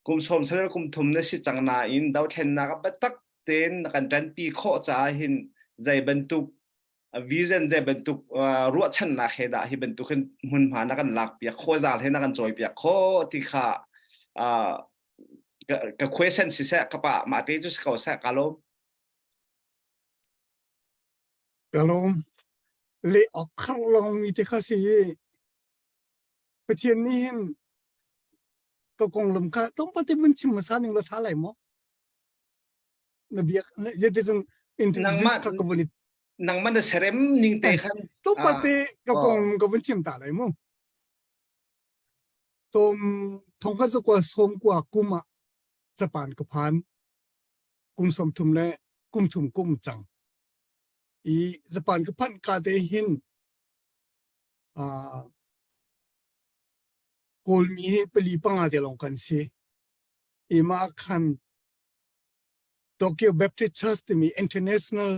kum 70 le kum thum na si cang nain dothlennak ah biatak tein na kan ṭanpi khawh caah hin zei bantuk vision zei bantuk ruahchannak he dah hi bantuk hin hmunhma na kan lak piak khawh zal he na kan cawi piak khawh ti kha ka question siseh ka pa mah te cu si ko seh ka lawm Ka lawm. Le awk khar long mi te kha si Pathian nih hin ka konglam kha tlawmpal te vun chim hmasa ning law ṭha lai maw? Na biak zeiti cun nangmah ka vun nangmah na serem ning te khan tlawmpal te ka kong ka vun chim ta lai mu. Tom thongkhat zakua som kua kum ah Japan ka phan kum 30 le kum thum kum cang. I Japan ka phanh ka te hin uh, Kawlmi hi pali panga te lawng kan si. I mah khan Tokyo Baptist Church timi international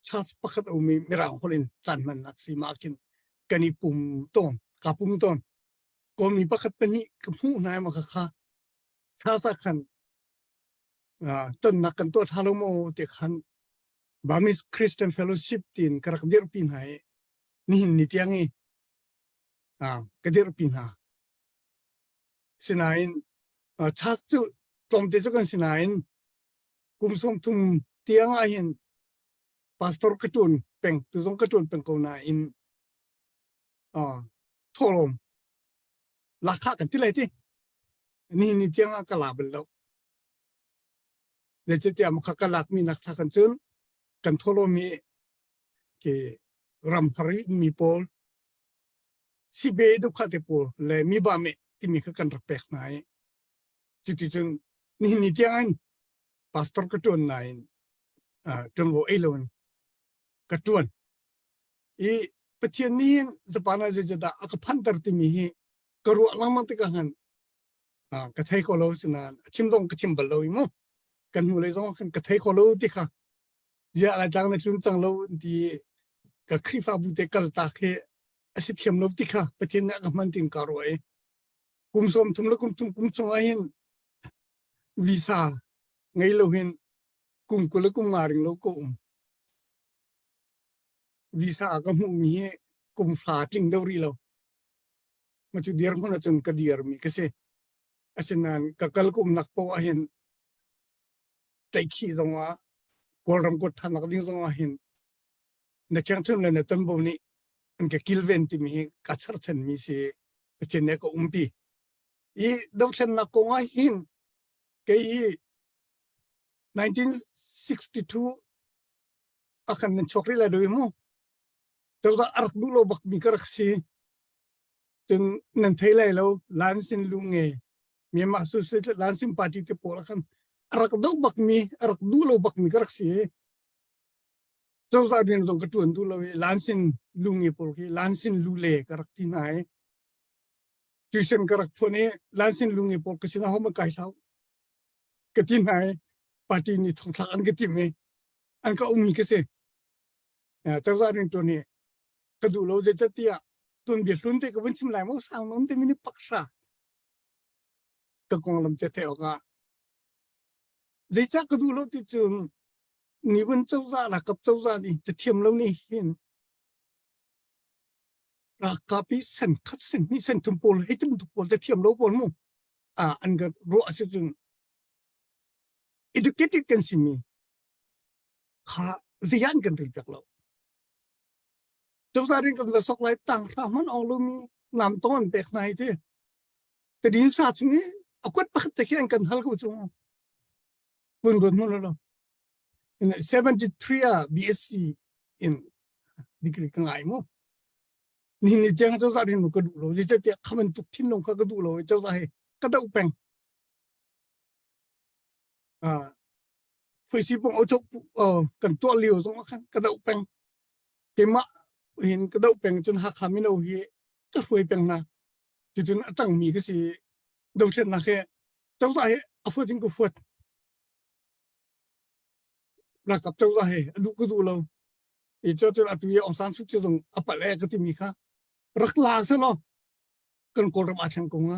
church pakhat a um i Mirang holh in caan hmannak si mah khin kan i pum tawn ka pum tawn. Kawlmi pakhat pahnih ka hmuh hna i mah kha church ah khan tonnak kan tuah ṭha lo maw ti khan Burmese Christian Fellowship tiin ka rak dirhpi hna i nihin ni tiang i ka dirhpi hna. Sinain church cu tlawmte cu kan si nain kum 30 tiang ah hin pastor ka ṭuan peng tu zong ka ṭuan peng ko nain thawhlawm lakha kan ti lai ti nihin ni tiang ah ka la bal lo. Zeicatiah makha ka lakmi nak cha kan cun kan thawhlawm hi ke ram har mi pawl sibe dukha te pawl le mi ba me timi kha kan rak pek hna i cuticun nihin ni tiang in pastor ka tuan nain ṭuanvo ei loin ka tuan i Pathian nih hin Japan ah zeicadah a ka phanter timi hi ka ruah lengmang tikah khan ka thei ko lo sinain a chim zong ka chim bal lo i mu kan hnu lei zong khan ka thei ko lo ti kha ziah Laitlang na tlun cang lo ti ka Khrihfabu te kal tak hi a si thiam lo ti kha Pathian nih a ka hman tin ka ruah i kum sawm thum le kum thum kum chung ah hin visa ngei lo hin kum 20 le kum nga ring lo ko um visa ka hmuh mi hi kum fa tling deuh rih lo ma cu dir hmun ahcun ka dir mi ka si asinain ka kal ka umnak poah ah hin tlaihkhih zong ah Kawlram kuat ṭhannak ding zong ah hin na ṭhiangṭhunh le na tonbo nih an ka kilven timi hi ka cherchanmi si Pathian nih a ka umpi. I dothlennak kong ah hin kei hi 1962 a kan nan chuak rih lai do mu. Cozah a rak duh lo bak mi ka rak si. Cun nan thei lai lo lan sin lu nge Myanmar Socialist Lansing Party te pawl ah khan a rak doh bak mi a rak duh lo bak mi ka rak si. Cozah rian zong ka ṭuan duh lo i Lansing lungi pawl khi Lansing lule ka rak ti hna i tuition ka rak phuan i Lansing lungi pawl ka sinah hom kai hlau ka ti hna i party nih thongthlak an ka timh i an ka ummi ka si. Cozah rian ṭuan hi ka duh lo zeicahtiah tuanbia hlun te ka vun chim lai maw sang nawn te minute pakhra ka konglam te theih awkah zeicah ka duh lo ti cun nivan cozah ralkap cozah nih cathiam lo nih hin ralkap i sen khat sen hnih sen thum pawl hei tum pawl te thiam lo pawl mu a an ka ruah si cun educated kan simi kha zeian kan rel piak lo. Cozah rin kan va sok lai tang hra hman ong lomi nam tong an pek hna hi ti. Tadin sa chung i a kuat pakhat te khi an kan hal ko chung. Vun ruat hmanh lo. In 73 ah BSc in degree ka ngai mu. Ni ni tiang cozah rin ka duh lo. Zeicahtiah kha bantuk thinlung kha ka duh lo i cozah hi ka doh peng. Ah, phuisi pong auchok kan tuah lio zong ah khan ka doh peng. Keimah hin ka doh peng cun Hakha mino hi ka hruai peng hna. Cucun a tangmi ka si dothlennak he cozah he a fuat in ka fuat. Ralkap cozah he a duh ka duh lo. I cu cun atu i Aung San Suu Kyi zong a palh e ka timi kha rak la selaw kan Kawlram aa thleng ko hnga.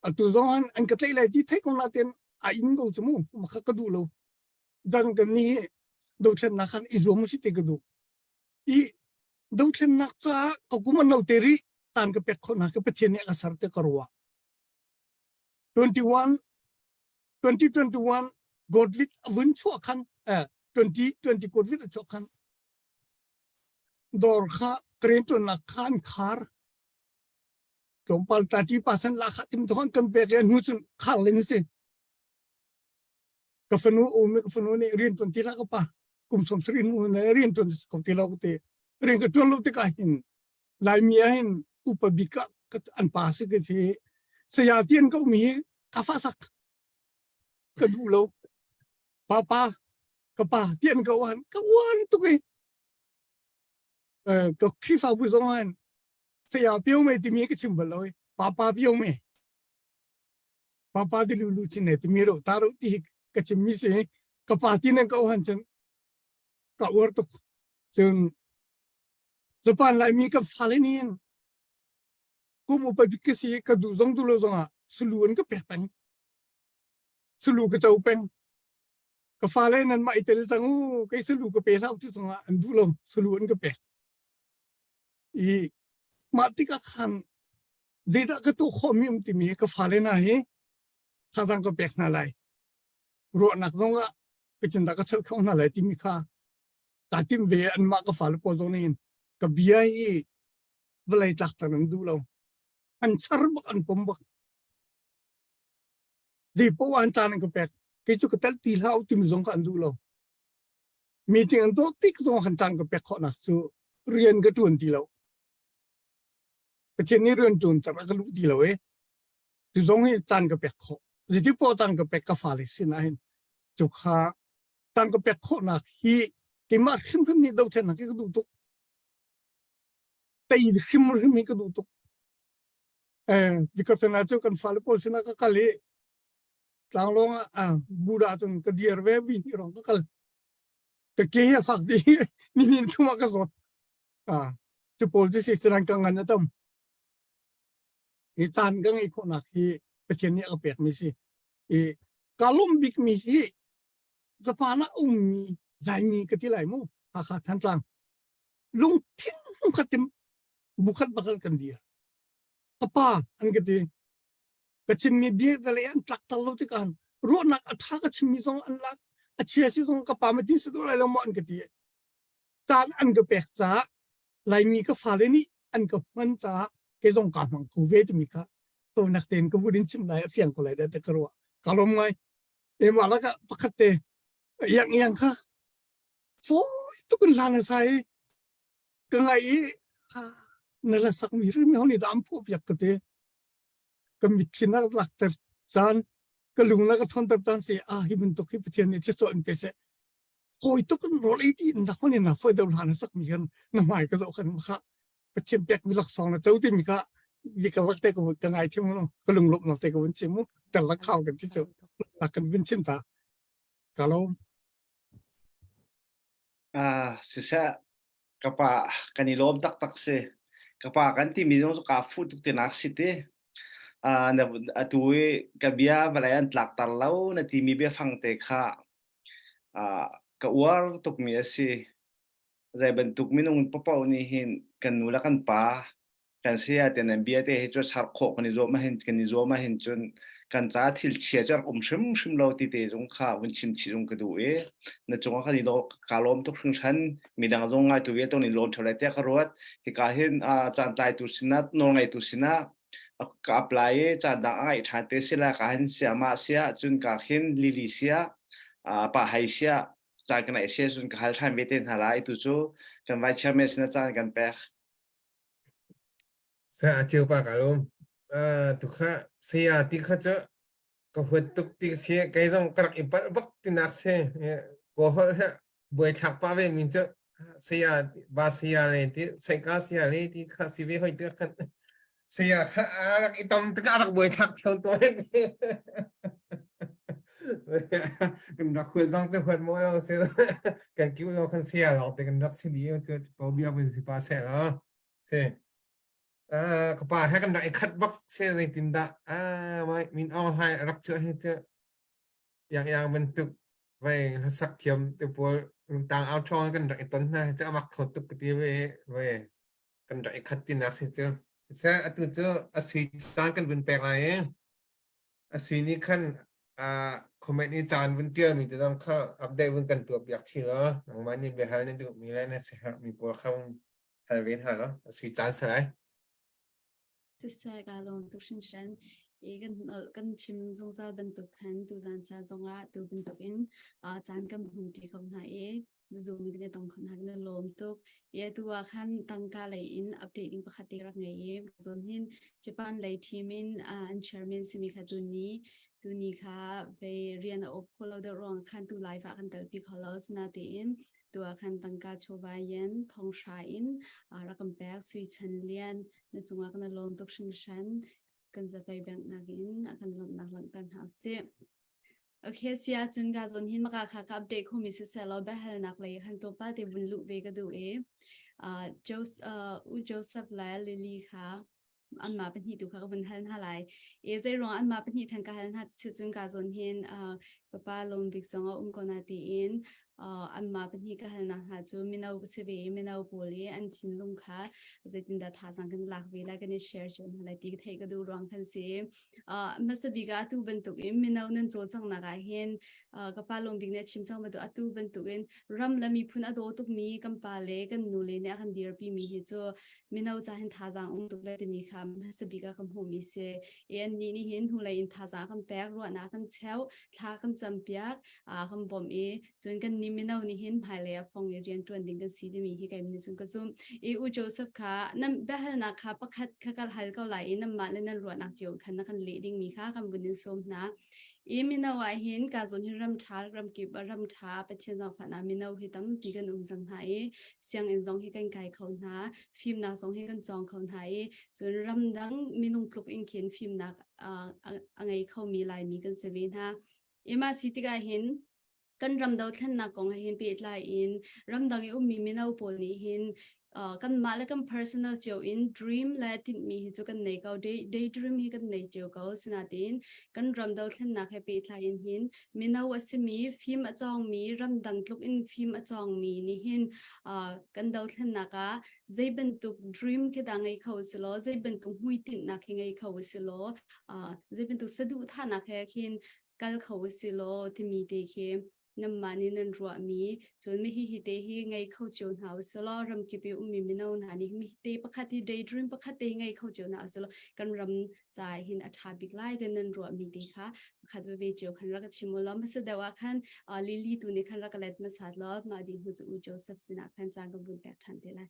Atu zong an an ka tlaih lai ti theih ko nain a in ko cu mu makha ka duh lo. Dan kan ni hi dothlennak khan i zuam usih ti ka duh. I dothlennak caah ka kum an lo te rih caan ka pek khawh hna ka Pathian nih a ka ser te ka ruah. 21 2021 Godwit a vun chuah khan eh 2020 Godwit a chuah khan dawr kha train ṭuannak kha an khar tlawmpal 30% la kha tim thon kan pek i hnu cun khar ling si ka fanu um ka fanu nih rian ṭuan ti la ka pa kum som sri nu ne rian ṭuan ko ti lo te rian ka ṭuan lo tikah hin Laimi ah hin upa bik ah an pa si ka si saya tian ka um hi ka fa sak ka duh lo papa ka pa tian ka uan ka uan tuk i ka Khrihfabu zong han saya pio me timi ka chim bal lo i papa pio me papa ti lu lu chin ne timi ro ta ro ti ka chim mi si ka pa ti nan ka uan cun ka uar tuk cun Japan Laimi kan fale nih hin kum upa bik ka si ka duh zong duh lo zong ah sulu an ka pek peng. Sulu ka co peng. Ka fale nan mah i tel cang u kei sulu ka pe hlah ti zong ah an duh lo sulu an ka pek. I mah tikah khan zeidah ka tuah khawh mi um timi ka fale hna hi thazaang ka pek hna lai. Ruahnak zong ah ka cindah ka cheuh kho hna lai timi kha kaa timh ve anmah ka fale pawl zong nih hin ka bia hi vawlei tlakter an duh lo an char bak an pom bak zei poah an caan an ka pek kei cu ka tel ti hlah timi zong kha an duh lo meeting an tuah pik zong khan caan ka pek khawhnak cu rian ka tuan ti lo Pathian nih rian tuan car a ka luh ti lo e tu zong hi caan ka pek khawh zeiti poah caan ka pek ka fale sin ah hin cu kha caan ka pek khawhnak hi keimah hrimhrim nih dothlennak hi ka duh tuk tei hrimhrim hi ka duh tuk eh vikasana cu kan fale pawl sinah ka kal i tlanglawng ah buda cun ka dir ve vi ni rong ka kal ka ke hi a fak di ni nin thuma ka zawt ah cu pawl cu si sinan ka ngan atam hi caan ka ngeih khawhnak hi Pathian nih a ka pek mi si i ka lawmh bik mi hi Japan ah ummi Laimi ka ti lai mu Hakha Thantlang lungthin khat in bukhat bakal kan dir ka pa an ka ti ka chimmi bia vele an tlak tar lo tikah ruahnak a tha ka chimmi zong an lak a chia si zong ka pa ma tin si do lai lo maw an ka ti caan an ka pek caah Laimi ka fale nih an ka hman caah kei zong ka hmang kho ve timi kha tonak tein ka vun in chim lai a fiang ko lai da te ka ruah ka lawm ngai Keimah lakah pakhat te iang iang kha fawi tuk in hlan a sa i ka ngaih i na la sakmi hrim ho nih dah an phuah piak ka ti. Ka mitthli na lakter caan ka lung na ka ṭhawnter caan si ah hi bantuk hi Pathian nih thluachuah in pe seh. Fawi tuk in rawl ei ti in dak hon in na fawi deuh hlan a sakmi khan na hmai ka zoh khan kha Pathian pekmi laksawng na co timi kha bi ka lak te ka ka ngai thiam lo ka lunglawmhnak te ka vun chim mu tel lak khau kan ti cu lak kan vun chim ta ka lawm Ah, siseh ka pa kan i lawm taktak si. Ka pa kan timi zong cu kaa fuh tuk tinak si ti. Ah, na atu i ka bia vawlei an tlakter lo na timi biafang te kha ah, ka uar tukmi a si. Zei bantuk minung paoh nih hin kan nu le kan pa kan saya te nan bia te hi cu char khawh kan i zuam ahhin kan i zuam ahhin cun. Kan ca thil chia cu rak um hrimhrim lo ti te zong kha vun chim chih zong ka duh i na cungah kan i ka lawm tuk hringhran. Midang zong ngaitu vialte nih lawm ṭheo lai tiah ka ruat. Hika hin caan tlaitu sinah nawlngeitu sinah ka apply i caan dang a ngaih ṭhan te sila ka hin sia mah sia cun ka khin lili sia pa hai sia caan ka neih sia cun ka hal ṭhan ve te hna lai tu cu kan vice chairman sinah caan kan pek. Sa a ceu pa ka lawm. Tu kha saya ti kha cu ka huat tuk ti si kei zong ka rak i palh bak tinak si ko holh he buai thlak pa ve min cu saya ba saya le ti saika saya le ti kha si ve hoi te khan saya kha a rak i tom tik a rak buai thlak theo to kan rak huat zong cu huat mo lo si kan kiu lo kan saya lo te kan rak si di cu po bia vun si pa se lo si ka pa he kan rak i khat bak se zeitin dah ah min Aung Hlaing rak chuah hi cu yang yang bantuk vai hlasak thiam te pawl tang au thawng kan rak i ton hna cu amak kho tuk ka ti ve ve kan rak i khat tinak si cu se atu cu a sui caan kan vun pek lai i a sui nih khan comment i caan vun tial mi te zong kha update vun kan tuah piak chi law nangmah nih biahal na duh mi le na siherh mi pawl kha hal ve hna lo a sui caan si lai. Siseh ka lawm tuk hringhran i kan kan chim zungzal bantuk khan tuzan ca zongah tu bantuk in caan kan hmu ti kho hna i Zoom in kan i tong kho hna kan i lawm tuk. I atu ah khan tangka lei in update ding pakhat te rak ngei i zon hin Japan lei team in an chairman simi kha tuni tuni kha ve rian a off kho lo deuh ruang khan tu live ah kan telpi kho lo sinatein tu ah khan tangka chawva yen thonghra in rak kan pek Sui Chan Lian na cungah kan lawm tuk hringhran kan zapei bank nakin a kan lawmhnak langhter hna usih. Okay, sia cun ka zon hin maka kha ka update khomi si selaw biahalnak lei khan tlawmpal te vun luh ve ka duh i uh, Joseph, uh, U Joseph le Lily kha anmah pahnih tu kha ka vun hal hna lai. I zeiruang anmah pahnih than ka hal hna si cun ka zawn hin uh, ka pa lawm bik zong a um ko na tiin uh, anmah pahnih ka halnak hna cu mino ka si ve i mino pawl i an thinlung kha zeitindah thazaang kan lak ve lai kan i share cio hna lai ti ka theih ka duh ruang khan si. Uh, hmasa bik ah atu bantuk in mino nan cawlcanghnak ah hin uh, ka pa lawm bik nih a chim cang bantuk atu bantuk in ram le miphun a daw tukmi kan pa le kan nu le nih a kan dirpi mi hi cu mino ca hin thazaang um tuk le timi kha hmasa bik ah ka hmuhmi si. I annih nih hin hnulei in thazaang kan pek, ruahnak kan cheuh, thla kan campiak, aa kan bawmh i cun kan nih mino nih hin hmailei ah fong i rian ṭuan ding kan si timi hi kei nih cun ka zumh. I U Joseph kha nan biahalnak kha pakhat kha ka hal ko lai i nanmah le nan ruahnak cio khan na kan leh dingmi kha kan vun in sawm hna. I mino ah hin ka zawn hi ram ṭha ramkip ah ram ṭha Pathian zaangfahnak mino hi tampi kan um cang hna i sianginn zong hi kan kai kho hna fimnak zong hi kan cawng kho hna i cun ramdang minung tluk in khin fimnak a ngei khomi Laimi kan si ve hna. I mah si tikah hin kan ram dothlennak kong he hin pehtlai in ramdang i ummi mino pawl nih hin uh, kanmah le kan personal cio in dream le tinhmi hi cu kan nei ko day, daydream hi kan nei cio ko sinatin kan ram dothlennak he pehtlai in hin mino a simi fim a cawngmi ramdang tluk in fim a cawngmi nih hin uh, kan dothlennak ah zei bantuk dream khi dah ngei kho si law zei bantuk hmuitinhnak khi ngei kho si law uh, zei bantuk saduhthahnak he khin kal kho usih law timi te khi nanmah nih nan ruahmi cun mi hihi te hi ngei kho cio hna usih law ramkip i ummi mino hna nih mi te pakhat hi daydream pakhat te ngei kho cio hna usih law kan ram ca hin a ṭha bik lai te nan ruahmi te kha pakhat veve cio khan rak ka chim u law hmasa deuh ah khan Lily tu nih khan rak ka let hmasa law mah dih hnu cu U Joseph sinah khan caan kan vun pek ṭhan te lai.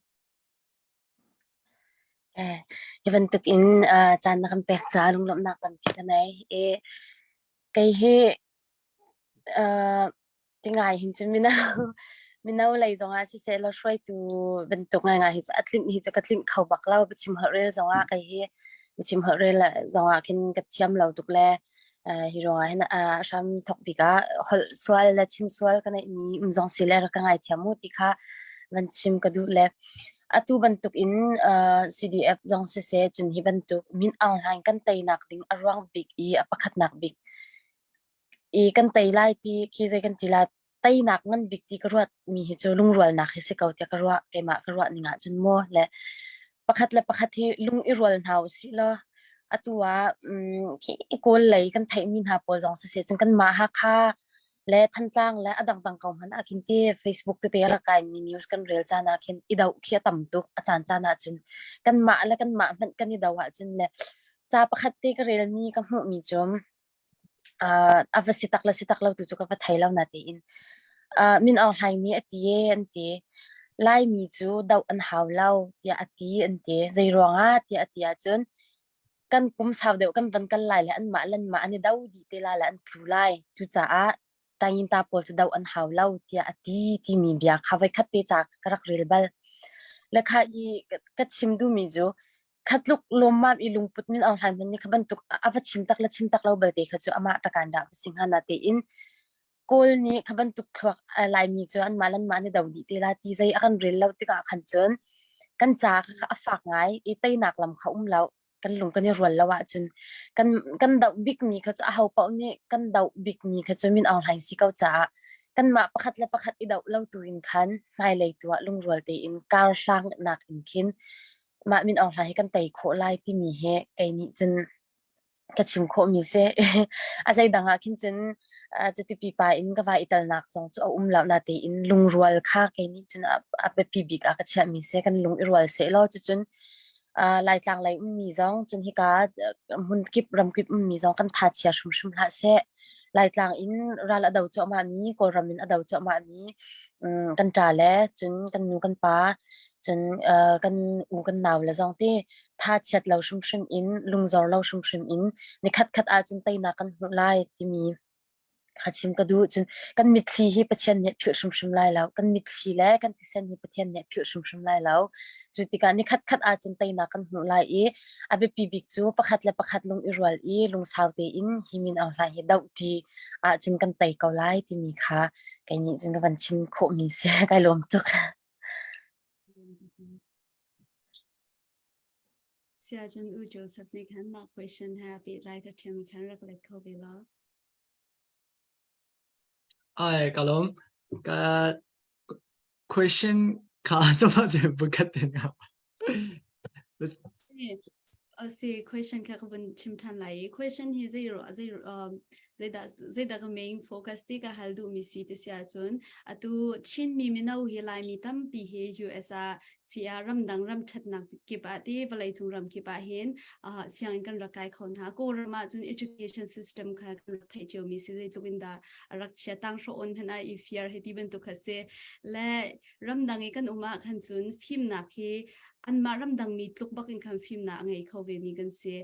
Eh, hi bantuk in uh, caan na kan pek caah lunglawmhnak tampi ka nei. I kei hi uh, ti ngai hin cun mino mino lei zongah siseh law hruaitu bantuk ngaingai hi cu a tlinh hi cu ka tlinh kho bak lo. Biachim holh rel zongah kei hi biachim holh rel zongah khin ka thiam lo tuk le uh, hi ruangah hin uh, hram thok bik ah holh sual le chim sual ka neihmi um zong si le rak ka ngaithiam mu ti kha van chim ka duh le atu bantuk in uh, CDF zong siseh cun hi bantuk Min Aung Hlaing kan teinak ding a ruang bik i a pakhatnak bik i kan tei lai ti khi zei kan ti la teinak ngan bik ti ka ruat mi hi cu lungrualnak hi si ko tiah ka ruah keimah ka ruah ning ah cun mu le pakhat le pakhat hi lung i rual hna usih law. Atu ah um, khi Kawl lei kan theihmi hna pawl zong siseh cun kanmah Hakha le Thantlang le a dangdang ko hmanh ah khin ti Facebook tete a rak kaimi news kan rel caan ah khin i doh khi a tam tuk a caan caan ah cun kanmah le kanmah hmanh kan i doh ahcun le ca pakhat te ka relmi ka hmuhmi cu uh, a va si tak le si tak lo tu cu ka va thei lo na tiin uh, Min Aung Hlaing nih a ti e an ti Laimi cu doh an hau lo tiah a ti an ti zei ruangah tiah a ti ahcun kan kum sau deuh kan van kal lai le anmah le anmah an i do dih te lai le an tlu lai. Cucaah Tayinta pawl cu do an hau lo tiah a ti timi bia kha voikhat te ca ka rak rel bal. Le kha i ka chim duhmi cu khatluk lawmmam i lungput min Aung Hlaing hmanh nih kha bantuk a va chim tak le chim tak lo belte kha cu amah takan dah va si hnga na tein Kawl nih kha bantuk thluak Laimi cu anmah le anmah an i do dih te la ti zei a kan rel lo tikah khan cun kan ca kha a fak ngai i teinak lam kha um lo kan lung kan i rual lo ahcun kan kan doh bikmi kha cu aho paoh nih kan doh bikmi kha cu Min Aung Hlaing si ko caah kanmah pakhat le pakhat i doh lo tu in khan hmailei tu ah lungrual tein kar hlang nak in khin mah Min Aung Hlaing hi kan tei khawh lai timi hi kei nih cun ka chim khawhmi si. A zeidang ah khin cun cuti pipa in ka va i telnak zong cu a um lo natein lungrual kha kei nih cun a biapi bik ah ka chiahmi si. Kan lung i rual sehlaw cucun Laitlang lei ummi zong cun hika hmun kip ramkip ummi zong kan tha chia hrimhrim hlah seh. Laitlang in ral a do cuahmahmi, Kawlram in a do cuahmahmi kan ṭa le cun kan nu kan pa cun kan u kan nau le zong te thachiat lo hrimhrim in lungzor lo hrimhrim in nikhat khat ahcun teinak kan hmuh lai timi kha chim ka duh cun kan mitthli hi Pathian nih a philh hrimhrim lai lo kan mitthli le kan thisen hi Pathian nih a philh hrimhrim lai lo cu tikah nikhat khat ahcun teinak kan hmuh lai i a biapi bik cu pakhat le pakhat lung i rual i lungsau tein hi Min Aung Hlaing hi dohṭi ahcun kan tei ko lai timi kha kei nih cun ka van chim khawhmi si kai lawm tuk. Siacun U Joseph nih khan mah question he a pehtlai ka ṭhiam khan rak let kho ve law. Ai, ka lawm. Ka question kha sama te bukhat te nga. Si, question kha ka vun chim ṭhan lai i question hi zei ro zei um, zeidah zeidah ka main focus ti ka hal duhmi si ti si ahcun atu Chinmi mino hi Laimi tampi hi US ah si ah ramdang ram ṭhatnak kip ah ti vawleicung ram kip ah hin uh, sianginn kan rak kai kho hna Kawlram ah cun education system kha kan rak theih ciomi si zeitluk in dah a rak chia tang hro on hmanh ah i fiar he ti bantuk kha si le ramdang i kan um ah khan cun fimnak hi anmah ramdang mi tluk bak in khan fimnak a ngei kho ve mi kan si.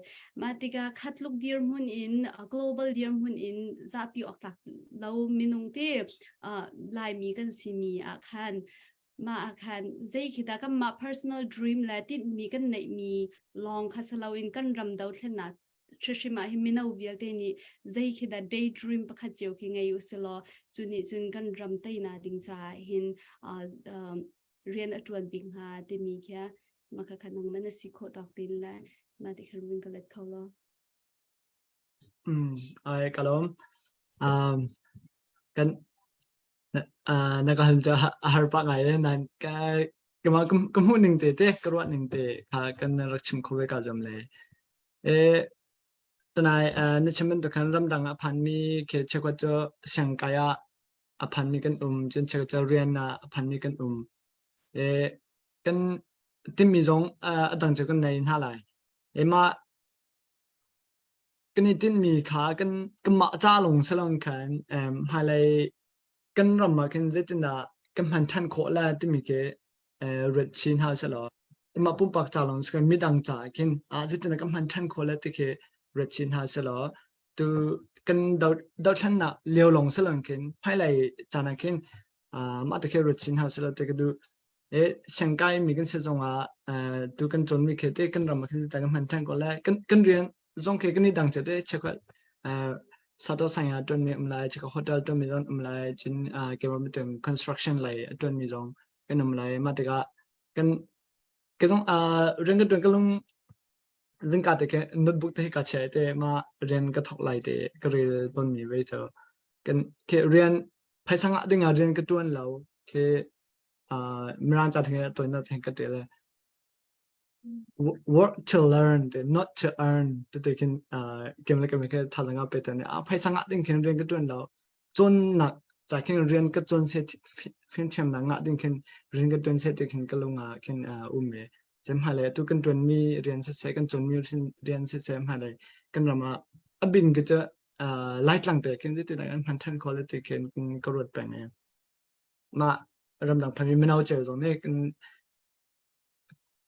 Mah tikah khatluk dirhmun in global dirhmun in zapi awk tlak lo minung te Laimi kan simi ah khan mah ah khan zei khi dah kanmah personal dream le tinhmi kan neihmi lawng kha si loin kan ram dothlennak hrimhrim ah hin mino vialte nih zei khi dah daydream pakhat cio khi ngei u silaw cu nih cun kan ram teinak ding caah hin rian a ṭuan bik hnga timi khi mah kha nang man a si khawh tawk tin le mah ti khan vun ka let kho law. Mm, ai ka lawm. Um, kan uh, na ka hal cu a har pah ngai le nan ka kama ka hmuh ning te te ka ruah ning te kha kan rak chim kho ve ka zam le e tanai na chim bantuk khan ramdang ah phanmi khi cheukhat cu siangkai ah a phanmi kan um cun cheukhat cu rian ah a phanmi kan um e kan timmi zong a dang cu kan nei hna lai e mah kan i tinhmi kha kan kanmah ca lawng si lo khan hmailei kan ram ah khin zeitindah kan hman ṭhan khawh la timi khi ruat chin hna sehlaw mah pumpak ca lawng si midang ca khin ah zeitindah kan hman ṭhan khawh la ti khi ruat chin hna sehlaw tu kan dothlennak lio lawng si lo khin hmailei caan ah khin mah te khi ruat chin hna sehlaw ti ka duh. E siangkai mi kan si zongah tu kan cawnmi khi te kan ram ah khin kan hman ṭhan ko lai kan kan rian zong khi kan i dang cio te cheukhat sato sang ah ṭuanmi um lai cheukhat hotel ṭuanmi zong um lai cun keimah bantuk construction lei a ṭuanmi zong kan um lai mah tikah kan ke zong rian ka ṭuan ka lung zingka te khi notebook te hi ka chia te ma rian ka thok lai te ka rel tawnmi ve cu kan khi rian phaisa ngah ding ah rian ka ṭuan lo khi mirang ca theng toinak theng ka ṭial. Work to learn te not to earn te te khin kem le kem khe tha nga pe te ne a phaisa ngah ding khin rian ka tuan lo cawnnak ca khin rian ka cawn se fimthiamnak ngah ding khin rian ka tuan se te khin ka lung ah khin um me cem hmailei atu kan tuanmi rian siseh kan cawnmi rian siseh hmailei kan ram ah a bin ka cu Laitlang te khin ti an hman ṭhan kho le ti khin ka ruat peng i mah ramdang phanmi mino cheu zong nih kan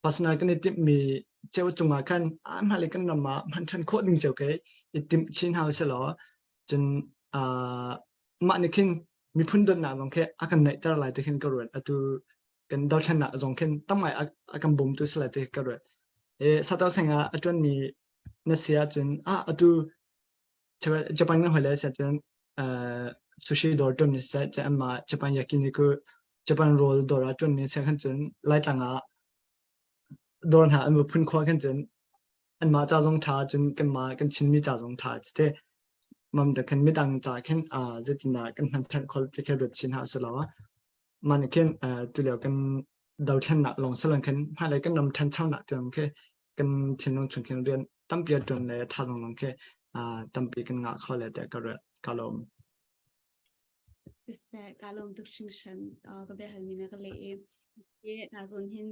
personal kan i timhmi cheu cungah khan a hmailei kan ram ah hman ṭhan khawh ding cheu ke i timh chin hau selaw cun mah nih khin miphun dawtnak zong khi a kan naihter lai ti khin ka ruat atu kan dothlennak zong khin tam ngai a kan bawmtu si lai ti ka ruat. E Sato sing ah a ṭuanmi na si ahcun ah atu Japan kan hoi le si ahcun sushi dawr ṭuanmi siseh anmah Japan yakiniku Japan rawl dawr ah ṭuanmi si khan cun Laitlang ah dawr hna an va phun khawh khan cun anmah ca zong ṭha cun kanmah kan Chinmi ca zong ṭha cite mam da khan midang ca khin zeitindah kan hman ṭhan khawh ti khi ruat chin hna usih law mah nih khin tulio kan dothlennak lawng si loin khin hmailei kan ram ṭhanchonak tiang khi kan thinlung chung khin rian tampi a ṭuan le thazaang zong khi tampi kan ngah kho le tiah ka ruat ka lawm. Siseh, ka lawm tuk hringhran. Ka biahalmi na ka leh i ka zawn hin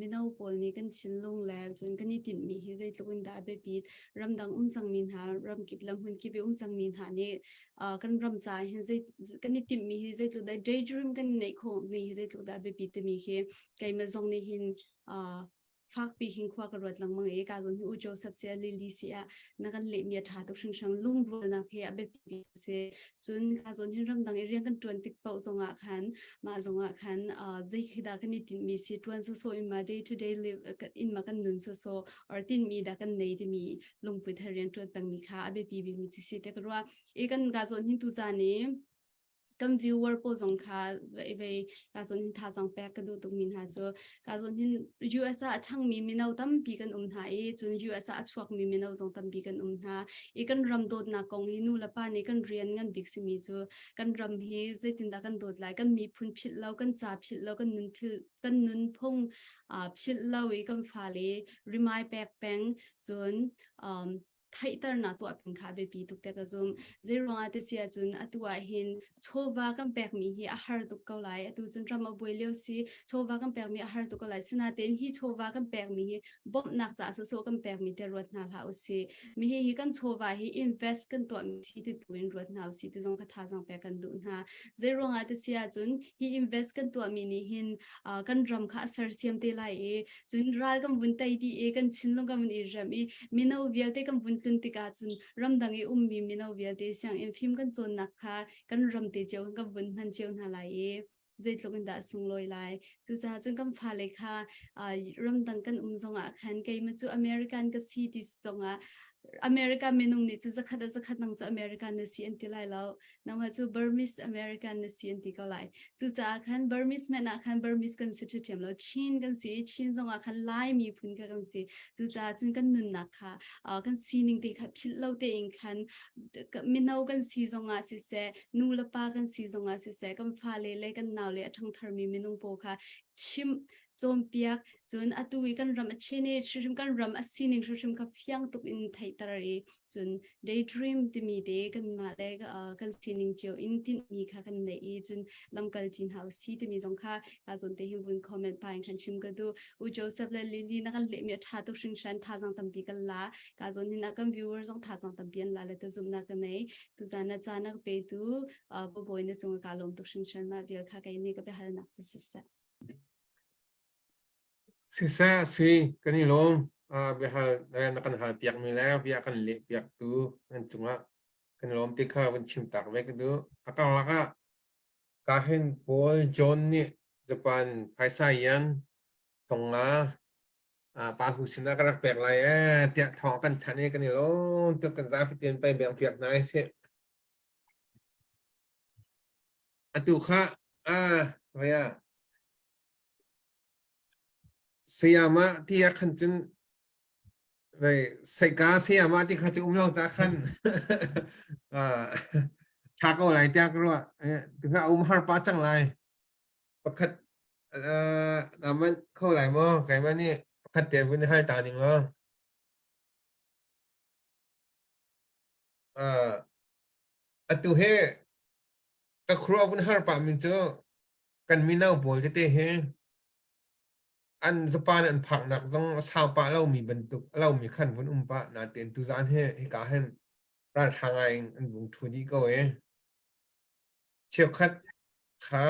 mino pawl nih kan thinlung le cun kan i tinhmi hi zeitluk in dah a biapit ramdang um cangmi hna ramkip le hmunkip i um cangmi hna nih kan ram caah hin zei kan i timhmi hi zeitluk dah daydream kan neih khawh mi hi zeitluk dah a biapit timi khi keimah zong nih hin fakpi hin khua ka ruat lengmang i ka zawn hi U Joseph sia Lily si ah na kan lehmi a ṭha tuk hringhran lungrualnak hi a biapi si cun ka zawn hin ramdang i rian kan ṭuan tik paoh zongah khan mah zongah khan zei khi dah kan i tinhmi si ṭuan sawsawh in ma day to day live in ma kan nun sawsawh or tinhmi dah kan nei timi lungput he rian ṭuan pengmi kha a biapi bikmi ci si te ka ruah i kan ka zawn hin tu caan i kan viewer pawl zong kha vei ka zawn hin thazaang pek ka duh tukmi hna cu ka zawn hin US ah a ṭhangmi mino tampi kan um hna i cun US ah a chuakmi mino zong tampi kan um hna i kan ram dawtnak kong hi nu le pa nih kan rian ngan bik simi cu kan ram hi zeitindah kan dawt lai kan miphun philh lo kan ca philh lo kan nun philh kan nunphung uh, philh lo i kan fale rimai pek peng cun um, theihternak tuah peng kha biapi tuk te ka zum. Zeiruangah ti si ahcun atu ah hin chawva kan pekmi hi a har tuk ko lai. Atu cun ram a buai lio si, chawva kan pekmi a har tuk ko lai. Sinain hi chawva kan pekmi hi bawmhnak caah sawsawh kan pekmi te ruat hna hlah usih. Mi hi hi kan chawva hi invest kan tuahmi si ti tu in ruat hna usih ti zong kha thazaang pek kan duh hna. Zeiruangah ti si ahcun hi invest kan tuahmi nih hin uh, kan ram kha a sersiam te lai i cun ral kan vun tei dih i kan thinlung kan vun i rem i mino vialte kan vun tlun tikah cun ramdang i ummi mino vialte sianginn fim kan cawnnak kha kan ram te cio kan vun hman cio hna lai i zeitluk in dah sunglawi lai cucaah cun kan fale kha ramdang kan um zongah khan keimah cu American ka si ti zongah America minung nih cu zakhat a zakhat nang cu American na si an ti lai lo nangmah cu Burmese American na si an ti ko lai. Cucaah khan Burmese hmanh ah khan Burmese kan si ṭhiamṭhiam lo. Chin kan si i Chin zongah khan Lai miphun kha kan si. Cucaah cun kan nunnak kha uh, kan sining te kha philh lo tein khan mino kan si zongah siseh, nu le pa kan si zongah siseh, kan fale le kan nau le a ṭhangtharmi minung pawl kha chimh cawnpiak cun atu i kan ram a chen i hrimhrim kan ram a sining hrimhrim kha fiang tuk in theihter i cun daydream timi te kanmah le uh, kan sining cio in tinhmi kha kan neih i cun lamkal cin hau si timi zong kha ka zawn te hin vun comment pa in khan chim ka du u Joseph le Lily na kan lehmi a tha tuk hringhran thazang tampi kan la ka zawn hin kan viewer zong thazang tampi an la le ta zumna ka nei tu zan na caan na ka pe tu uh, bawi na cung ka lawm tuk hringhran ma vial kha kai ni ka biahalnak cu siseh Siseh, sui, kan i lawm. Biahal na kan hal piakmi le bia kan leh piaktu nan cungah kan i lawm ti kha vun chim tak ve ka duh. A karlak ah kahin Paul John nih Japan phaisa yan thonga pa hu sinah ka rak pek lai ee tiah thawng kan thanh i kan i lawm tuk kan zapi tein pei beng piak hna sih. Atu kha ah vaya Sayama ti ah khan cun vei saika sayama ti kha cu um lo ca khan ṭha ko lai tiah ka ruah. Tungah a um har pa cang lai. Pakhat na manh kho lai maw? Keimah nih. Pakhat te vun hal ta ning law. Uh, atu he ka khuruah vun har pah min cu kan mino pawl tete he an Japan an phaknak zong a sau pah lomi bantuk a lomi khan vun um pah natein tuzaan he hika hin ralṭha ngai in an vung ṭhu dih ko e. Cheukhat kha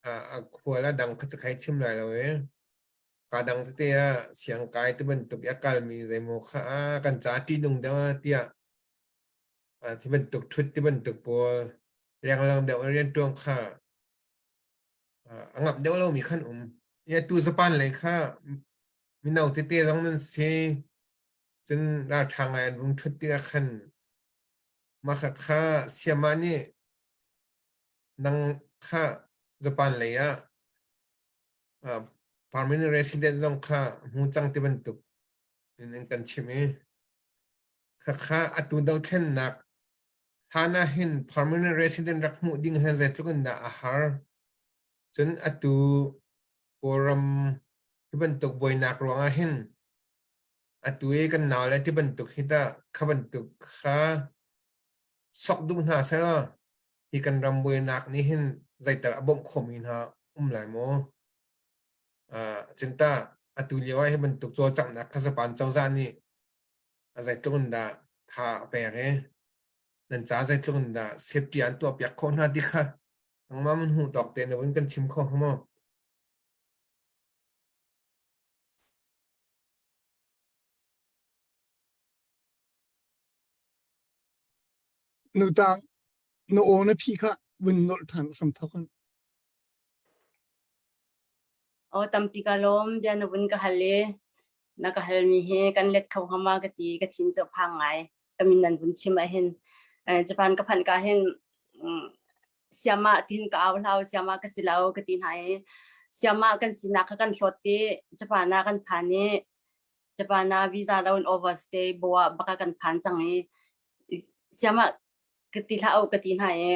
a khual a dang kha cu khai chim lai lo e. Ka dang tete ah siangkai ti bantuk i a kalmi zeimaw kha kan ca ṭihnung deuh ah tiah ti bantuk ṭhut ti bantuk pawl lenglang deuh in rianṭuan kha a ngamh deuh lomi khan um. I atu Japan lei kha mino tete zong nan si cun ralṭha ngai an vung ṭhut tikah khan mah kha kha siamah nih nang kha Japan lei ah permanent resident zong kha hmu cang ti bantuk in an kan chimh i khakha atu dothlennak hlan ah hin permanent resident rak hmuh ding hin zeitluk in dah a har cun atu Kawlram hi bantuk buainak ruangah hin atu i kan nau le ti bantuk hi tah kha bantuk kha sok duh hna seh law hi kan ram buainak nih hin zeital a bawmh khomi hna um lai maw? Uh, cun tah atu lio ah hi bantuk cawlcanghnak kha Japan cozah nih a zeitluk in dah tha a pek i nan ca zeitluk in dah safety an tuahpiak khawh hna ti kha nangmah mun hmuh tawk te na vun kan chim kho hnga maw? Nu tang na aw na phi kha vun nolh ṭhan hram thawk in. Aw tampi ka lawm bia na vun ka hal i na ka halmi hi kan let kho hnga ma ka ti ka thin cu phang ngai ka min nan vun chim ahhin Japan ka phanh ka hin siama tin ka au hlau siama ka si lo ka ti hna i siama kan sinak kha kan hlawt i Japan ah kan phan i Japan ah visa lo in overstay boa baka kan phan cang i siama ka ti hlah ka ti hna i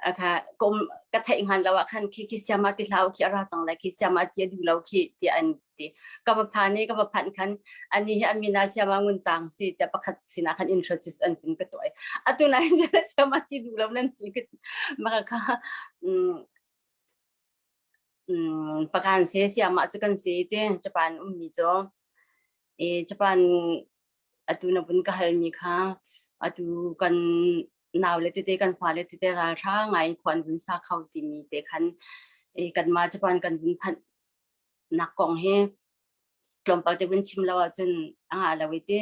akha kum ka theih ngan lo ah khan khi khi siama ti hlau khi ara cang lai khi siama ti a duh lo khi ti an ti ka va phan i ka va phanh khan ani hi amina siama ngun tang si te pakhat sinah khan introduce an tin ka tuai atu nai siama ti duh lo nan ti ka maka kha pakan se siama chu kan si te Japan ummi cu e Japan atu na vun ka halmi kha atu kan naule tete kan fale tete ralṭha ngai khuan vun sa kho timi te khan e kanmah Japan kan vun phanh nak kong hi tlawmpal te vun chim lo ahcun a ngah lo i ti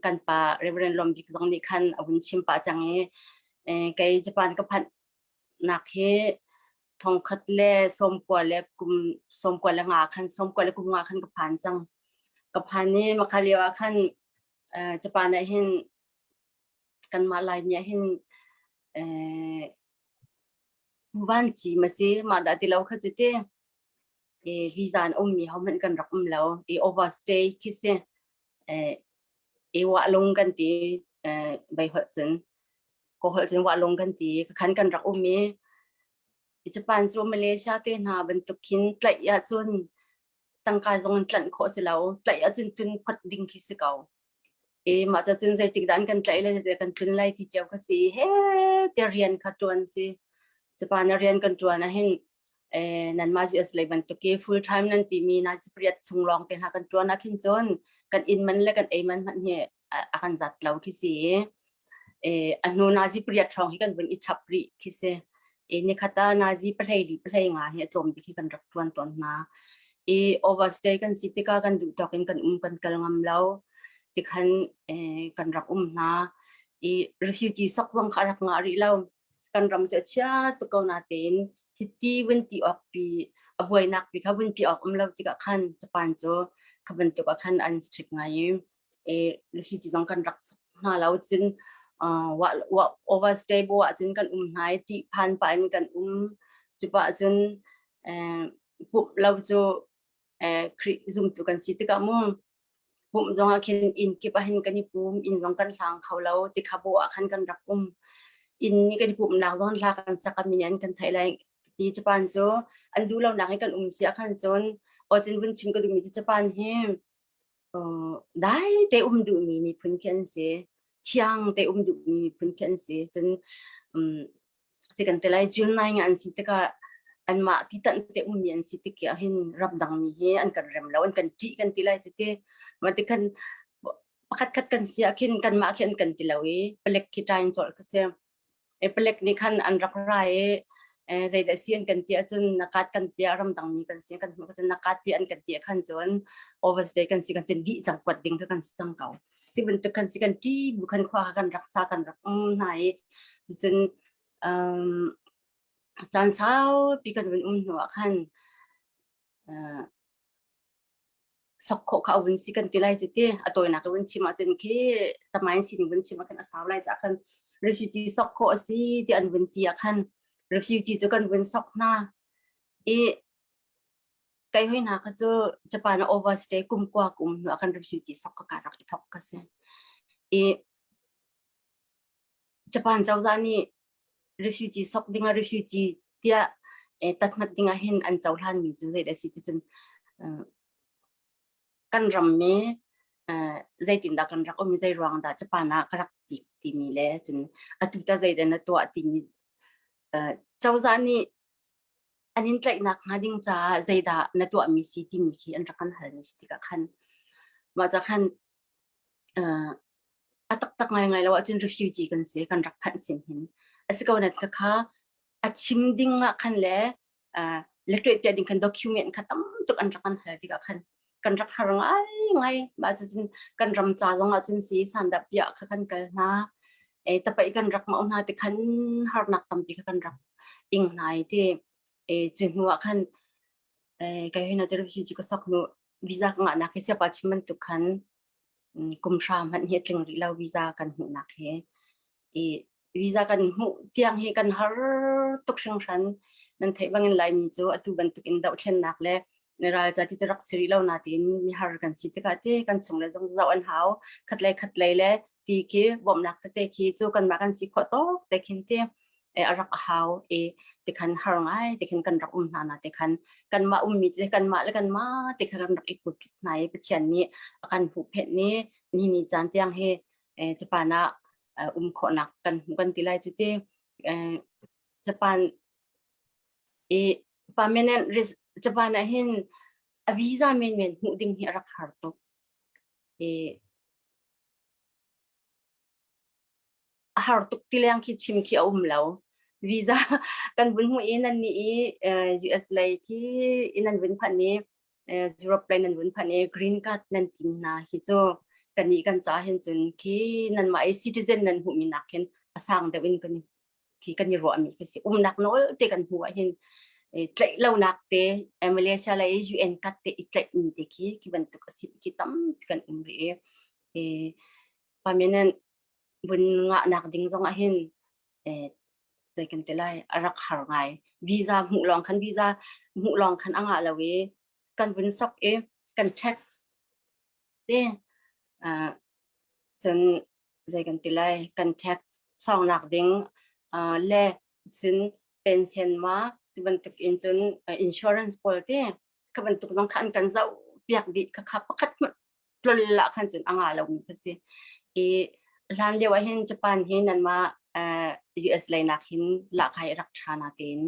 kan pa Reverend Lom Bik zong nih khan a vun chim pah cang i kei Japan ka phanh nak hi thongkhat le sawmkua le kum 95 khan 95 khan ka phan cang ka phan i makha lio ah khan Japan ah hin kanmah Laimi ah hin van ci ma si mah dah ti lo kha cu ti visa an ummi ho hmanh kan rak um lo i overstay khi si i wah lung kan ti bei holh cun ko holh cun wah lung kan ti khan kan rak um i Japan cu Malaysia te hna bantuk khin tlaih ahcun tangka zong in tlanh khawh si lo tlaih ahcun tlun phot ding khi si ko e mah ca cun zeitik dah an kan tlaih le kan tlun lai ti cio kha si he te rian kha tuan si Japan a rian kan tuan ahhin eh nanmah US lei bantuk i full time nan timi na pariat chung lawng te hna kan tuan ah khin cun kan inn man le kan ei man hmanh hi a kan zat lo khi si eh a hnu nazi pariat hrawng hi kan vun i chap rih khi si e nikhat ah nazi pahlei li pahlei nga hi a tlawm bik hi kan rak tuan tawn hna i overstay kan si tikah kan duh tawk in kan um kan kal ngam lo tikhan eh kan rak um hna i refugee sok zong kha rak ngah rih lo kan ram cu a chia tuk ko natein hiti vun ti awk pi a buainak pi kha vun pi awk um lo tikah khan Japan cu kha bantuk ah khan an strict ngai i e hi ti zong kan rak hna lo cun wa wa overstay bo ah cun kan um hna i ṭih phan pah in kan um cupa cun pumh lo cu Khrih zumtu kan si tikah mu pumh zong ah khin inn kip ah hin kan i pum inn zong kan hlang kho lo tikha bo ah khan kan rak um inn ni kan i pumhnak zong hla kan sak mi an kan theih lai. Ti Japan cu an duh lonak i kan um si ah khan cun awcun vun chim ka duhmi cu Japan hi dai te um duhmi miphun khi an si. Thiang te um duhmi miphun khi an si. Cun si kan ti lai June 9 an si tikah anmah ti tanh te ummi an si tik ah hin ramdang mi hi an kan rem lo an kan ṭih kan ti lai cu ti mah ti khan pakhat khat kan si ah khin kanmah khi an kan ti lo i palek khi ṭain colh ka si. E palek nih khan an rak ra i zeidah si an kan ti ahcun na card kan piah ramdang mi kan si kan hmuh cun na card piah an kan ti khan cun overstay kan si kan cun dih cang kuat ding kha kan si cang ko. Ti bantuk kan si kan ṭi bu khan khua kha kan rak sa kan rak um hna i cun um, caan saupi kan vun um hnu ah khan sok khawh kha a vun si kan ti lai cu ti a tawinak vun chim ahcun khi tamain sining vun chim ah khan a sau lai caah khan refugee sok khawh a si ti an vun ti ah khan refugee cu kan vun sok hna i kai hoi hna kha cu Japan ah overstay kum kua kum hnu ah khan refugee sok ka ka rak i thok ka si i Japan cozah nih refugee sok dingah refugee tiah tatmat dingah hin an cohlan mi cu zeidah si ticun kan ram mi zeitindah kan rak um i zei ruang dah Japan ah ka rak tik timi le cun atu ta zeidah na tuah timi cozah nih an in tlaihnak hnga ding caah zeidah na tuahmi si timi khi an rak kan halmi si tikah khan mah ca khan a taktak ngaingai lo ahcun refugee kan si kan rak phanh sin hin a si ko nat kha a chim ding ah khan le le tuah ding khan document kha tam tuk an rak kan hal tikah khan kan rak har ngai ngai mah cun kan ram ca zong ah cun si sandah piah kha kan kal hna e tapai kan rak mau hna ti khan harnak tampi kha kan rak ing hna i ti e cu hnu ah khan e kai hina cu refugee ka sok nu visa ka ngahnak hi siapa chim bantuk khan kum hra hmanh hi a tling rih lo visa kan hmuhnak hi i visa kan hmuh tiang hi kan har tuk hringhran nan theih bangin Laimi cu atu bantuk in dohthlennak le ralca ti cu rak si rih lo na tiin mi har kan si tikah te kan chung le zong zoh an hau khat lei khat lei le ti khi bawmhnak tete khi cu kanmah kan si khawh tawk te khin te a rak a hau i tikhan har ngai tikhin kan rak um hna na tikhan kanmah ummi te kanmah le kanmah te kha kan rak i put hna i Pathian nih a kan huhphenh ni ni ni caan tiang hi Japan ah um khawhnak kan hmu kan ti lai cu ti Japan i permanent Japan ah hin a visa men men hmuh ding hi a rak har tuk i a har tuk ti leng khi chim khi a um lo. Visa kan vun hmuh i nan nih i US lei khi in an vun phanh i Europe lei nan vun phanh i green card nan tim hna hi cu kan nih kan ca hin cun khi nanmah i citizen nan hmuhmi nak hin a sang deuh in kan khi kan i ruahmi khi si umnak nawl te kan hmuh ah hin tlaih lonak te Malaysia lei UN card te i tlaih mi te khi khi bantuk a si khi tampi kan um rih i Permanent vun ngahnak ding zong ah hin eh, zei kan ti lai a rak har ngai. Visa hmuh lawng khan visa hmuh lawng khan a ngah lo i kan vun sok i kan tax te uh, cun zei kan ti lai kan tax sawngnak ding uh, le cun pension ma cu bantuk in cun uh, insurance pawl te kha bantuk zong kha an kan zoh piak dih kha kha pakhat hmanh tlol ah khan cun a ngah lomi kha si. I hlan lio ah hin Japan hi nanmah US lei nak hin lahkhah hi rak ṭha na tein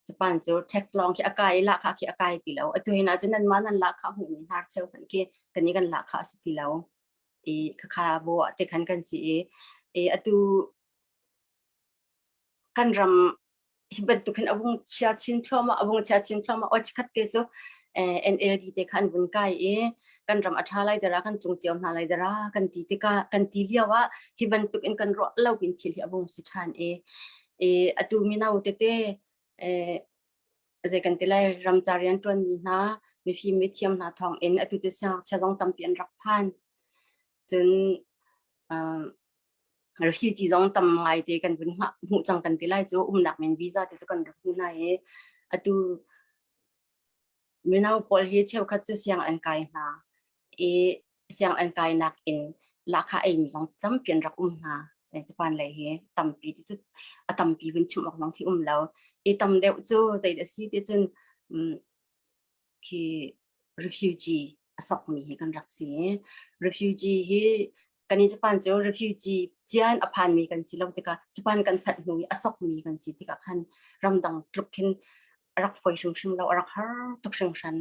Japan cu tax lawng khi a kai i lahkhah khi a kai ti lo. Atu hin ahcun nanmah nan lahkhah hmuhmi hnarcheu hmanh khi kan i kan lahkhah a si ti lo. I khakha bo ah te khan kan si i, i atu kan ram hi bantuk hin a vung chia chin thluahmah a vung chia chin thluahmah oi chikkhat te cu NLD te kha an vun kai i kan ram a ṭha lai dara kan tlung cio hna lai dara kan ti tikah kan ti lio ah hi bantuk in kan ruah lo in thil hi a vung si ṭhan i i atu mino tete zei kan ti lai ramca rian ṭuanmi hna mifim mithiam hna thawng in atu te siangngakchia zong tampi an rak phan cun refugee zong tam ngai te kan vun hmuh cang kan ti lai cu umnak men visa te cu kan rak hmu hna i atu mino pawl hi cheukhat cu siang an kai hna i siang an kai nak in lahkhah ei mi zong tampi an rak um hna. Japan lei hi tampi ti cu a tampi vun chim awk zong khi um lo. I tam deuh cu zei dah si ti cun khi refugee a sokmi hi kan rak si. Refugee hi kan i Japan cu refugee cian a phanmi kan si lo tikah Japan kan phanh hnu i a sokmi kan si tikah khan ramdang tluk khin a rak foi hrimhrim lo, a rak har tuk hringhran.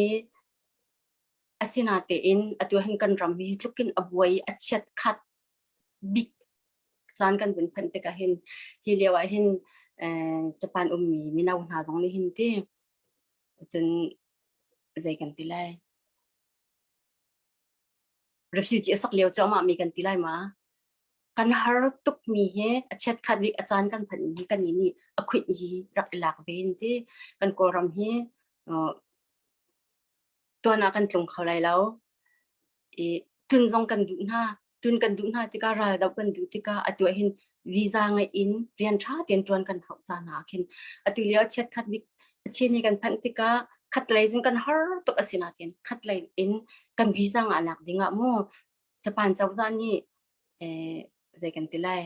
I asinatein atu hin kan ram hi tluk in a buai a chiat khat bik caan kan vun phanh tikah hin hi lio ah hin Japan ummi mino hna zong nih hin ti cun zei kan ti lai refugee a sak lio cu amah mi kan ti lai ma kan har tuk mi he a chiat khat bik a caan kan phanh hi kan nih a khuit yi rak i lak ve ti kan kawlram hi tuan ah kan tlung kho lai lo i tlun zong kan duh hna tlun kan duh hna tikah ral doh kan duh tikah atu ah hin visa ngeih in rian ṭha tein ṭuan kan hauh caan ah khin atu lio chiat khat bik chin hi kan phanh tikah khatlei cun kan har tuk a si nain khatlei in kan visa ngahnak ding ah mu Japan cozah nih eh, zei kan ti lai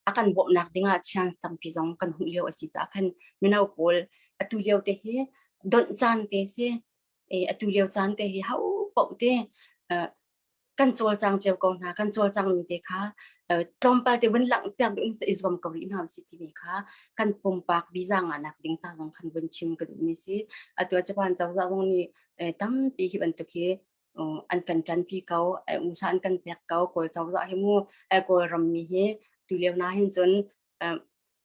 a kan bawmhnak ding ah chance tampi zong kan hmuh lio a si caah khan mino pawl atu lio te hi donh caan te si e atu lio caan te hi ho paoh te kan cawlcang cio ko hna kan cawlcang mi te kha tlawmpal te vun langhter duh in i zuam ko rih hna si timi kha kan pumpak visa ngahnak ding ca zong khan vun chim ka duhmi si atu Japan cozah zong nih tampi hi bantuk hi an kan ṭanpi ko usa an kan pek ko kawl cozah hi mu kawl rammi hi tu lio na hin cun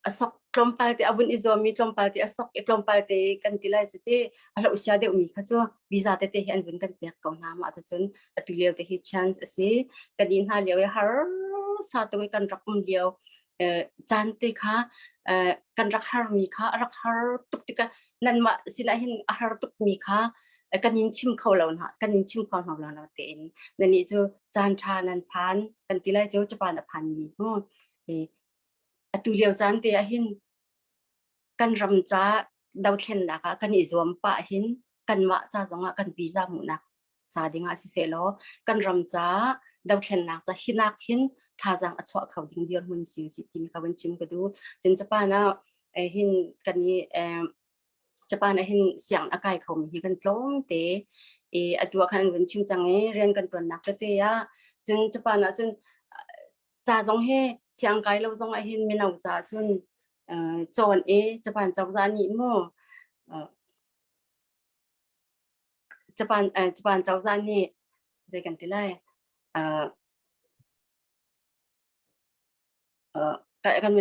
a sok tlawmpal te a vun i zuammi tlawmpal te a sok i tlawmpal te kan ti lai cu ti a hloh sia deuhmi kha cu visa tete hi an vun kan pek ko hna mah cun atu lio te hi chance a si kan i hna lio i har sa tung i kan rak um lio caan te kha kan rak harmi kha a rak har tuk tikah nanmah sinah hin a har tukmi kha kan in chim kho lo hna kan in chim kho hna lo tein nani cu caan ṭha nan phan kan ti lai cu Japan a phan mi hu atu lio caan te ah hin kan ram ca dothlennak ah kan i zuam pah hin kanmah ca zongah kan visa hmuhnak ca dingah siseh law kan ram ca dothlennak ca hinak hin thazaang a chuah kho ding dirhmun si si timi ka vun chim ka duh cun Japan ah hin kan i Japan ah hin siang a kai khomi hi kan tlawm te i atu ah khan an vun chim cang i rian kan ṭuannak tete ah cun Japan ah cun ca zong hi siang kai lo zong ah hin mino ca cun cawn i Japan cozah nih mu Japan Japan cozah nih zei kan ti lai kan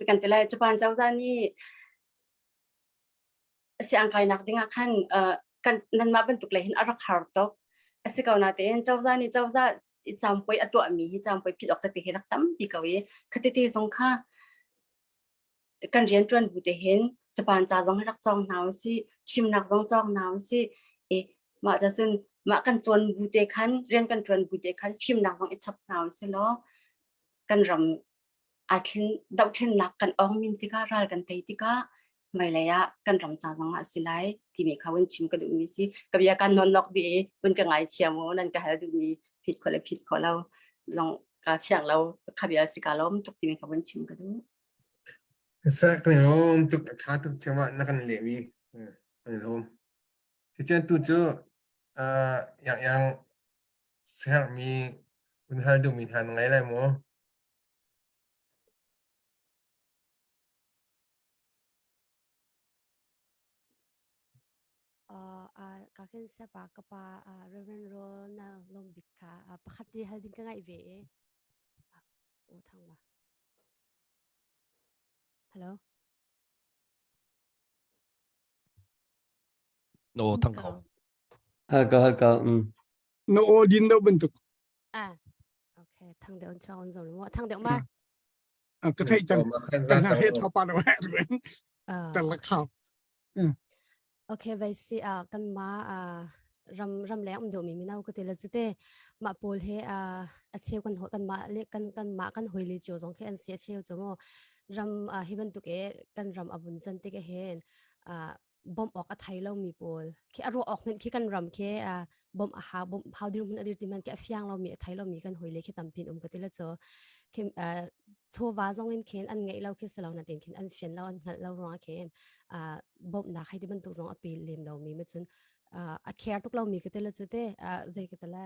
kan ti lai Japan cozah nih siang kainak dingah khan kan nanmah bantuk lei hin a rak har tuk. A si ko natein cozah nih cozah campoi a tuahmi hi campoi phit awk tete hi rak tampi ko i khatete zong kha kan rian ṭuan bu te hin Japan ca zong hi rak cawng hna usih, chimnak zong cawng hna usih. I mah ca cun mah kan cawn bu te khan rian kan ṭuan bu te khan fimnak zong i chap hna usih law kan ram aa thlen dohthlennak kan awng min tikah ral kan tei tikah hmailei ah kan ram ca zong ah a si lai timi kha vun chim ka duhmi si ka bia kan nawn nok dih i vun ka ngaithiam u nan ka hal duhmi phit kho le phit kho lo zong ka fiang lo kha bia si ka lawm tuk timi kha vun chim ka duh. Sak kan i lawm tuk a ṭha tuk cem ah na kan lehmi kan i lawm. Ticun tu cu yang yang sermi vun hal duhmi hna na ngei lai maw? Ka khin siapa ka pa Reverend Ronald Lombik kha pakhat te hal ding ka ngaih ve i u thang ma Hello No thang ko Hal ko hal ko mm. Na aw din do bantuk Ah, okay. Thang deuh on chuak on zong mo. Thang deuh ma. Ka thei cang. Kan ha he thapa lo he ruen. Tar la khau. Okay, vai si a kan ma a ram ram leng um deuh mi mino ka te la chute ma pawl he a a cheu kan ho kan ma le kan kan ma kan hoi le cheu zong khe an si a cheu chu mo ram hi bantuk e kan ram abun chan te ke hen a. bawmh awk a thei lomi pawl khi a ruah awk hmanh khi kan ram khi bawmh a hau bawmh hau dirhmun a dir ti hmanh khi a fiang lomi a thei lomi kan hawile khi tampi an um ka ti la cu khi chawva zong in khin an ngeih lo khi si lo na tin khin an fian lo an hngalh lo ruangah khin bawmhnak hei ti bantuk zong a pe lem lomi ma cun a care tuk lomi ka ti la cu te zei ka ti la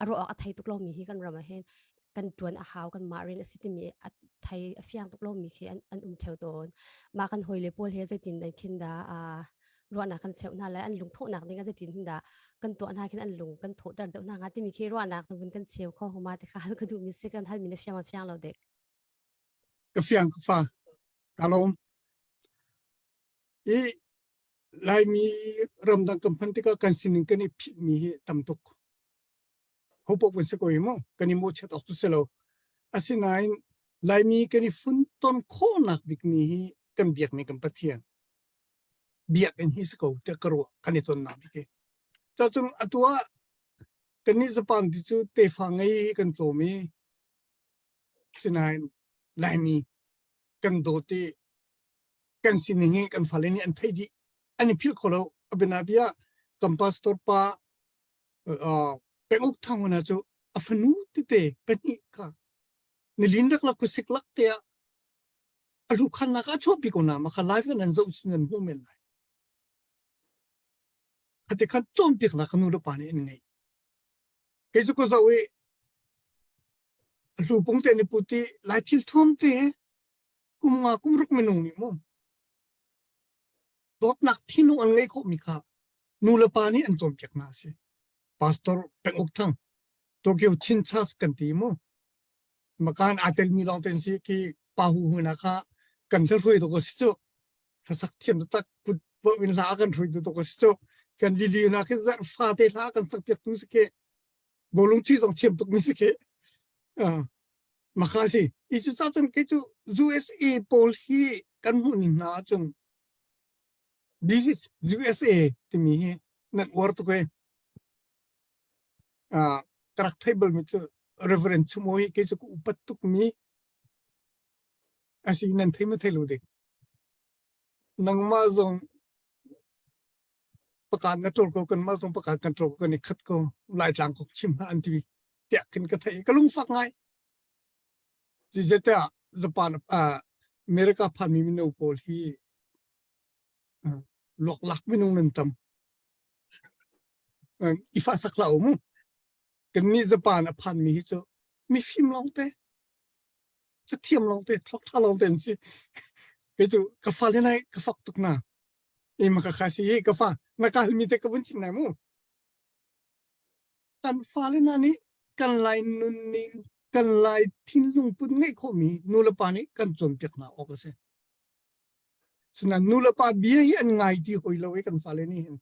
a ruah awk a thei tuk lomi hi kan ram ah hin kan ṭuan a hau kan mah rian a si timi a thei a fiang tuk lomi khi an, an um ṭheo tawn mah kan hawile pawl he zeitin dan khin dah uh, ruahnak kan cheuh hna le an lungthawhnak ding ah zeitin hin dah kan tuah hna khin an lung kan thawhter deuh hna hnga timi khi ruahnak vun kan cheu kho homa te kha hal ka duhmi si kan halmi na fiang ma fiang lo dek ka fiang ka fa ka lawm i Laimi ramdang kan phanh tikah kan sining kan i philhmi hi tam tuk. Ho paoh kan si ko hi mu, kan i mawhchiat awk cu si lo. Asinain Laimi kan i funton khawhnak bikmi hi kan biakmi kan Pathian. Biakinn hi si ko tiah ka ruah kan i tonnak bik hi. Cacun atu ah kannih Japan ti cu tefa ngei hi kan tlawm i sinain Laimi kan dawt i kan sining hi kan fale nih an theih dih an i philh kho lo a bianabia kan pastor pa penguk thang hna cu a fanu tete pahnih kha nilin rak lak kusik lak te ah a hlukhannak a chuahpi ko na ma kha live in an zoh sin an hmuh men lai khate khan cawnpiaknak ka nu le pa nih an ngei kei cu ka zoh i a hlu pung te ni puti lai thil thuam te kum nga kum ruk minung nih mu dawtnak thinlung an ngeih khawhmi kha nu le pa nih an cawnpiak hna a si pastor penguk thang Tokyo Chin Church kan ti mu makan aa telmi lawng ten si khi pa hu hu na kha kan hruai to ko si cu hlasak thiam tak kut in hla kan hruai to ko si cu kan lili na khi zarh fa te hla kan sak piak tu si khi bawlung chuih zong thiam tuk mi si khi maka si i cu ca cun kei cu USA pawl hi kan hmuh ning hna ahcun this is USA timi hi nan uar tuk e ka rak thei bal mi cu Reverend Chumo hi kei cu ka upat tuk mi asi nan thei ma thei lo dik nangmah zong pakan na ṭol ko kanmah zong pakan kan ṭol ko kan i khat ko Laitlang kong chim hlah an ti tiah khin ka theih ka lungfak ngai zeicahtiah Japan uh, America phanmi mino pawl hi uh, luaklak minung nan tam uh, i fah sak hlah u mu kannih Japan a phanmi hi cu mifim lawngte cathiam lawngte thluak ṭha lawngte an si kei cu ka fale nai ka fak tuk na e ma ka kha si ka fa na ka halmi te ka vun chim nai mu kan fale na nih kan lai nunning kan lai thinlung put ngeih khawhmi nu le pa nih kan cawnpiak hna awk a si Sinain nu le pa bia hi an ngai ti hoi lo i kan fale nih hin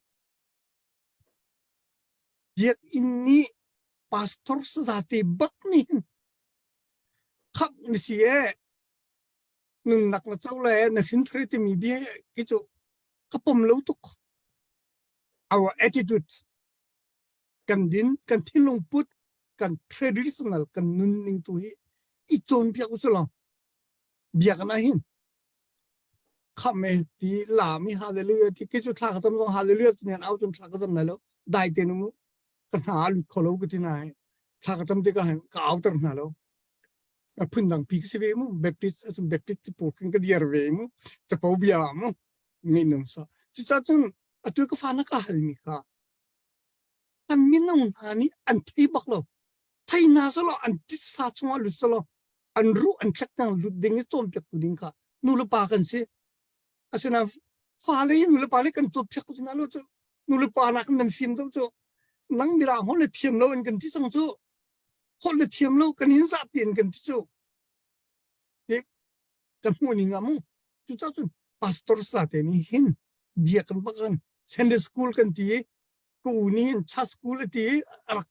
Biakinn nih pastor sazate bak nih hin khamh na si ee nunnak na co le na hrinthar timi bia hi cu ka pom lo tuk. Our attitude kan din kan thinlung put kan traditional kan nunning tu hi i cawnpiak usulaw biakinn ah hin khamh e ti lam i hallelujah ti kei cu thla ka cam zong hallelujah ti nan au cun thla ka cam lai lo dai te nu ka hna a lut kho lo ka ti na thla ka cam tikah hin ka auter hna lo a phun dang pi ka si ve mu baptist acun baptist ti pawl khin ka diar ve mu capo bia mu ngai num sa cucaah cun atu ka fa na ka halmi kha an minung hna nih an thei bak lo thei hna selaw an titsa chungah lut selaw an ruh an thlek tiang lut ding i cawnpiaktu ding kha nu le pa kan si asinain fale hi nu le pa nih kan cawnpiak ko hna lo cu nu le pa nak nan fim deuh cu nang mirang holh le thiam lo in kan ti cang cu holh le thiam lo kan in zahpi in kan ti cu kan hmuh ning ah mu cucaah cun pastor sa te nih hin bia kan bakan Sunday school kan ti i ka u nih hin church school a ti i a rak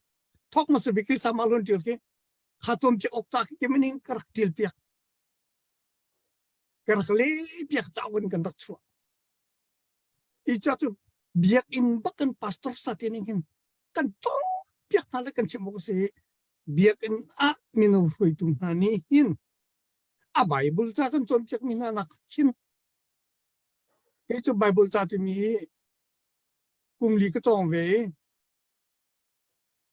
thawk hmasa bik hi sama lon tial khi kha tuam ci ok ta khi maning ka rak tial piak ka rak le piak cauk in kan rak chuah i cha cu biakinn bak kan pastor sa te ning hin kan cawng piak hna le kan chim awk si biakinn ah mino hruaitu hna nih hin a bible ca kan cawnpiak mi hna nak hin. Kei cu Bible ca timi hi kum li ka cawng ve i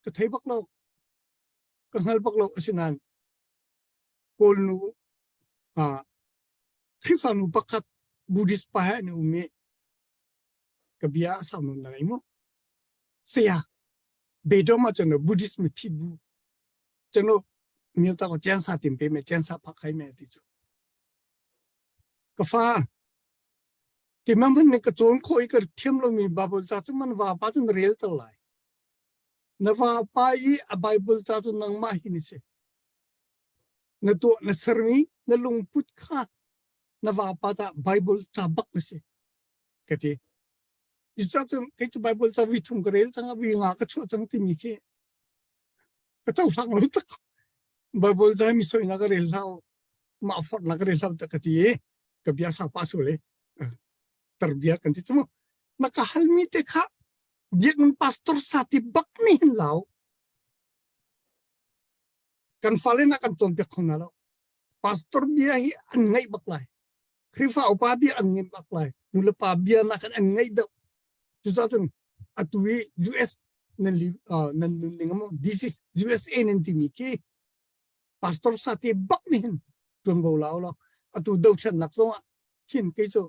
ka thei bak lo. Ka hngal bak lo asinain Kawl nu ah Khrihfa nu pakhat Buddhist pa he an um i ka bia a sau nawn lai mu. Saya Bedom ah cun Buddhist mithi bu cun myo ta ko chen sa tim pe me chen sa phak khai me ti cu. Ka fa ti ma man ne ka cawn kho i ka thiam lomi Bible ca cu man va pa cun rel ter lai. Na va pa i a Bible ca cu nangmah hi ni si. Na tuah na sermi na lungput kha na vapa ca Bible ca bak na si ka ti. Cucaah cun kei cu Bible ca vi thum ka rel cang vi nga ka chuah cang timi khi ka cohlang lo tak. Bible ca mi soinak ka rel hlau mah forhnak ka rel hlau tak ka ti i ka bia sau pa sul i tarbia kan ti cu na ka halmi te kha biakinn pastor sa ti bak nih hin lau kan fale na kan cawnpiak kho hna lo pastor bia hi an ngaih bak lai Khrihfa upa bia an ngaih bak lai nu le pa bia nak an ngaih deuh cucaah cun atu i US nan li nan nun ning mo this is USA nan timi khi pastor sa te bak nih hin tuanvo lau lo atu dothlennak zong ah khin kei cu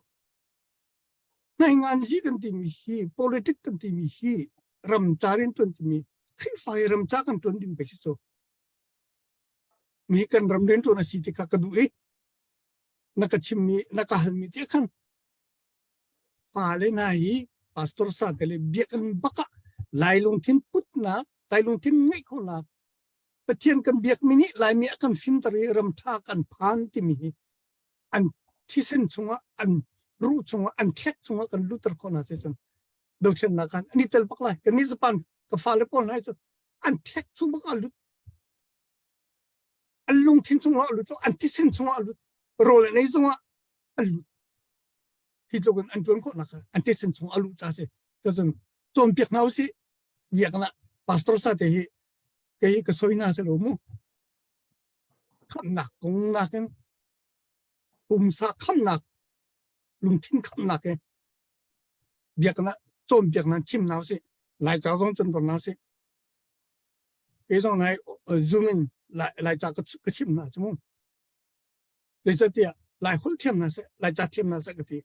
Nainganzi kan timi hi politic kan timi hi ramca rian tuan timi Khrihfa hi ramca kan tuan ding pei si cu. Mi kan ram rian tuan a si ti kha ka duh i na ka chimmi na ka halmi te khan fale hna hi pastor sa te le biakinn bak ah Lai lungthin putnak Lai lungthin ngeih khawhnak Pathian kan biakmi nih Laimi a kan fimter i ram ṭha kan phan timi hi an thisen chungah an ruh chungah an thlek chungah kan lutter khawh hna cun dothlennak khan an i tel bak lai kan nih Japan ka fale pawl hna cu an thlek chung bak ah lut an lungthin chungah a lut an thisen chungah a lut rawl an ei zongah an lut hi tluk in an tuan khawhnak an thisen chung a luh ca si cun cawnpiak hna usih biakna pastor sa te hi kei ka soi na se lo mu khamnak kong nakin pumsa khamnak lungthin khamnak he biaknak cawnpiaknak chim hna usih laica zong cawnpiak hna usih kei zong nai zoom in laica ka chim hna cu mu zeicahtiah lai holh thiam hna seh laica thiam hna seh ka ti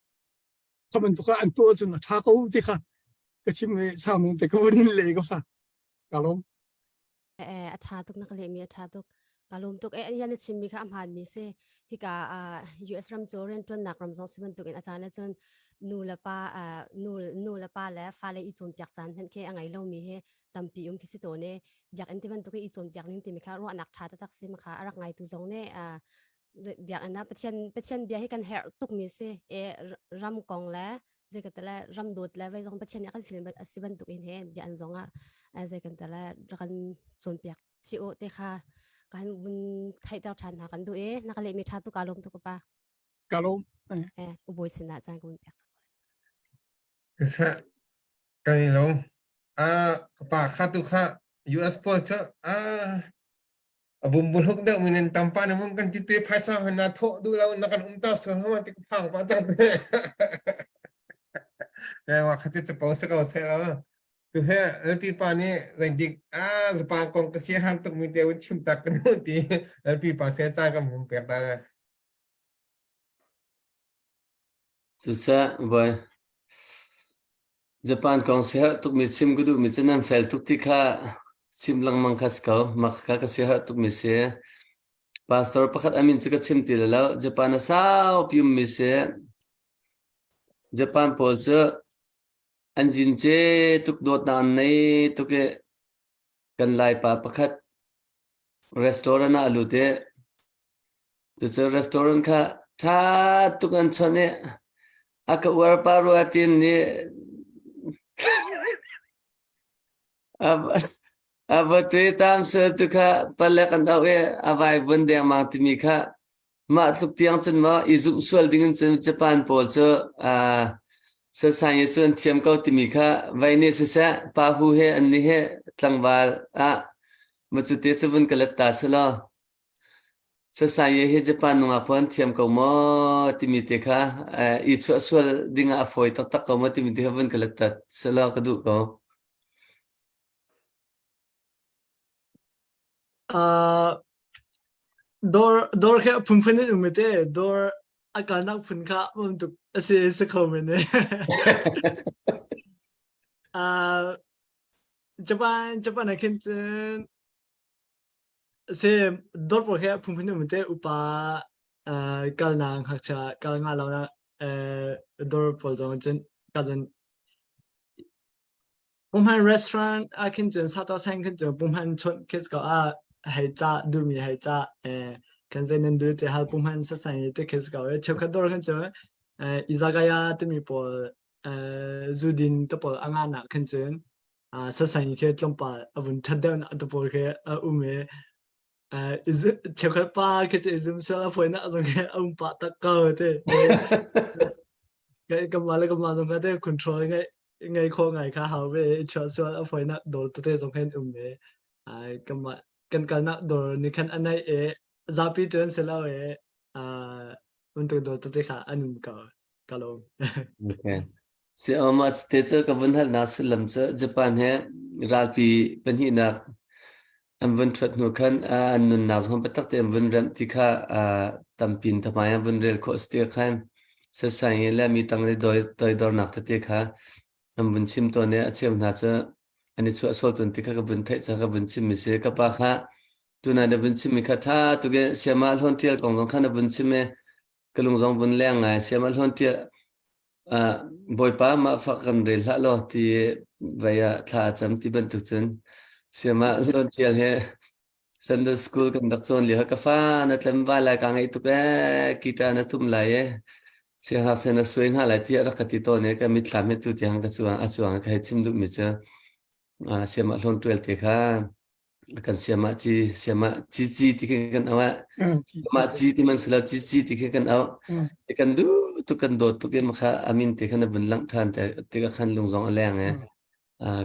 kha bantuk ah an tuah cun a ṭha ko ti kha ka chim i sau nung te ka vun in le ka fa ka lawm Eh, a ṭha tuk na ka lehmi a ṭha tuk. Ka lawm tuk. Eh, yan na chimmi kha a hmaanmi si. Hika ah US ram cu rianṭuannak ram zong si bantukin a caan ahcun nu le pa ah, nu nu le pa le fale i cawnpiak caan hmanh khi a ngei lomi hi tampi um khi si tawn i biakinn ti bantuk i i cawnpiak ning timi kha ruahnak ṭha taktak si ma kha a rak ngaitu zong nih ah, biakinn ah Pathian Pathian bia hi kan herh tukmi si. Eh, ram kong le zei kan tele ram dawt le vai zong Pathian nih a kan film a si bantuk in he bia an zong ah zei kan tele rak kan cawnpiak si o te kha kan vun theihter ṭhan hna kan duh e na ka lehmi ṭha tu ka lawm tuk pa ka lawm eh uboi sinah caan ka vun pek Sa kan i lawm. Ah, ka pa kha tu kha US pawl cu ah a bumbulhuk deuh min in tampa na vung kan ti te phaisa hon na thawh duh lo na kan um ta sual hama ti ka phang pa cang te eh wa khati chu pau se ko se lo tu he LP pa nih zei dik a Japan kong ka sia ham tuk mi te un chim tak kan ti LP pa se cha kan hum pek ta Siseh, voi. Japan kong siaherh tukmi chim ka duhmi cu nan fel tuk ti kha chim lengmang kha si ko. Mah kha ka siaherh tukmi si. Pastor pakhat a min cu ka chim ti lai lo. Japan a saupi ummi si. Japan pawl cu an zince tuk dawtnak an nei tuk i kan Laipa pakhat restaurant ah a lut i Cucu restaurant kha ṭha tuk an chawnh i a ka uar pa rua tin nih a va tui tam sual tu kha palek an auh i a vai vun dengmang timi kha mah tluk tiang cun maw i zumh sual ding in cun Japan pawl cu sasaing cu an thiam ko timi kha vai nih siseh pa hu he an nih he tlangval ah ma cu te cu vun ka let ta selaw. Sasai hi Japan nungak pun thiam ko maw timi te kha i chuah sual ding ah a fawi taktak ko maw timi te kha vun ka let tat selaw ka duh ko. Uh, dawr dawr khi a phunphun in um te dawr a kalnak phun kha um tuk a si si kho men ne. Uh, Japan Japan ah khin cun si dawr pawl khi a phunphun in um te upa uh, kalnak ngakchia kal nga lo na uh, dawr pawl zong cun ka cun Pumhan restaurant ah khin cun sato sang khin cun pumhan chawnh khi ko ah hei ca duhmi hei ca eh kan zei nan duh ti hal pumhan sasang i ti khi ko eh cheukhat dawr khin cun eh izakaya timi pawl eh zudin te pawl a nga nak khin cun ah sasang i khi tlawmpal a vun that deuh nak te pawl khi a um i eh cheukhat pa khi cu i zum sual a fawi nak zong khi a um pah tak ko te Kai kanmah le kanmah zong kha te control ngai ngai kho ngai kha hau ve i chuah sual a fawinak dawr tete zong khan um ve. Ai kanmah kan kalnak dawr nih khan a naih i zapi cu an si lo i uh, bantuk dawr tete kha an um ko ka lawm. Okay. Si oma te cu ka vun halnak sullam cu Japan he ralpi pahnihnak an vun ṭhuat hnu khan an nunnak zong biatak te an vun remh ti kha tampin thamai an vun rel khawh si ti khan sasai le mi tang le toidornak tete kha an vun chim tawn i a cheu hna cu an i chuah sual tawn ti kha ka vun theih cang ka vun chim mi si ka pa kha tuna na vun chim mi kha ṭha tuk i siama hlawn ṭial kong zong kha na vun chim i ka lung zong vun leng ngai siama hlawn ṭial Bawipa mah fak kan rel hlah law ti vei ah thla a cam ti bantuk cun siama hlawn ṭial he Sunday school kan rak cawn lio ka fa na tlem vai lai ka ngaih tuk ee guitar na tum lai ee siangngakchia na suai hna lai tiah rak ka ti tawn i ka mitthlam he tu tiang ka cuang a cuang ka hei chim duhmi cu siama hlawn ṭual te kha kan siamah ci siamah cici ti khin kan auh ah mah ci ti man silo cici ti khin kan auh kan duh tuk kan dawt tuk i kha amin te khan a vun langh ṭhan te ti ka khan lung zong a leng e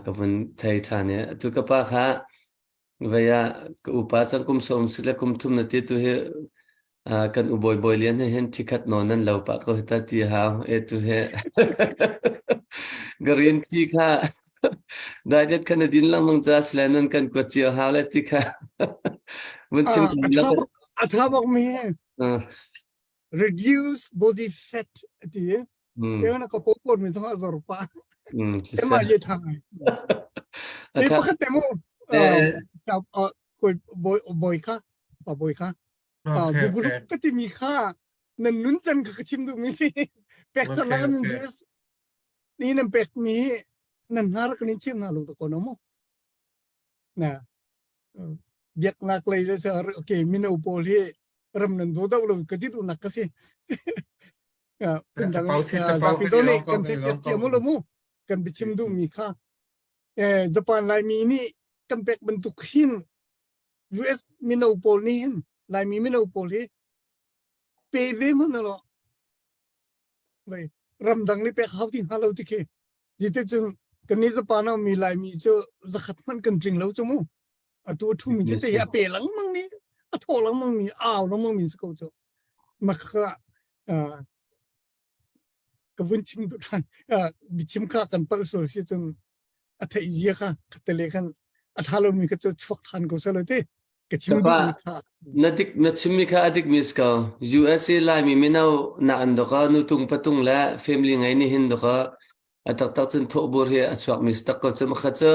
ka vun thei ṭhan i tu ka pa kha vei ah ka upa cang kum som si le kum thum na ti tu hi kan u bawi bawi lian he hin thikhat nawn nan lo pah ko ta ti hau e tu he green tea kha Daidet kha na din lengmang ca sile nan kan kuat cio hau le ti kha mun chim a tha bak mi reduce body fat ti e na ka po por mi thong a zor pa e ma ye thang ai e pakhat te mu koi boy boy kha pa boy kha bubuluk ka ti mi kha nan nun chan ka ka chim duh mi si pek chan la nan ni nan pek mi nan hnar kan in chim hna lo to kono mu na biaknak lei le sa okay mino pawl hi ram nan do do lo ka ti tu nak ka si phundang zapi do nih kan theih piak cia mu lo mu kan biachim duh mi kha Japan Laimi nih kan pek bantuk hin US mino pawl nih hin Laimi mino pawl hi pe ve hmanh lo Vei ramdang nih pek hau ti hnga lo ti khi. Ti cun kan nih Japan ah mi Laimi cu zakhat hmanh kan tling lo cu mu. Atu a ṭhumi cu te hi a pe lengmang mi, a thaw lengmang mi, a au lengmang mi si ko cu. Makha ka vun chim duh ṭhan. Biachim kha kan palh sual si cun a theih zia kha khattelei khan a ṭha lomi kha cu chuak ṭhan ko seh law ti. Ka chim duhmi kha. Na dik na chimmi kha a dikmi si ko. USA Laimi mino nak an doka nutung patung le family ngei nih hin doka a taktak cun thawhbur hi a chuakmi si tak ko cu makha cu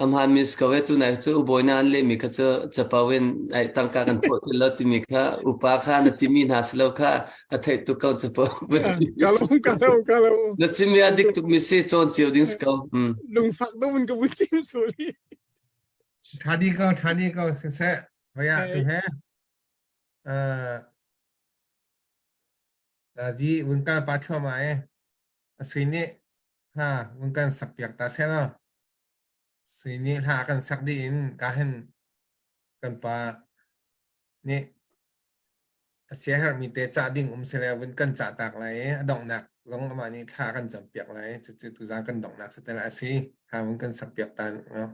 a hmaanmi si ko e tunai cu ubawi na an lehmi kha cu capo in ai tangka kan thawh ti lo timi kha upa kha na timi hna si lo kha a theih tuk ko capo Kalung kalung kalung na chimmi a dik tukmi si cawn cio ding si ko. Lungfak deuh in ka vun chim suri. Ṭha ko, ṭha ko, siseh, voi ah tu he, uh, zi vun kal pa thuama e, a sui nih hla vun kan sak piak ta seh law, sui nih hla kan sak dih in ka hin kan pa nih a siaherhmi te cah ding um sile vun kan cah tak lai i a donghnak zong amah nih thla kan campiak lai cucu tuzaan kan donghnak si te lai a si thla vun kan sakpiak ta no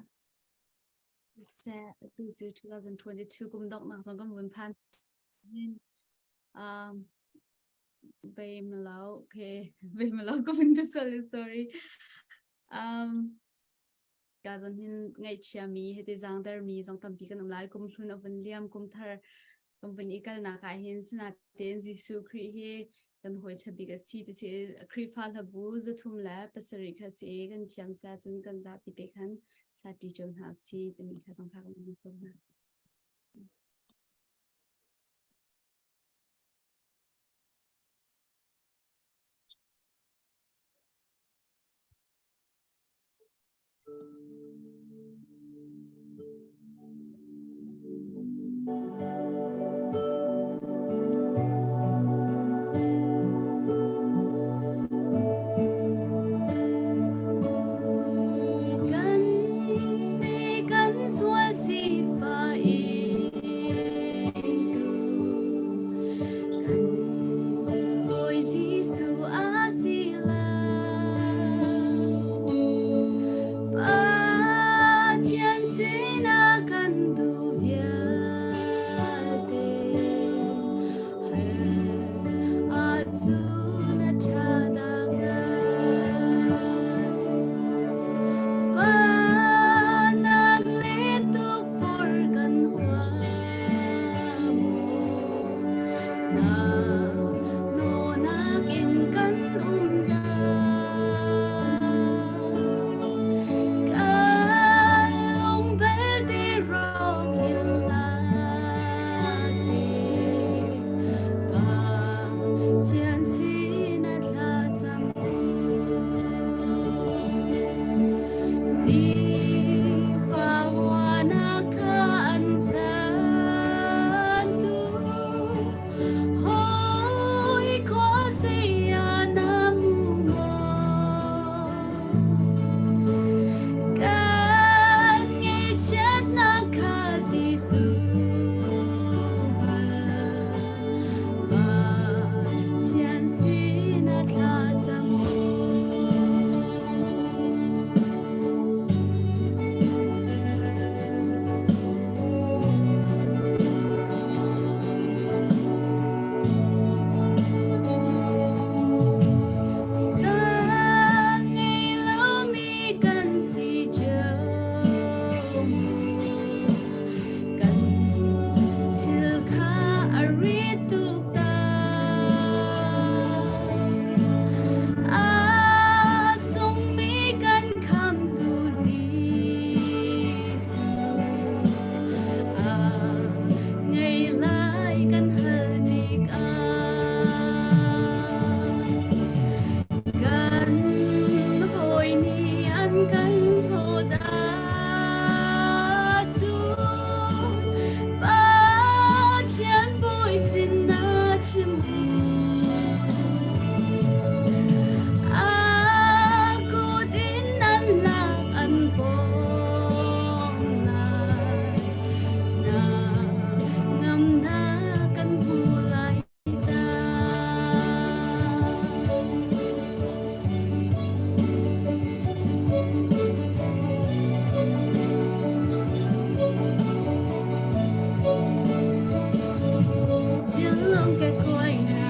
Siseh, tu cu 2022 kum donghnak zong kan vun phan. Um, Bemalo, okay. Bemalo ko min sorry, sorry. Um, ka zon hin ngaihchiami hiti zangdermi zong tampi kan um lai kum hlun a vun liam kum thar kan vun i kalnak ah hin sinatein Jesuh Khrih hi kan hawi ṭha bik a si ti si Khrihfa hlabu 307 kha si kan thiam sa cun kan zapi te khan sa ṭi cio hna si timi kha zong kha kan sawm hna. Kan mi kan sual sifah ingtu kan Bawi Jesuh a si lai. Pathian sinah kan duh vialte hal ahcun a ṭha dah ngai. Fahnak le tukforh kan huam maw? Nawnak in kan um lai. Kan lung belte rawk hil hna seh. Pathian sinah thlacam u. Sifah kha an chantu hawi khua saya na mu maw? Kan ngaihchiatnak kha Jesuh Pathian sinah thlacam u. Caan ngei lomi kan si cio mu. Kan thil kha a rit tuk ta. A sungmi kan khamtu Jesuh. A ngei lai kan hal tikah. Kan hawi nih an kan hlawt ahcun Pathian bawi sinah chim u. A kut in an lak an bawm lai. Na ngamnak kan hmu lai ta. Thinlung ka kuai na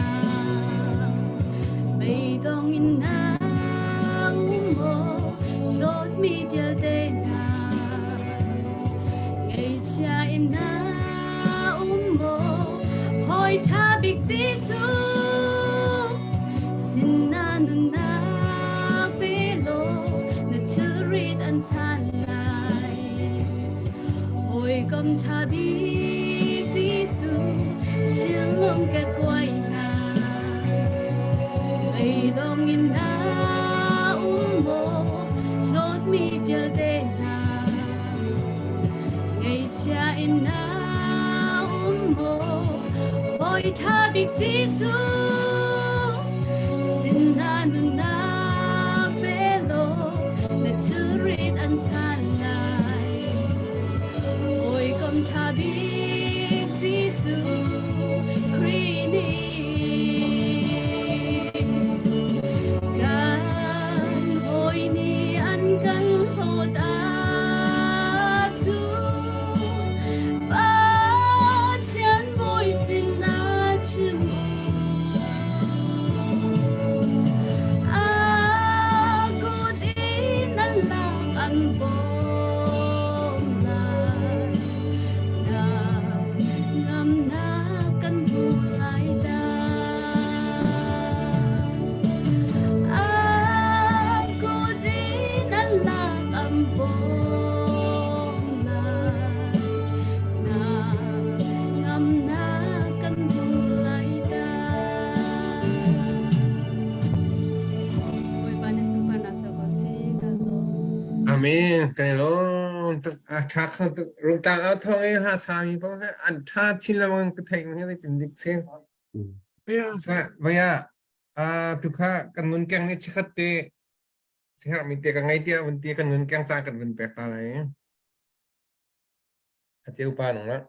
beidong in na um maw hlawtmi vialte hna ngaihchia in na um maw hawi ṭha bik Jesuh sinah nunnak pe law na thilrit an chan lai Hawikom ṭha bik Jesuh thinlung ka kuai hna. Beidong in na um maw hlawtmi vialte hna. Ngaihchia in na um maw hawi ṭha bik Jesuh sinah nunnak pe law na thilrit an chan lai. Hawikom ṭha bik Jesuh Khrih nih kan hawi nih an kan hlawt ahcun Pathian bawi sinah. Amen. Kan i lawm tuk. A tha kho tuk. Rungtlang au thawng i hla sami paoh hi an tha chin lengmang ka theih mi hi tin dik si. Sa vaya a tukha kan ngun keng ni chikhat te siherh mi te ka ngai tia vun ti kan ngun keng ca kan vun pek ta lai. A cheu pa nung la.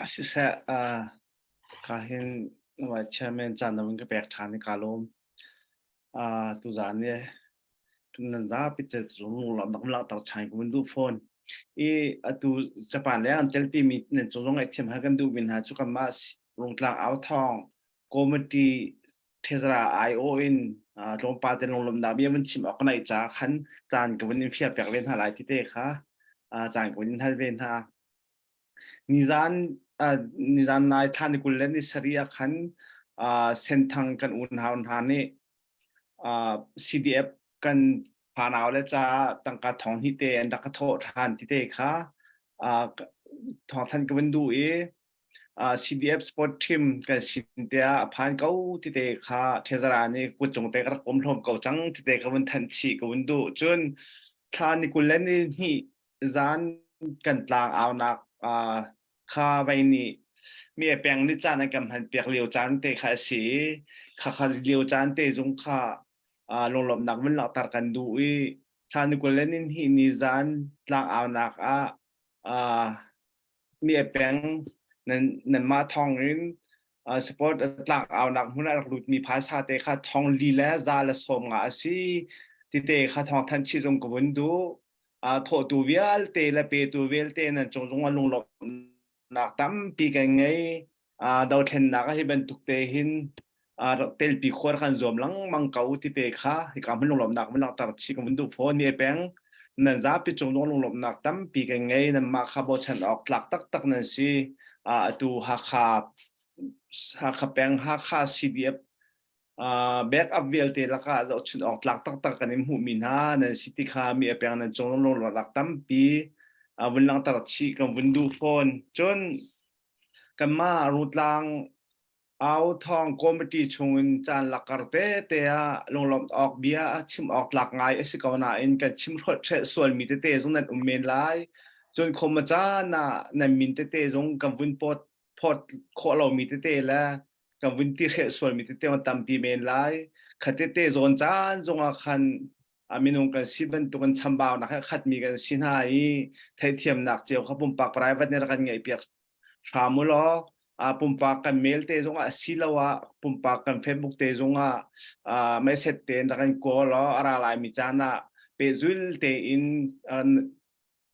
Siseh, ka hin vice chairman caan na vun ka pek ṭhan i kaa lawm. Tuzaan i nan zapi te lung langhter ṭhan ka vun duh fawn. I atu Japan le an telpi mi nan cung zong ngaihthiam hal kan duhmi hna cu kanmah Rungtlang Authawng committee thezara aiawh in tlawmpal te lunglawmhnak bia vun chim awk ka neih caah khan caan ka vun in fial piak ve hna lai ti te kha caan ka vun in hal ve hna. Nizan nizan nai thla ni 20 le ni sarih ah khan Senthang kan unau hna nih CDF kan fanau le caah tangka thong hnih te an rak ka thawh ṭhan ti te kha thawngthanh ka vun duh i CDF sport team kan sin te ah a phan ko ti te kha Thezara nih kutcung te ka rak pom hlawm ko cang ti te ka vun thanh chih ka vun duh. Cun thla ni 20 le ni hnih zan kan tlang aunak kha vei nih mi a peng ni caan an kan hman piak lio caan te kha a si i kha kha lio caan te zung kha lunglawmhnak vun langhter kan duh i thla ni 20 le ni hnih ni zan tlang aunak ah mi a peng nan nanmah thawng in support tlak aunak hmun ah rak lutmi phaisa te kha thong li le za le sawm nga a si tite kha thawng thanh chih zong ka vun duh thawhtu vialte le petu vialte nan cung zong ah lunglawmhnak tampi kan ngei dothlennak ah hi bantuk te hin telpi khuar kan zuam lengmang ko ti te kha hika hmun lunglawmhnak mun langhter chih ka vun duh fawn ni peng nan zapi cung zong lunglawmhnak tampi kan ngei nan mah kha bochan awk tlak taktak nan si atu Hakha Hakha peng Hakha CDF backup vialte lakah zohchun awk tlak taktak kan in hmuhmi hna nan si ti kha mi a peng nan cung lunglawmhnak tampi vun langhter chih kan vun duh fawn cun kanmah Rutlang Au thawng committee chungin caan lakar tete ah lunglawmh awk bia chim awk tlak ngai a si ko nain kan chim hrolh sualmi tete zong nan um men lai. Cun khoma caan ah nan min tete zong kan vun pawt phawt khawh lomi tete le kan vun ti hreh sualmi tete zong tampi men lai. Kha tete zawn caan zongah khan a minung kan si bantukin chambaunak he khatmi kan si hna i theihthiamnak cio kha pumpak private nih rak kan ngeihpiak hram u law pumpak kan mail te zongah asiloah pumpak kan Facebook te zongah message tein rak kan call law a ra laimi caan ah pehzul tein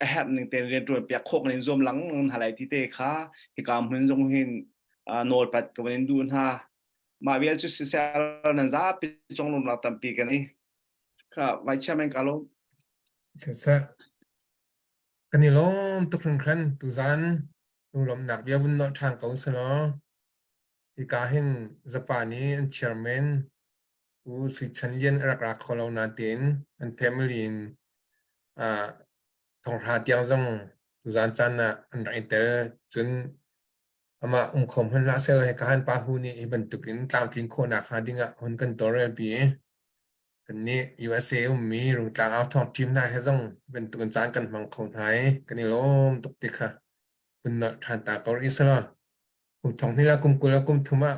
a herh ning tein rianṭuan piak khawh kan in zuam lengmang hna lai ti te kha hika hmun zong hin nawlpat ka van in duh hna. Mah vial cu siseh nan zapi cung lawmnak tampi kan i kha Vice Chairman ka lawm. Siseh. Kan i lawm tuk hringhran tuzan lunglawmhnak bia vun nolh ṭhan ko selaw hika hin Japan i an chairman U Sui Chan Lian a rak ra kho lo natein an family in uh, thonghra tiang zong tuzan caan ah an rak i tel cun amah um kho hmanh hlah seh law hika han pa hu nih hi bantuk in tlamtlin khawhnak hnga ding ah hun kan tawlrelpi i Kannih USA ummi Rungtlang authawng team hna he zong bantuk in caan kan hmang kho hna i kan i lawm tuk ti kha hun nolh ṭhan ta ko rih selaw kum thong hnih le kum 20 le kum thum ah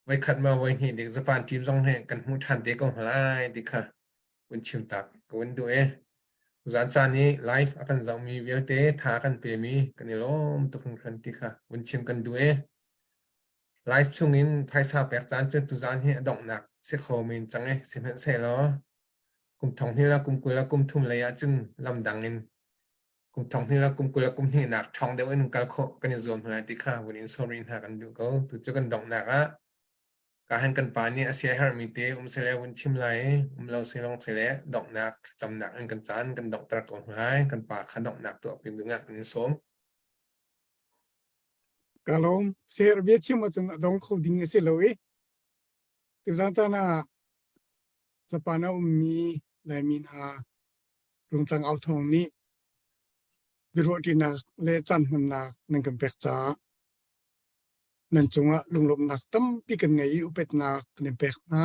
voikhat ma voi hnih dik Japan team zong he kan hmuh ṭhan te ko hna lai ti kha hun chim tak ka vun duh i zan caan i live a kan zohmi vialte tha kan pemi kan i lawm tuk hringhran ti kha vun chim kan duh i Live chungin phaisa pek caan cu tuzaan hi a donghnak si kho men cang i sihmanhsehlaw kum thong hnih le kum 20 le kum thum lei ahcun lamdang in kum thong hnih le kum 20 le kum hnihnak ṭhawng deuh in kal khawh kan i zuam hna ti kha vun in sawm rih hna kan duh ko. Tu cu kan donghnak ah ka han kan pa nih a sia herhmi te um sele vun chim lai i um lo si long sele donghnak thlacamnak in kan caan kan donghter ko hna lai. Kan pa kha donghnak tuah pin dingah kan in sawm. Ka lawm. Ser bia chim ahcun a dong kho ding a si lo i tuzan caan ah Japan a ummi Laimi hna Rungtlang Authawng nih biaruahṭinak le caan hmannak nan kan pek caah nan cungah lunglawmhnak tampi kan ngei i upatnak kan in pek hna.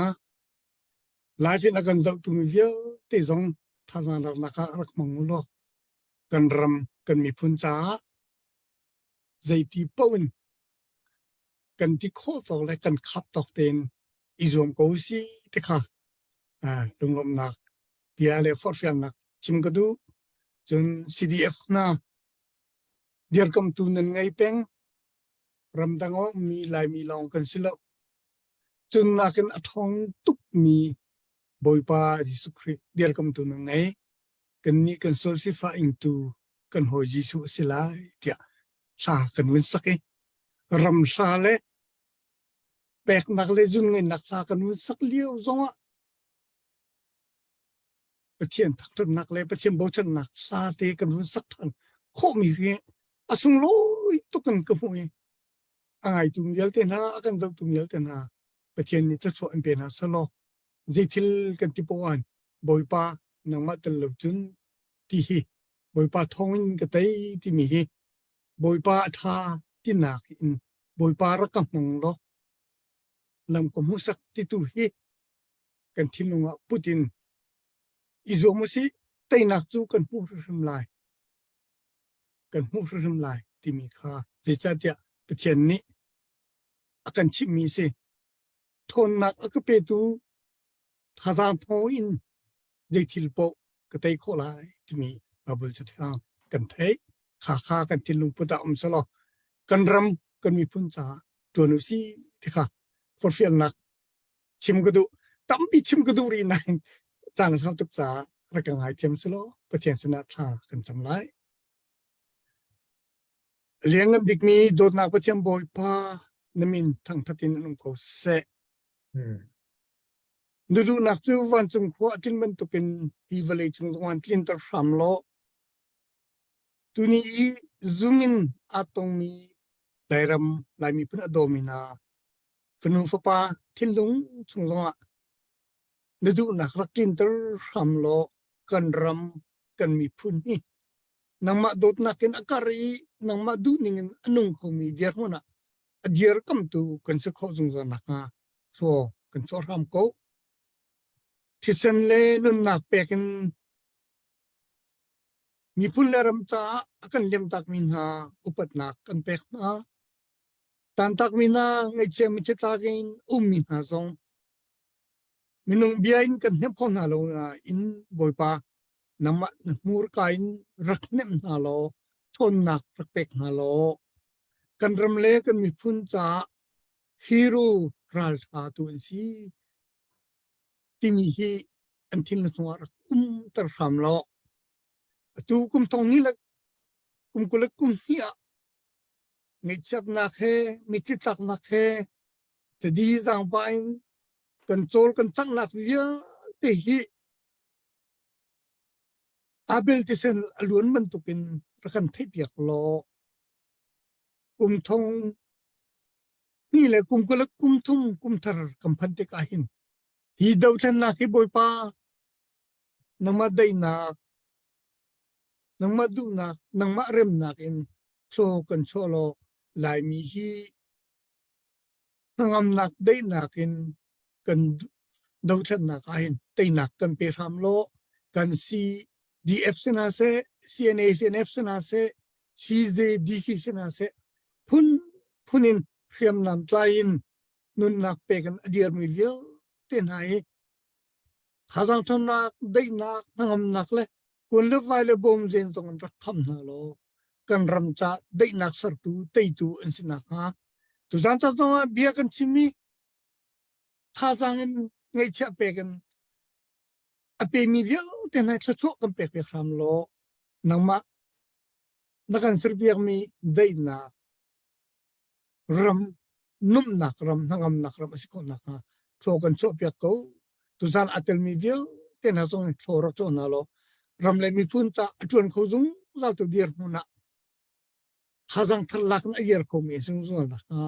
Live in a kan zohtu mi vialte zong thazaang laknak ah rak hmang u law kan ram kan miphun caah zeiti paoh in kan ti khawh tawk le kan khap tawk tein i zuam ko si ti kha lunglawmhnak bia le forhfialnak chim ka duh. Cun CDF hna dirkamtu nan ngei peng ramdang a ummi Laimi lawng kan si lo. Cun nakin a ṭhawng tukmi Bawipa Jesuh Khrih dirkamtu nan ngei. Kannih kan sual sifah ingtu kan hawi Jesuh a si lai tiah hla kan vun sak i ram hla le peknak le zunngaihnak hla kan vun sak lio zongah Pathian thangṭhatnak le Pathian bochannak hla te kan vun sak ṭhan khawhmi hi a sunglawi tuk in ka hmuh i a ngaitu vialte hna a kan zohtu vialte hna Pathian nih thluachuah in pe hna selaw zeithil kan ti poah in Bawipa nangmah tel lo cun ti hi Bawipa thawngin ka tei timi hi Bawipa a ṭha tinak in Bawipa rak ka hmang law lam ka hmuhsak titu hi kan thinlung ah put in i zuam usih teinak cu kan hmuh hrimhrim lai kan hmuh hrimhrim lai timi kha zeicahtiah Pathian nih a kan chimhmi si ṭhawnnak a ka petu thazaang thawng in zei thil paoh ka tei khawh lai timi Bible cathiang kan theih kha kha kan thinlung put ah um selaw kan ram kan miphun caah ṭuan usih ti kha forhfialnak chim ka duh tampi chim ka duh rih nain caan a sau tuk caah rak ka ngaithiam selaw Pathian sinah thla kan cam lai. Lianngan bikmi dawtnak Pathian Bawipa na min thangthat in um ko seh. Na duhnak cu vancung khua a tlin bantukin hi vawlei cung zong an tlinter hram law tuni i zum in aa tongmi Lairam Lai miphun a dawmi hna fanu fapa thinlung chung zongah na duhnak rak tlinter hram law kan ram kan miphun hi nangmah dawtnak in a kar i nangmah duhning in a nung khomi dirhmun ah a dirkamtu kan si khawh zungzal nakhnga thlaw kan chuah hram ko. Thisen le nunnak pek in miphun le ram caah a kan liamtakmi hna upatnak kan pek hna. Tantakmi hna ngaihchia mithitlak in ummi hna zong minung bia in kan hnemh kho hna lo nain Bawipa nangmah na hmurka in rak hnemh hna law ṭhawnnak rak pek hna law kan ram le kan miphun caah hero ralṭha tu an si timi hi an thinlung chungah rak umter hram law atu kum thong ni le kum 20 le kum hnih ah ngaihchiatnak he mitthli tlaknak he cadi zaangba in kan cawl kan canghnak vialte hi Abel thisen a luan bantukin rak kan theihpiak law kum thong hnih le kum 20 le kum thum kum thar kan phanh tikah hin hi dothlennak hi Bawipa nangmah daihnak nangmah duhnak nangmah remnak in thlaw kan chuah law Laimi hi hnangamnak daihnak in kan dothlennak ah hin teinak kan pe hram law kan CDF si hna seh CNA CNF si hna seh CJDC si hna seh phun phun in hriamnam tlai in nunnak pek in a dirmi vialte hna hi thazaang ṭhawnnak daihnak hnangamnak le kun le vai le bawm zen zong in rak kham hna law kan ram ca daihnak sertu teitu an si nakhnga tuzaan ca zong ah bia kan chim i thazaang in ngaihchiah pek in a pemi vialte hna thluachuah kan pek piak hram law nangmah na kan serpiakmi daihnak ram numnak ram hnangamnak ram a si khawh nakhnga thlaw kan chuahpiak ko tuzaan aa telmi vialte hna zong thlaw rak chuah hna law ram le miphun ca a ṭuan kho zungzal tu dirhmun ah thazaang thar lak in a iar khomi a zungzal nakhnga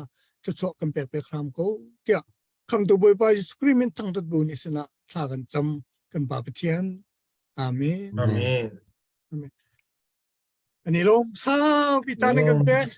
thluachuah kan pek pek hram ko tiah khamtu Bawipa Jesuh Khrih min thangṭhat bu ni sinah thla kan cam kan Pa Pathian Amen. Amen. Amen. Ani lawm saupi caan kan pek.